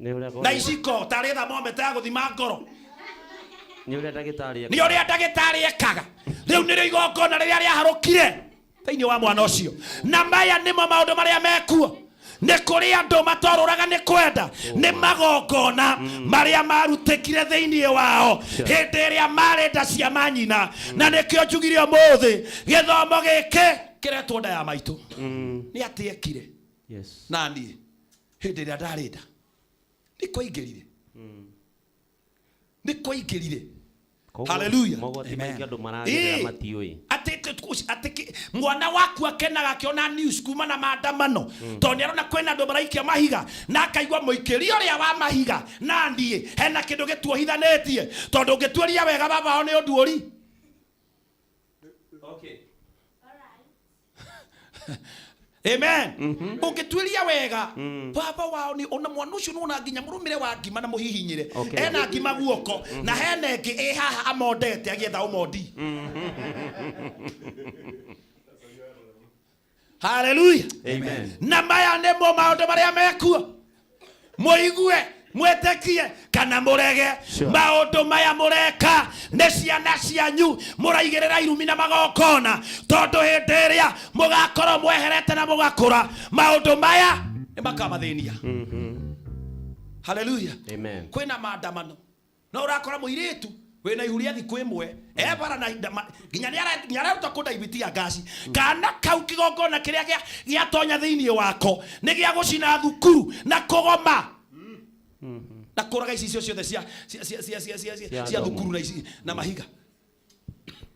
Nĩ ũrĩa na iciko tarĩ thermometer ya gũthima ngoro. Nĩ ũrĩa ndagĩtarĩ Nĩ ũrĩa ndagĩtarĩ ekaga. Rĩu nĩrĩo igongona rĩrĩa rĩaharũkire thĩinĩ wa mwana ũcio. Na maya nĩmo maũndũ marĩa mekuo. Nĩ kũrĩ andũ matorũraga nĩ kwenda, nĩ magongona marĩa marutĩkire thĩinĩ wao hĩndĩ ĩrĩa marĩ nda cia manyina. Na nĩkĩo njugire ũmũthĩ gĩthomo gĩkĩ kĩretwo nda ya maitũ. Nĩ atĩ ekire Yes. na niĩ hĩndĩ ĩrĩa ndarĩ nda nĩ kwaingĩrire, nĩ kwaingĩrire. Koguo Hallelujah. Mogwati Amen. maingĩ andũ maragerera Ĩĩ. matiũĩ. Atĩ mwana waku akenaga akĩona news kuma na maandamano, tondũ nĩ arona kwĩna andũ maraikia mahiga, na akaigua mũikĩria ũrĩa wa mahiga na niĩ hena kĩndũ gĩtuohithanĩtie, tondũ ũngĩtuĩria wega baba wao nĩ ũnduũri. Okay. Amen. Ũngĩtuĩria wega baba wao nĩ ona mwana ũcio nĩwona nginya mũrũmĩre wa ngima na mũhihinyĩre. Okay. Ena ngima guoko na hena ĩngĩ ĩ haha amondete agĩetha ũmondi. Haleluya. Amen. Na maya nĩmo maũndũ marĩa mekuo, mũigue, mwĩtĩkie kana mũrege. Sure. Maũndũ maya mũreka nĩ ciana cianyu mũraigĩrĩra irumi na magongona, tondũ hĩndĩ ĩrĩa mũgakorwo mweherete na mũgakũra, maũndũ maya nĩ makamathĩnia. Haleluya. Amen. Kwĩna maandamano no ũrakora mũirĩtu wĩna ihu rĩa thikũ ĩmwe ebara na nginya nĩ areruta kũndaibitia ngaci. Kana kau kĩgongona kĩrĩa gĩatonya thĩinĩ wako nĩ gĩa gũcina thukuru na kũgoma na kũraga icicio ciothe Cia cia ndomo. thukuru na ici na mahiga.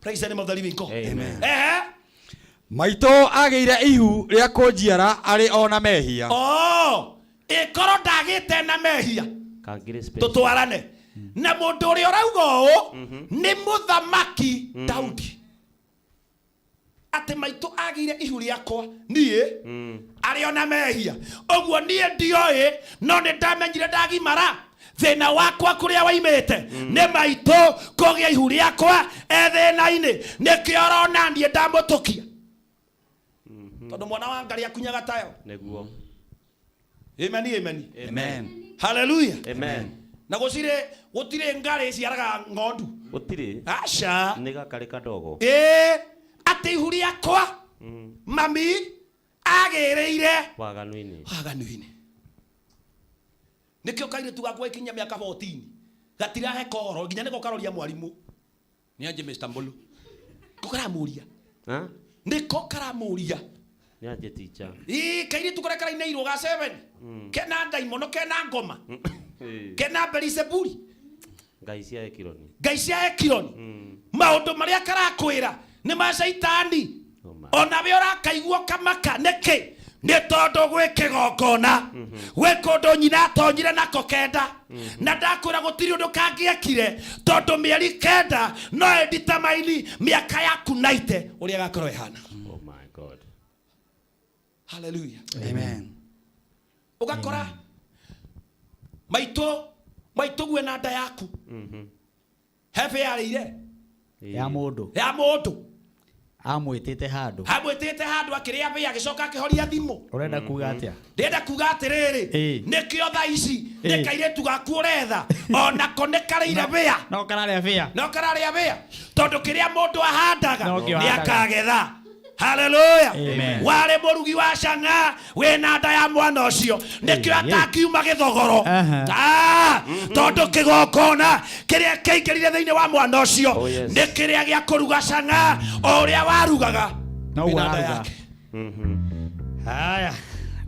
Praise the name of the living God. Amen. Ehe. Maitũ agĩire ihu rĩa kũnjiara arĩ ona mehia. Oh, ĩkorwo ndagĩte na mehia, Kangĩrĩ special. tũtwarane na mũndũ ũrĩa ũrauga ũũ nĩ mũthamaki Daudi, atĩ maitũ agĩire ihu rĩakwa niĩ arĩ ona mehia. Ũguo niĩ ndioĩ, no nĩ ndamenyire ndagimara thĩna wakwa kũrĩa waimĩte nĩ maitũ kũgĩa ihu rĩakwa e thĩna-inĩ. Nĩkĩo ũrona niĩ ndamũtũkia, tondũ mwana wa Ngarĩ akunyaga tayo. Nĩguo. Amen, amen. Amen. Haleluya. Amen. Na gũtirĩ ngarĩ ciaraga ng'ondu. Gũtirĩ. Aca. Nĩ gakarĩ kadogo. Ĩĩ, atĩ ihu rĩakwa mami agĩrĩire Waganu-inĩ. Waganu-inĩ. Nĩkĩo kairĩtu gakwa ikinyia mĩaka 14 gatirahe kohoro, nginya nĩko karoria mwarimũ nĩ anjĩ Mr. Mbulu ko karamũria. Ha? Nĩko karamũria. Nĩ anjĩ teacher. Ĩĩ, kairĩtu karĩa karainĩirwo ga 7 kena ndaimono, kena ngoma, kena Beelzebuli. Ngai cia Ekironi. Ngai cia Ekironi. Maũndũ marĩa karakwĩra nĩ ma caitani. Ona we ũrakaigua kamaka nĩkĩ? Nĩ tondũ gwĩ kĩgongona, gwĩ kũndũ nyina atonyire nako kenda, na ndakwĩra gũtirĩ ũndũ kangĩekire, tondũ mĩeri 9 no ĩnditamaini mĩaka yaku naite ũrĩa ĩgakorwo ĩhana. Oh my God. Hallelujah. Amen. Ũgakora maitũ maitũ gue na nda yaku hebe yarĩire ya mũndũ, ya mũndũ amwĩtĩte handũ, amwĩtĩte handũ akĩrĩa mbĩa, agĩcoka akĩhoria thimũ. Ũrenda kuga atĩa? Ndĩrenda kuga atĩrĩrĩ, nĩkĩo thaa ici nĩ kairĩtu gaku ũretha onako nĩ karĩire mbĩa, no kararĩa mbĩa, no kararĩa mbĩa, tondũ kĩrĩa mũndũ ahandaga No kĩo nĩ ahandaga. akagetha. Haleluya. Amen. Warĩ mũrugi wa cang'a wĩna nda ya mwana ũcio, nĩkĩo atakiuma gĩthogoro. Ah, tondũ kĩgongona kĩrĩa kĩingĩrire thĩinĩ wa mwana ũcio nĩ kĩrĩa gĩa kũruga cang'a o ũrĩa warugaga no ũguo wĩna nda araruga. yake. Haya,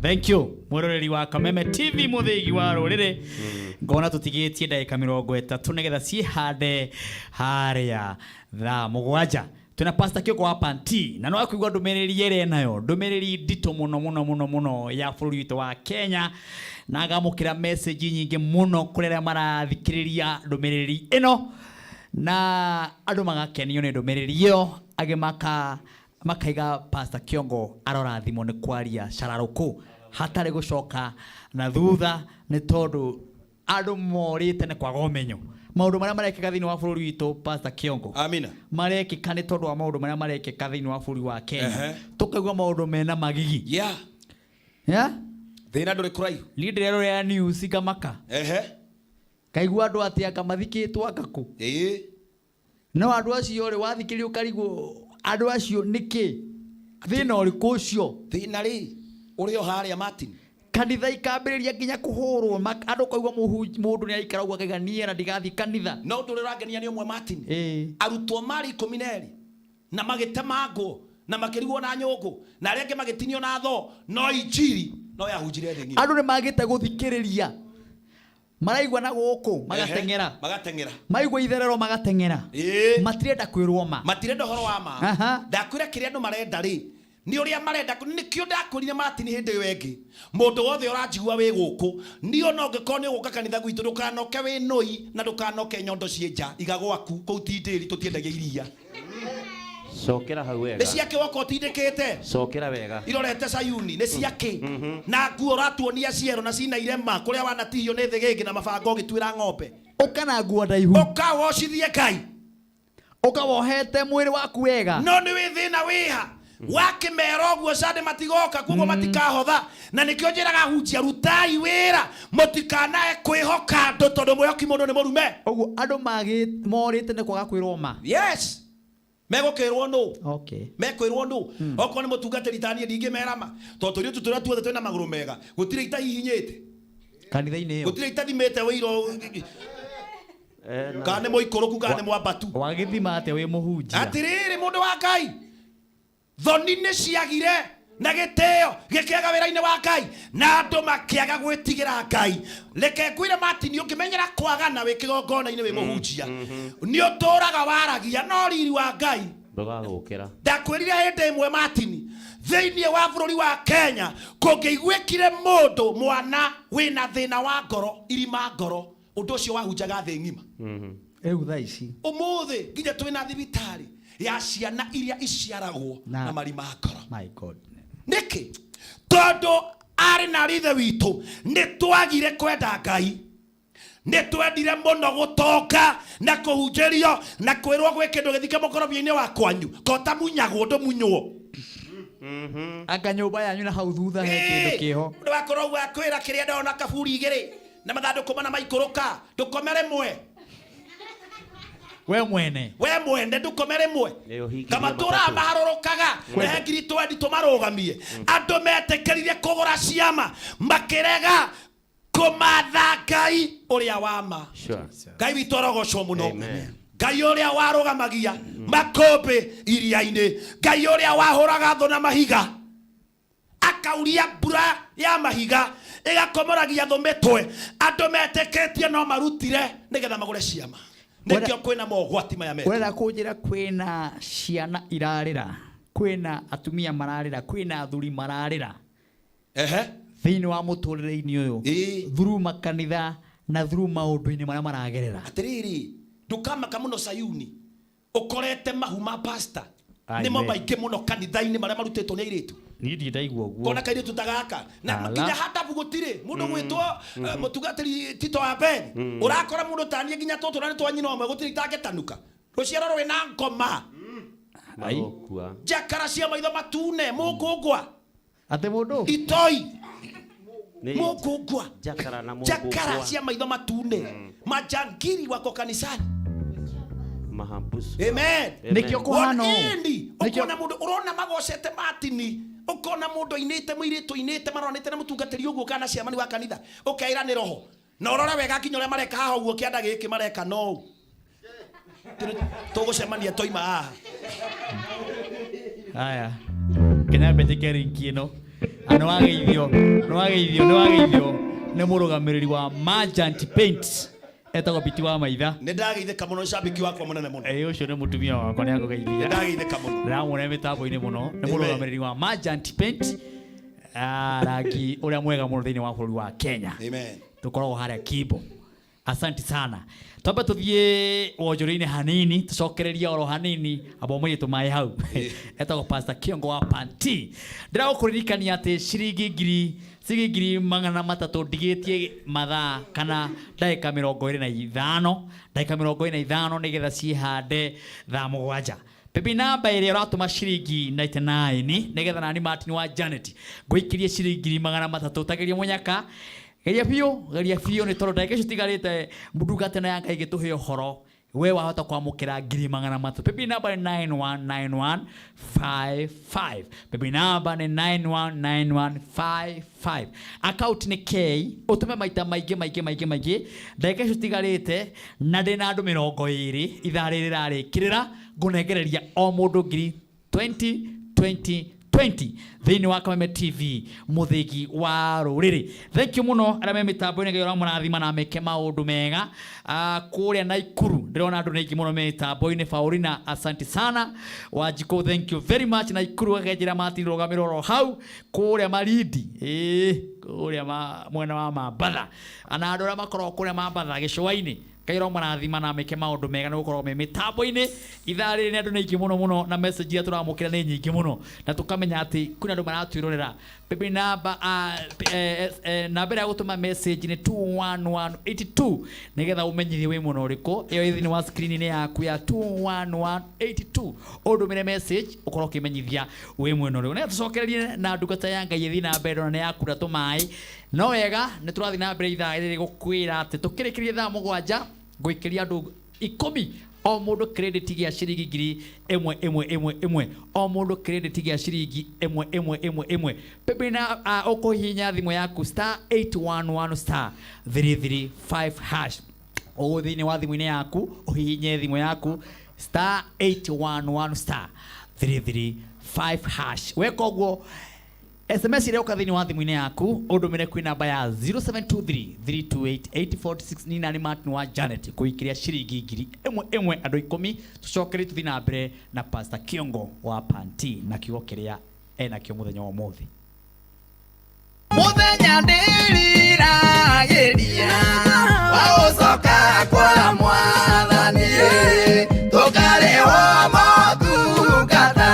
thank you mwĩroreri wa Kameme TV, mũthĩgi wa rũrĩrĩ. Ngona tũtigĩtie ndagĩka 30 nĩgetha ciĩhande harĩa thaa 7. Twĩna Pastor Kĩoko wa Panti, na no akũigua ndũmĩrĩri ĩrĩa enayo, ndũmĩrĩri nditũ mũno mũno mũno mũno ya bũrũri witũ wa Kenya, na ngamũkĩra message nyingĩ mũno kũrĩ arĩa marathikĩrĩria ndũmĩrĩri ĩno, na andũ magakenio nĩ ndũmĩrĩri ĩyo, angĩ makaiga Pastor Kĩongo arorathimwo nĩ kwaria cararũkũ hatarĩ gũcoka na thutha, nĩ tondũ andũ morĩte nĩ kwaga ũmenyo. Maũndũ marĩa marekĩka thĩinĩ wa bũrũri witũ, Pastor Kĩongo, amina, marekĩka nĩ tondũ wa maũndũ marĩa marekĩka thĩinĩ wa bũrũri wa Kenya. Tũkaigua maũndũ mena magigi. Yeah. Yeah? Thĩna ndũrĩ kũraihu. Niĩ ndĩrerorera news ngamaka. Kaigua andũ atĩ anga mathikĩtwo anga kũ. No andũ acio rĩ, wathikĩrĩria ũkarigwo andũ acio nĩkĩ? Thĩna ũrĩkũ ũcio? Thĩna rĩ, ũrĩ o harĩa Martin. Kanitha ikambĩrĩria nginya kũhũrwo, andũ kaigua mũndũ nĩ aikara ũguo akaiga niĩ na ndigathiĩ kanitha. No ũndũ ũrĩa ũrangenia nĩ ũmwe Martin. Arutwo marĩ 12 na magĩtemangwo na makĩrigwo na nyũngũ na arĩa angĩ magĩtinio na thoo, no injiri no yahunjire thĩ ng'ima. Andũ nĩ magĩte gũthikĩrĩria, maraigua na gũkũ magateng'era, magateng'era, maigua itherero magateng'era, matirenda kwĩrwo ma, matirenda ũhoro wa ma. Ndakwĩra kĩrĩa andũ marenda rĩ nĩ ũrĩa marenda. Nĩkĩo ndakwĩrire Martin hĩndĩ ĩyo ĩngĩ, mũndũ wothe ũranjigua wĩ gũkũ, niĩ ona ũngĩkorwo nĩ ũgũka kanitha gwitũ, ndũkanoke wĩ nũi na ndũkanoke nyondo ciĩ nja, iga gwaku kũu ti ndĩri, tũtiendagia iria. Cokera hau wega. Nĩ ciakĩ woka ũtindĩkĩte? Cokera wega. Irorete Sayuni nĩ ciakĩ? Na nguo ũratuonia ciero na cina irema kũrĩa wanatihio nĩ thĩgĩngĩ na mabanga ũgĩtuĩra ng'ombe. Ũka na nguo ndaihu. Ũka wocithie Ngai. Ũka wohete mwĩrĩ waku wega. No nĩ wĩ thĩna wĩha wakĩmera ũguo cande matigoka kuoguo matikahotha, na nĩkĩo njĩraga hunjia rutai wĩra, mũtikanae kwĩhoka andũ tondũ mwĩhoki mũndũ nĩ mũrume. Ũguo andũ morĩte nĩ kwaga kwĩrwo ma. Yes. Megũkĩrwo nũ? Okay. Mekwĩrwo nũ? Okorwo nĩ mũtungatĩri ta niĩ ndingĩmerama, tondũ tũirĩtu tũrĩa tuothe twĩna magũrũ mega, gũtirĩ itahihinyĩte kanitha-inĩ ĩyo, gũtirĩ itathimĩte wĩiro kana nĩ mũikũrũku kana nĩ mwambatu. Wagĩthima atĩa wĩ mũhunjia? Atĩrĩrĩ mũndũ wa Ngai, thoni nĩ ciagire na gĩtĩo gĩkĩaga wĩra-inĩ wa Ngai, na andũ makĩaga gwĩtigĩra Ngai. Reke ngwĩre Martin, ũngĩmenyera kwagana wĩ kĩgongona-inĩ wĩ mũhunjia, nĩ ũtũraga waragia no riri wa Ngai ndũgagũkĩra. Ndakwĩrire hĩndĩ ĩmwe Martin, thĩinĩ wa bũrũri wa Kenya kũngĩiguĩkire mũndũ mwana wĩna thĩna wa ngoro, irima ngoro, ũndũ ũcio wahunjaga thĩ ng'ima. Rĩu thaa ici ũmũthĩ nginya twĩna thibitarĩ ya ciana iria iciaragwo na marima ngoro. My God. Nĩkĩ? Tondũ arĩ na ithe witũ nĩ twagire kwenda Ngai, nĩ twendire mũno gũtonga na kũhunjĩrio na kwĩrwo gwĩ kĩndũ gĩthike mũkorobia-inĩ wa kwanyu, kota munyagwo ndũmunywo. Anga nyũmba yanyu na hau thutha he kĩndũ kĩho. Mũndũ wakorwo ũguo akwĩra kĩrĩa ndona kaburi igĩrĩ na mathandũkũ mana maikũrũka, ndũkome rĩmwe. We mwene. We mwene ndũkome rĩmwe. Kamatũraga maharũrũkaga na ngiri twendi tũmarũgamie. Andũ metĩkĩrire kũgũra ciama makĩrega kũmatha Ngai ũrĩa wa ma. Ngai witũ arogocwo mũno. Ngai ũrĩa warũgamagia makũmbĩ iria-inĩ, Ngai ũrĩa wahũraga thũ na mahiga, akauria mbura ya mahiga ĩgakomoragia thũ mĩtwe. Andũ metĩkĩtie no marutire nĩgetha magũre ciama. Nĩkĩo kwĩna mogwati maya metũ. Ũrenda kũnjĩra kwĩna ciana irarĩra, kwĩna atumia mararĩra, kwĩna athuri mararĩra, Ehe. Thĩinĩ wa mũtũrĩre-inĩ ũyũ through makanitha na through maũndũ-inĩ marĩa maragerera. Atiriri, ndukamaka muno Sayuni ukorete mahu ma pastor Aye. nimo maingĩ mũno kanitha-inĩ marĩa marutĩtwo nĩ airĩtu. Niĩ ndirĩ ndaigua ũguo. Kona kairĩtu ta gaka na Ala. nginya hatabu gũtirĩ mũndũ gwĩtwo mũtungatĩri Tito wa Ben. Ũrakora mũndũ taniĩ nginya tũtũ na nĩ twa nyina ũmwe gũtirĩ itangĩtanuka rũciaro rwĩna ngoma. Ai. Marokua. Njakara cia maitho matune mũkũngwa. Atĩ mũndũ itoi. Nĩ- Mũkũngwa. Njakara na njakara mũkũngwa. cia maitho matune, majangiri wako kanisani. Mahambusu. Amen. Nĩkĩo kũhana ũũ. Ĩni, Nĩkĩo- ũkona mũndũ ũrona magocete Martini, ũkona mũndũ ainĩte, mũirĩtu ainĩte, maronete na mũtungatĩri ũguo kana ciamani wa kanitha, ũkeira nĩ roho na ũrore wega nginya ũrĩa mareka haha ũguo kĩanda gĩkĩ mareka no ũũ. Tũgũcemania twaima haha. Haya, kenya mbĩtĩke rinki ĩno. Na nĩwageithio, nĩwageithio, nĩwageithio nĩ mũrũgamĩrĩri wa Merchant Paints etagwo Biti wa Maitha. Nĩ ndageithĩka mũno, nĩ cambĩki wakwa mũnene mũno. Ĩ, ũcio nĩ mũtumia wakwa, nĩ akũgeithia. Nĩ ndageithĩka mũno. Ndĩramuona mĩtambo-inĩ mũno. Nĩ Amen. mũrũgamĩrĩri wa Merchant Paint, rangi ũrĩa mwega mũno thĩinĩ wa bũrũri wa Kenya. Amen. Tũkoragwo harĩa Kimbo. Asante sana. Twambe tuthiĩ wonjoria-inĩ hanini, tũcokererie oro hanini, amba ũmũiye tũmaĩ hau. Etagwo Pastor Kiongo wa Panti. Ndĩragũkũririkania atĩ ciringi ngiri, ciringi 300,000 ndigĩtie mathaa kana ndagĩka 25, ndagĩka 25 nĩgetha ciĩhande thaa 7. Pepi namba ĩrĩa ũratũma ciringi 99 nĩgetha nani Martin wa Janet ngũikĩrie ciringi 300,000 tageria mũnyaka. Geria biũ, geria biũ nĩ tondũ ndagĩka icio itigarĩte ndungata ĩno ya Ngai ĩgĩtũhe ũhoro, we wahota kwamũkĩra 300,000. Pepi namba nĩ 919155. Pepi namba nĩ 919155. Account nĩ K, ũtũme maita maingĩ maingĩ maingĩ maingĩ. Ndagĩka icio itigarĩte na ndĩna andũ 20 ithaa rĩrĩ rĩrarĩkĩrĩra, ngũnengereria o mũndũ ngiri 20 20 20 thĩinĩ wa Kameme TV mũthĩgi wa rũrĩrĩ. Thank you mũno arĩa me mĩtambo-inĩ, Ngai ũramũrathima na meke maũndũ mega. Kũrĩa Naikuru ndĩrona andũ nĩ aingĩ mũno me mĩtambo-inĩ. Faulina, asante sana. Wanjikũ, thank you very much. Naikuru akenjĩra Martin rũgamĩro oro hau. Kũrĩa Malindi, kũrĩa mwena wa Mambatha, na andũ arĩa makoragwo kũrĩa Mambatha gĩcũa-inĩ, Ngai ũramũrathima na meke maũndũ mega nĩ gũkorwo me mĩtambo-inĩ. Ithaa rĩrĩ nĩ andũ nĩ aingĩ mũno mũno, na message iria tũramũkĩra nĩ nyingĩ mũno, na tũkamenya atĩ kwĩna andũ maratwĩrorera. Pepe namba, namba ĩrĩa ya gũtũma message nĩ 21182 nĩgetha ũmenyithie wĩ mwena ũrĩkũ. Ĩyo ĩ thĩinĩ wa screen-inĩ yaku ya 21182, ũndũmĩre message ũkorwo ũkĩmenyithia wĩ mwena ũrĩkũ. Nĩgetha tũcokererie na ndungata ya Ngai ĩthiĩ na mbere, ndona nĩ yakura tũmaĩ. No wega nĩ tũrathiĩ na mbere ithaa rĩrĩ gũkwĩra atĩ tũkĩrĩkĩrie thaa 7 ngũikĩria andũ 10 o mũndũ credit gĩa ciringi ngiri ĩmwe ĩmwe ĩmwe ĩmwe, o mũndũ credit gĩa ciringi ĩmwe ĩmwe ĩmwe ĩmwe. Pepe na ũkũhihinya thimũ yaku star 811 star 335 hash. Ũguo thĩinĩ wa thimũ-inĩ yaku ũhihinye thimũ yaku star 811 star 335 hash. Weka ũguo SMS ĩrĩa ũka thĩinĩ wa thimũ-inĩ yaku ũndũmĩre kwĩ namba ya 0723 328 846 nĩ nani Martin wa Janet kũikĩria ciringi ngiri ĩmwe ĩmwe andũ 10. Tũcokerie tũthiĩ na mbere na Pastor Kiongo wa Panti na kiugo kĩrĩa enakĩo mũthenya wa ũmũthĩ. Mũthenya ndĩriragĩria wa gũcoka kwa Mwathani, tũkarĩhwo motungata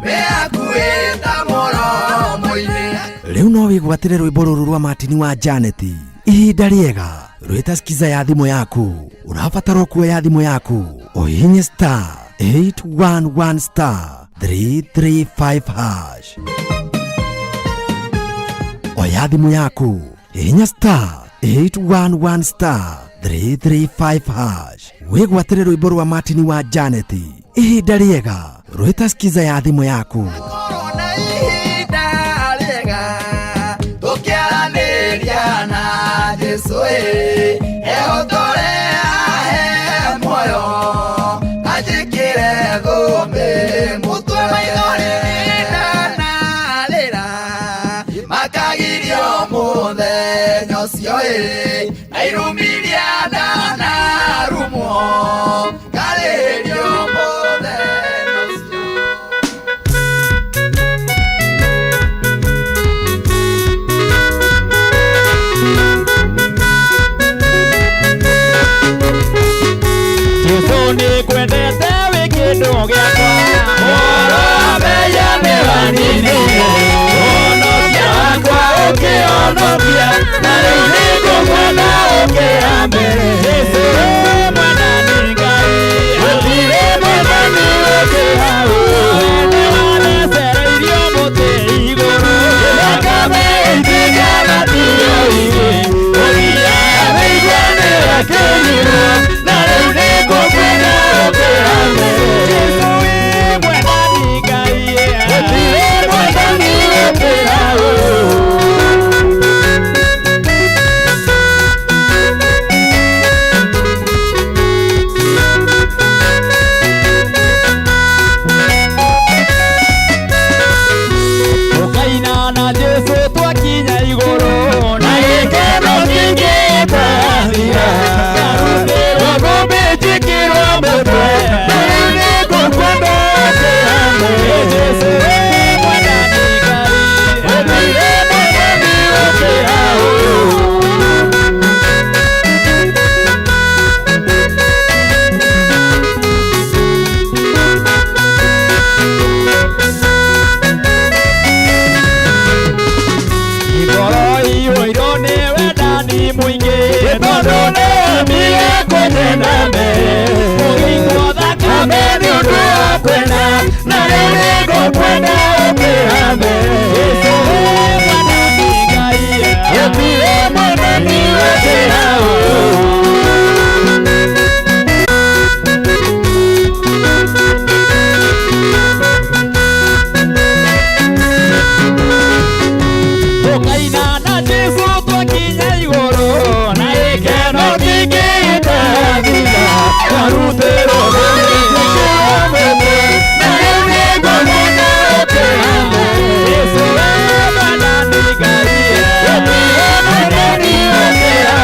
wĩ hakuhĩ ta mũromo-inĩ. Rĩu no wĩgwatĩre rwĩmbo rũrũ rwa Martin wa Janet ihinda rĩega rwĩta skiza ya thimũ yaku. Ũrabatara kuoya thimũ yaku ũhihinye star 811 star 335 hash. Oya thimũ yaku hihinya star 811 star 335 hash wĩgwatĩre rwĩmbo rwa Martin wa Janet ihinda rĩega rwĩta skiza ya thimũ yaku. Korona ihinda rĩega tũkĩaranĩria na Jesũ ĩ, ehotore ahe muoyo anjĩkĩre thũmbĩ mũtwe maithori ndanarĩra makagirio mũthenya ũcio ĩ, na irumiria ndanarumwo ngarĩrio mũthenya ũcio. gĩakwa ũhoro wa mehia nĩ waninire ũhonokia wakwa ũkĩhonokia na rĩu nĩngũkwenda ũkĩra mbere Jesũ wĩ mwathani Ngai gũtirĩ mwathani ũkĩra nĩwanecereirio mũtĩ igũrũ thakame ĩitĩka matiyo ingĩ ũgia wĩigua nĩwakĩnyirwo na rĩu nĩngũkwenda ũkĩra mbere Jesũ wĩ mwathani Ngai gũtirĩ mwathani ũkĩra Ũkaina na Jesũ twakinya igũrũ na gĩkeno kĩingĩ gĩtathira ngarutĩrwo ngũmbĩ njĩkĩrwo mũtwe na rĩu nĩngũkwenda ũkĩra mbere Jesũ wĩ mwathani Ngai gũtirĩ mwathani ũkĩra Ngoro iyũirwo nĩ wendani mũingĩ tondũ nĩwambire kũnyenda mbere ũgĩitwo thakame nĩ ũndũ wa kwenda na rĩu nĩngũkwenda ũkĩra mbere Jesũ wĩ mwathani Ngai gũtirĩ mwathani ũkĩra Tũkaina na Jesũ twakinya igũrũ na gĩkeno kĩingĩ gĩtathira twarutĩrwo ngũmbĩ njĩkĩrwo mũtwe na rĩu nĩngũkwenda ũkĩra mbere Jesũ wĩ mwathani Ngai gũtirĩ mwathani ũkĩra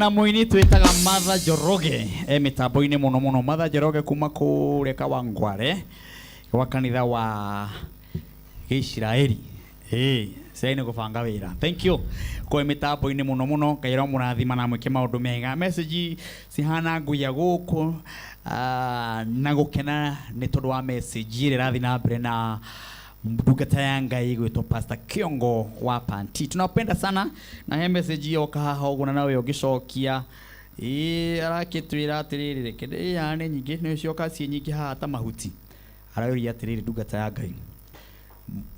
Ona mũini twĩtaga Martha Njoroge e mĩtambo-inĩ mũno mũno. Martha Njoroge kuma kũrĩa Kawangware gwa kanitha wa Gĩisiraeli. Ĩĩ, Isiraeli nĩ gũbanga wĩra. Thank you. Kwa mĩtambo-inĩ mũno mũno, Ngai aromũrathima na mwĩke maũndũ mega. Message cihana nguya gũkũ na gũkena nĩ tondũ wa message ĩrĩa ĩrathiĩ na mbere na ndungata ya Ngai gwĩtwo Pastor Kiongo wa Panti. Tunapenda sana na he message yoka haha ũguo na nawe ũngĩcokia. Ĩĩ arakĩtwĩra atĩrĩrĩ, reke ndĩyane nyingĩ nĩ cioka ciĩ nyingĩ haha ta mahuti. Arauria atĩrĩrĩ ndungata ya Ngai.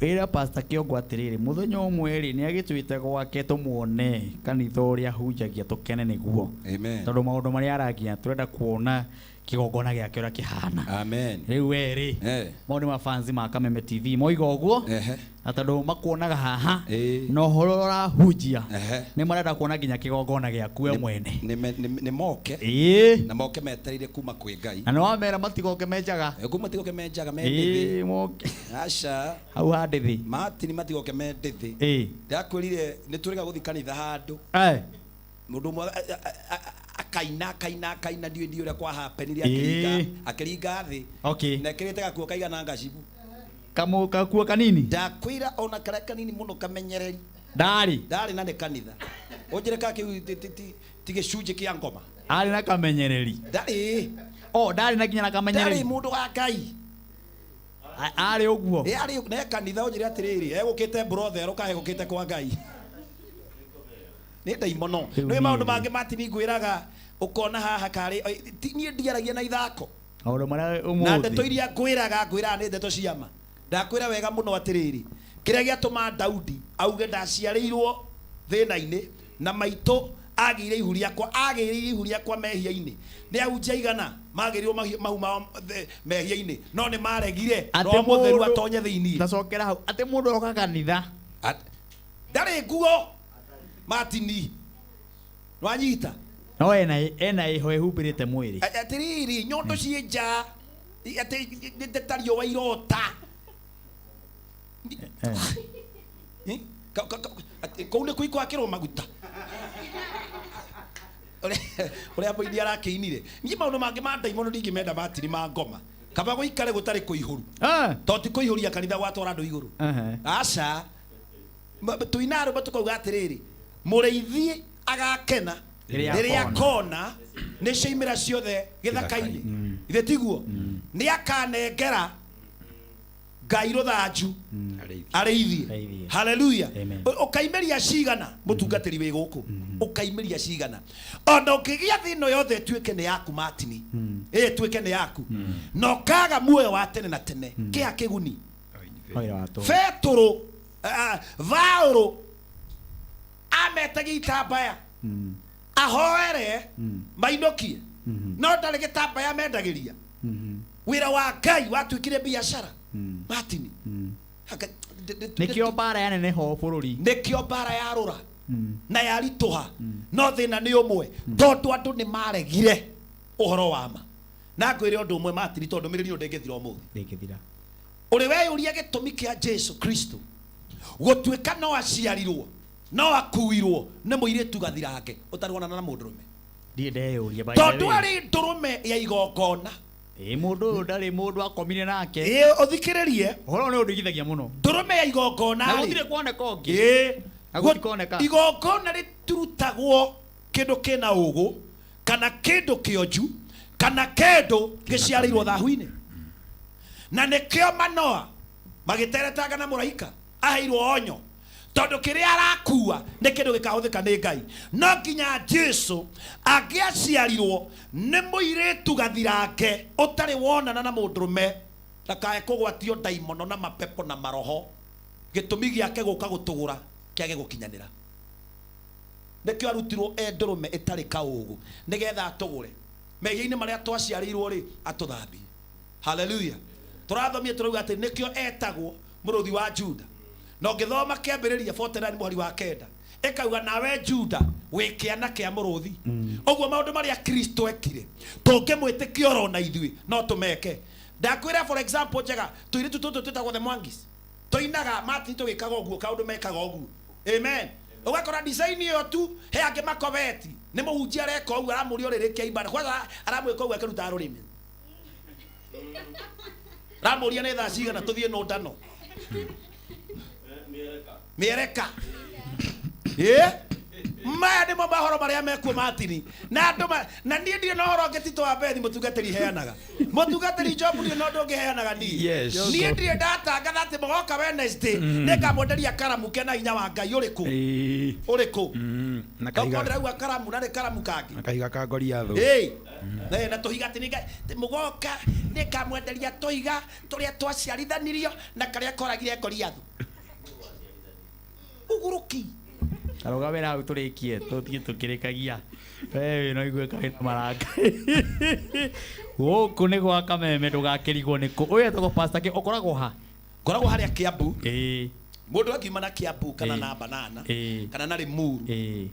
Ĩra Pastor Kiongo atĩrĩrĩ, mũthenya ũmwe rĩ nĩ agĩtwĩte gwake tũmuone kanitha ũrĩa ahunjagia tũkene nĩguo. Amen. Tondũ maũndũ marĩa aragia tũrenda kuona kĩgongona gĩake ũrĩa kĩhana. Amen. Rĩu we rĩ, mau nĩ mafansi ma Kameme TV moiga ũguo na tondũ makuonaga haha na ũhoro ũrĩa ũrahunjia nĩ marenda kuona nginya kĩgongona gĩaku we mwene. Nĩ moke Ĩĩ. na moke metereire kuma kwĩ Ngai. Na nĩ wamera matigoke menjaga. Kuma matigoke menjaga me Ĩĩ, ndĩthĩ. moke. Aca. Hau ha ndĩthĩ. Martin matigoke me ndĩthĩ. Ĩĩ. Ndakwĩrire nĩ tũrĩga gũthiĩ kanitha handũ. Eh. Mũndũ ũmwe akaina akaina akaina ndiũĩ ndiũĩ ũrĩa kwa happenire Ĩĩ. akĩringa akĩringa thĩ. Okay. Na ekĩrĩte gakuo kaigana ngacibu. Kamu kakuo kanini? Ndakwĩra ona karĩa kanini mũno kamenyereri. Ndarĩ. Ndarĩ na nĩ kanitha. Ũnjĩre ka kĩu ti gĩcunjĩ kĩa ngoma. Arĩ na kamenyereri. Ndarĩ. Oh, ndarĩ na nginya na kamenyereri. Ndarĩ mũndũ wa Ngai. Arĩ ũguo. Ĩ arĩ ne kanitha ũnjĩre atĩrĩrĩ, egũkĩte brother ũkahe gũkĩte kwa Ngai. Nĩ ndaimono. Rĩu Nĩ maũndũ niĩ- mangĩ Martin ngwĩraga ũkona haha karĩ niĩ ndiaragia na ithako. Maũndũ marĩa Na ũmũthĩ. ndeto iria ngwĩraga ngwĩraga nĩ ndeto ciama. Ndakwĩra wega mũno atĩrĩrĩ, kĩrĩa gĩatũma Daudi auge ndaciarĩirwo thĩna-inĩ na maitũ agĩire ihu rĩakwa, agĩrĩire ihu rĩakwa mehia-inĩ. Nĩ ahunjia aigana magĩrĩirwo mahu mao mehia-inĩ, no nĩ maregire Atĩ Roho Mũtheru mũndũ- atonye thĩinĩ. Ndacokera hau atĩ mũndũ oka kanitha. Ndarĩ nguo Martin. Nwanyita? No ena iho ĩhumbĩrĩte mwĩrĩ. Atĩrĩrĩ, nyondo ciĩ nja, atĩ nĩ ta riũa irota. Kũu nĩ kwakĩrwo maguta. Ũrĩa mũini arakĩinire. Niĩ maũndũ mangĩ ma ndaimono ndingĩmenda Martin ma ngoma. Kaba gũikare gũtarĩ kũihũru. Tondũ ti kũihũria kanitha gwatwara andũ igũrũ. Aca. Tũina rwĩmbo tũkauga atĩrĩrĩ, mũrĩithi agakena Rĩrĩa rĩrĩa akona. akona nĩ ciaimĩra ciothe gĩthaka-inĩ. Ithe tiguo? Nĩ akanengera Ngai rũthanju arĩithie. Hallelujah. Ũkaimĩria cigana mũtungatĩri wĩ gũkũ, ũkaimĩria cigana. Ona ũngĩgĩa thĩna yothe ĩtuĩke nĩ yaku Martin, ĩ ĩtuĩke nĩ yaku, na ũkaga muoyo wa tene na tene, kĩa kĩguni. Wĩra wa tũhũ. Petũrũ, Vaũrũ ametagia itambaya ahoere mainũkie, no ndarĩ gĩtambaya mendagĩria. Wĩra wa Ngai watuĩkire biacara Martin. Nĩkĩo mbara yaneneha bũrũri. Nĩkĩo mbara yarũra na yaritũha, no thĩna nĩ ũmwe, tondũ andũ nĩ maregire ũhoro wa ma. Na ngwĩre ũndũ ũmwe Martin, tondũ ndũmĩrĩri ĩno ndĩngĩthira ũmũthĩ. Ndĩngĩthira. Ũrĩ weyũria gĩtũmi kĩa Jesu Kristo gũtuĩka no aciarirwo no akuirwo nĩ mũirĩtu gathirange ũtarĩ wonana na mũndũrũme? Ndiĩ ndeyũria, by the Tondũ way. arĩ ndũrũme ya igongona. Ĩ mũndũ ũyũ ndarĩ mũndũ akomire nake. Ĩ ũthikĩrĩrie. Ũhoro nĩ ũndigithagia mũno. Ndũrũme ya igongona Na rĩ. gũtirĩ kuoneka ũngĩ. Ĩ. Na gũtikoneka. Igongona rĩtirutagwo kĩndũ kĩna ũgũ kana kĩndũ kĩonju kana kĩndũ gĩciarĩirwo thahu-inĩ. Na nĩkĩo Manoa magĩteretanga na mũraika aheirwo onyo, tondũ kĩrĩa arakua nĩ kĩndũ gĩkahũthĩka nĩ Ngai. No nginya Jesu angĩaciarirwo nĩ mũirĩtu gathirange ũtarĩ wonana na mũndũrũme, ndakae kũgwatio ndaimono na mapepo na maroho, gĩtũmi gĩake gũka gũtũgũra kĩage gũkinyanĩra. Nĩkĩo arutirwo e ndũrũme ĩtarĩ kaũgũ, nĩgetha atũgũre mehia-inĩ marĩa twaciarĩirwo rĩ, atũthambie. Hallelujah. Tũrathomie tũrauga atĩ nĩkĩo etagwo mũrũthi wa Juda. Na ũngĩthoma kĩambĩrĩria 49 mũhari wa kenda, ĩkauga nawe Juda wĩ kĩana kĩa mũrũthi. Ũguo maũndũ marĩa Kristo ekire tũngĩmwĩtĩkia oro na ithuĩ no tũmeke. Ndakwĩra for example njega, tũirĩtu tũtũ twĩtagwo the Mwangis, tũinaga Martin tũgĩkaga ũguo, kaũndũ mekaga ũguo. Amen. Ũgakora design ĩyo tu he angĩ makobeti. Nĩ mũhunjia areka ũguo aramũria ũrĩrĩkia ibada. Kwanza aramwĩka ũguo akĩruta rũrĩmĩ. Aramũria nĩ thaa cigana tũthiĩ nũndano. Mĩereka. Ĩ? Maya nĩmo mahoro marĩa mekuo Martin. Na andũ na niĩ ndirĩ na ũhoro ũngĩ Tito wa Bethi mũtungatĩri heanaga. Mũtungatĩri Job ndirĩ na ũndũ ũngĩ heanaga niĩ. Yes. Niĩ ndirĩ ndatangatha atĩ mũgoka Wednesday nĩngamwenderia karamu kena hinya wa Ngai ũrĩkũ? Ũrĩkũ? Na Okorwo kahiga ndĩrauga karamu na nĩ karamu kangĩ. na kahiga ka Goliathũ. Ĩ. Na tũhiga atĩ mũgoka nĩngamwenderia tũhiga tũrĩa twaciarithanirio na karĩa koragire Goliathũ. Ũgũrũki. Taruga wĩra hau tũrĩkie tũthiĩ tũkĩrĩkagia. We no igue kaĩ na maranga. Gũkũ nĩ gwa Kameme ndũgakĩrigwo nĩ kũ. Ũyũ etagwo Pastor K ũkoragwo ha? Ngoragwo harĩa Kiambu. Ĩĩ. Mũndũ akiuma na Kiambu kana Ĩĩ. na Banana Ĩĩ. kana na Limuru. Ĩĩ.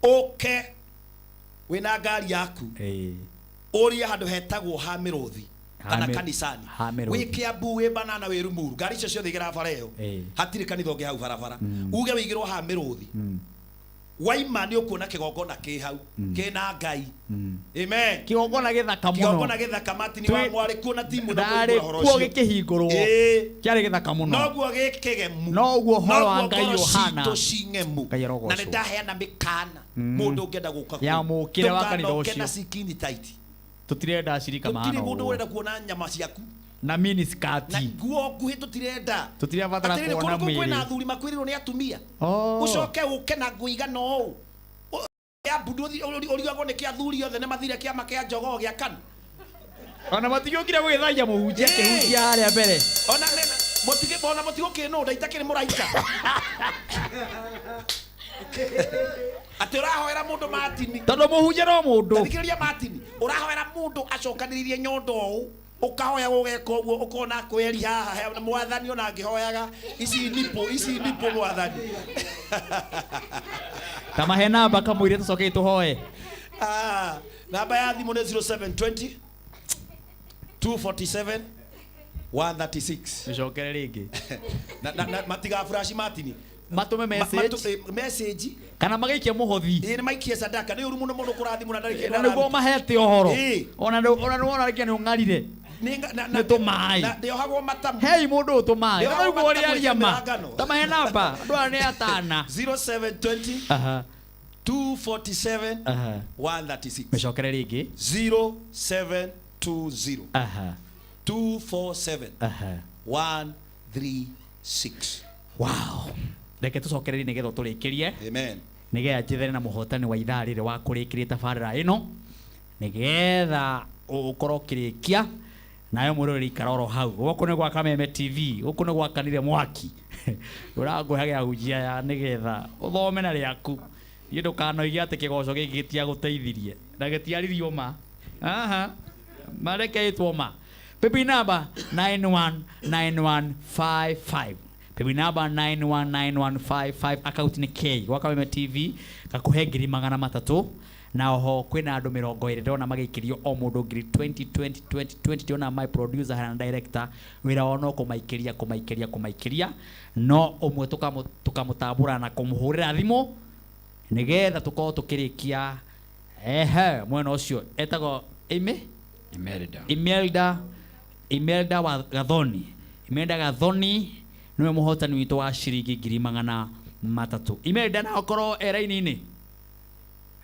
Ũke wĩna ngari yaku. Ĩĩ. Ũrie handũ hetagwo ha Mĩrũthi kana kanisani. Ha Mĩrũthi. Wĩ Kiambu wĩ Banana wĩ Limuru. Ngari icio ciothe igeraga bara ĩyo. Ĩĩ. Hatirĩ kanitha ũngĩ hau barabara. Uge wĩigĩrwo ha Mĩrũthi. Waima nĩ ũkuona kĩgongona kĩ hau kĩna Ngai. Amen. Kĩgongona gĩthaka mũno. Kĩgongona gĩthaka Martin wa mwarĩ kuo na timu na Ndarĩ kũhingũra ũhoro kuo ũcio. gĩkĩhingũrwo. Ĩĩ. Kĩarĩ gĩthaka mũno. Noguo gĩkĩgemu. Noguo ũhoro wa Noguo Ngai ngoro ũhana. citũ cing'emu. Ngai arogocwo. Na nĩ ndaheana mĩkana mũndũ ũngĩenda gũka Ya kũu. mũũkĩre wa kanitha Ndũkanoke ũcio. na skin tight. Tũtirenda acirika Tũtirĩ mahana mũndũ ũguo. ũrenda kuona nyama ciaku. Na miniskirt. Na nguo nguhĩ tũtirenda. Tũtirabatara Atĩrĩrĩ, kuona kũndũ kũu kwĩna mwĩrĩ. athuri makuĩrĩirwo nĩ atumia. Oh. Ũcoke ũke na nguo igana ũũ. Kiambu ũrigagwo nĩ kĩ athuri othe nĩ mathire kĩama kĩa jogoo gĩa KANU. Ona matigĩũkire gũgĩtharia mũhunjia akĩhunjia harĩa mbere. Ona mũtige ona mũtigũkĩnũnda itakĩrĩ mũraika. Atĩ ũrahoera mũndũ Martin. Tondũ mũhunjia no mũndũ. Thikĩrĩria Martin, ũrahoera mũndũ acokanĩrĩirie nyondo ũũ ũkahoya ũgeka ũguo ũkona kweri haha mwathani ona angĩhoyaga ici nipo ici nipo mwathani. Ta mahe namba kamũire tũcoke tũhoe. Namba ya thimũ nĩ 0720 247 136. Mĩcokere rĩngĩ. Na matiga flash Martin. Matũme message. Message. Kana magĩikie mũhothi. Ĩĩ nĩ maikie sadaka nĩ ũru mũno mũno kũrathimwo na ndarĩ kĩndũ. Na nĩguo mahete ũhoro. Ĩĩ. Ona nĩ wona rĩngĩ nĩ ũng'arire. Nĩ tũmaĩ. Na ndĩohagwo matamu. Hei mũndũ ũyũ tũmaĩ. Na Ndĩohagwo nĩguo matamu ũrĩaria ma. ĩkĩmĩra Ta mahe namba. Andũ aya nĩ atana. 0720 Aha. 247 Aha. 136. Mĩcokere rĩngĩ. 0720 Aha. 247 Aha. 136. Wow. Reke tũcokererie nĩgetha tũrĩkĩrie. Amen. Nĩgetha njethane na mũhotani wa ithaa rĩrĩ wa kũrĩkĩria tabarĩra ĩno nĩgetha ũkorwo ũkĩrĩkia nayo mwĩroreri ikara oro hau. Gũkũ nĩ gwa Kameme TV, gũkũ nĩ gwakanire mwaki. Ũrangũhe ahunjia aya nĩgetha ũthome na rĩaku. Niĩ ndũkanoige atĩ kĩgoco gĩkĩ gĩtiagũteithirie na gĩtiaririo ma. Aha. Mareke ĩtwo ma. Paybill number 919155. Paybill number 919155 account nĩ K gwa Kameme TV gakuhe 300,000 na oho kwĩna andũ 20 ndĩrona magĩikĩrio o mũndũ ngiri 20 20 20 20 ndĩrona my producer na director wĩra wao no kũmaikĩria kũmaikĩria kũmaikĩria no ũmwe tũkamũtambũra na kũmũhũrĩra thimũ nĩgetha tũkorwo tũkĩrĩkia ehe mwena ũcio etagwo Amy Imelda. Imelda Imelda wa Gathoni Imelda Gathoni niwe mũhotani witũ wa ciringi 300,000. Imelda na okorwo e raini-inĩ.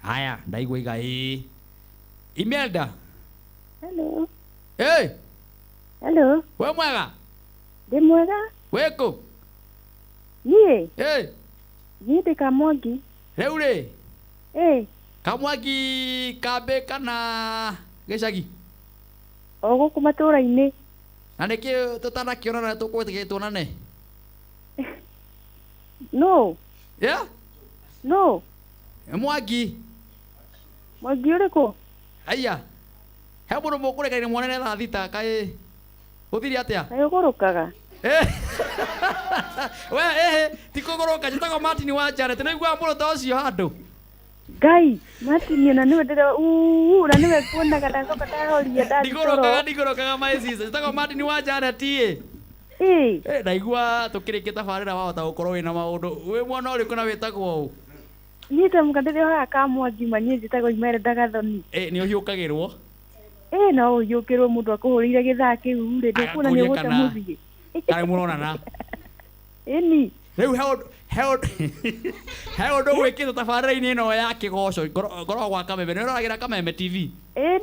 Haya, ndaigua iga ĩĩ. Imelda. Hello. Hey. Hello. We mwega? Ndĩ mwega. Wĩ kũ? Niĩ? Hey. Niĩ ndĩ Kamwangi. Rĩu rĩ? Ĩ. Kamwangi kambĩ kana gĩcagi? O gũkũ matũra-inĩ. Na nĩkĩ tũtanakĩonana tũkwĩtĩkĩtie tuonane? No. Yeah? No. Mwangi. Mwangi ũrĩkũ? Aya. He mũndũ mũkũrekanire muonane thaa thita kaĩ gũthire atĩa? Kaĩ ũgũrũkaga? We ehe ti kũgũrũka njĩtagwo Martin wa Janet nĩiguaga mũndũ ta ũcio handũ. Ngai, Martin ona nĩwe ndĩra uu na nĩwe nguonaga ndacoka ndahoria ndathiĩ toro. Ndigũrũkaga ndigũrũkaga my sister njĩtagwo Martin wa Janet ĩ. Ĩ. Ndaigua tũkĩrĩkia tabarĩra wahota gũkorwo wĩna maũndũ wĩ mwana ũrĩkũ na wĩtagwo ũ? Niĩ ta mũka ndĩrĩ haha Kamwangi ma niĩ njĩtagwo Imelda Gathoni. Ĩ nĩ ũhiũkagĩrwo? Ĩ no ũhiũkĩrwo mũndũ akũhũrĩire gĩthaa kĩu rĩ, ndũkuona nĩ Agakũria ũgũte kana- mũthiĩ. Kana mũronana? Ĩni. Rĩu he ũndũ gwĩkĩtwo tabarĩra-inĩ ĩno ya kĩgoco ngoragwo gwa Kameme. Nĩ ũroragĩra Kameme TV? Ĩni.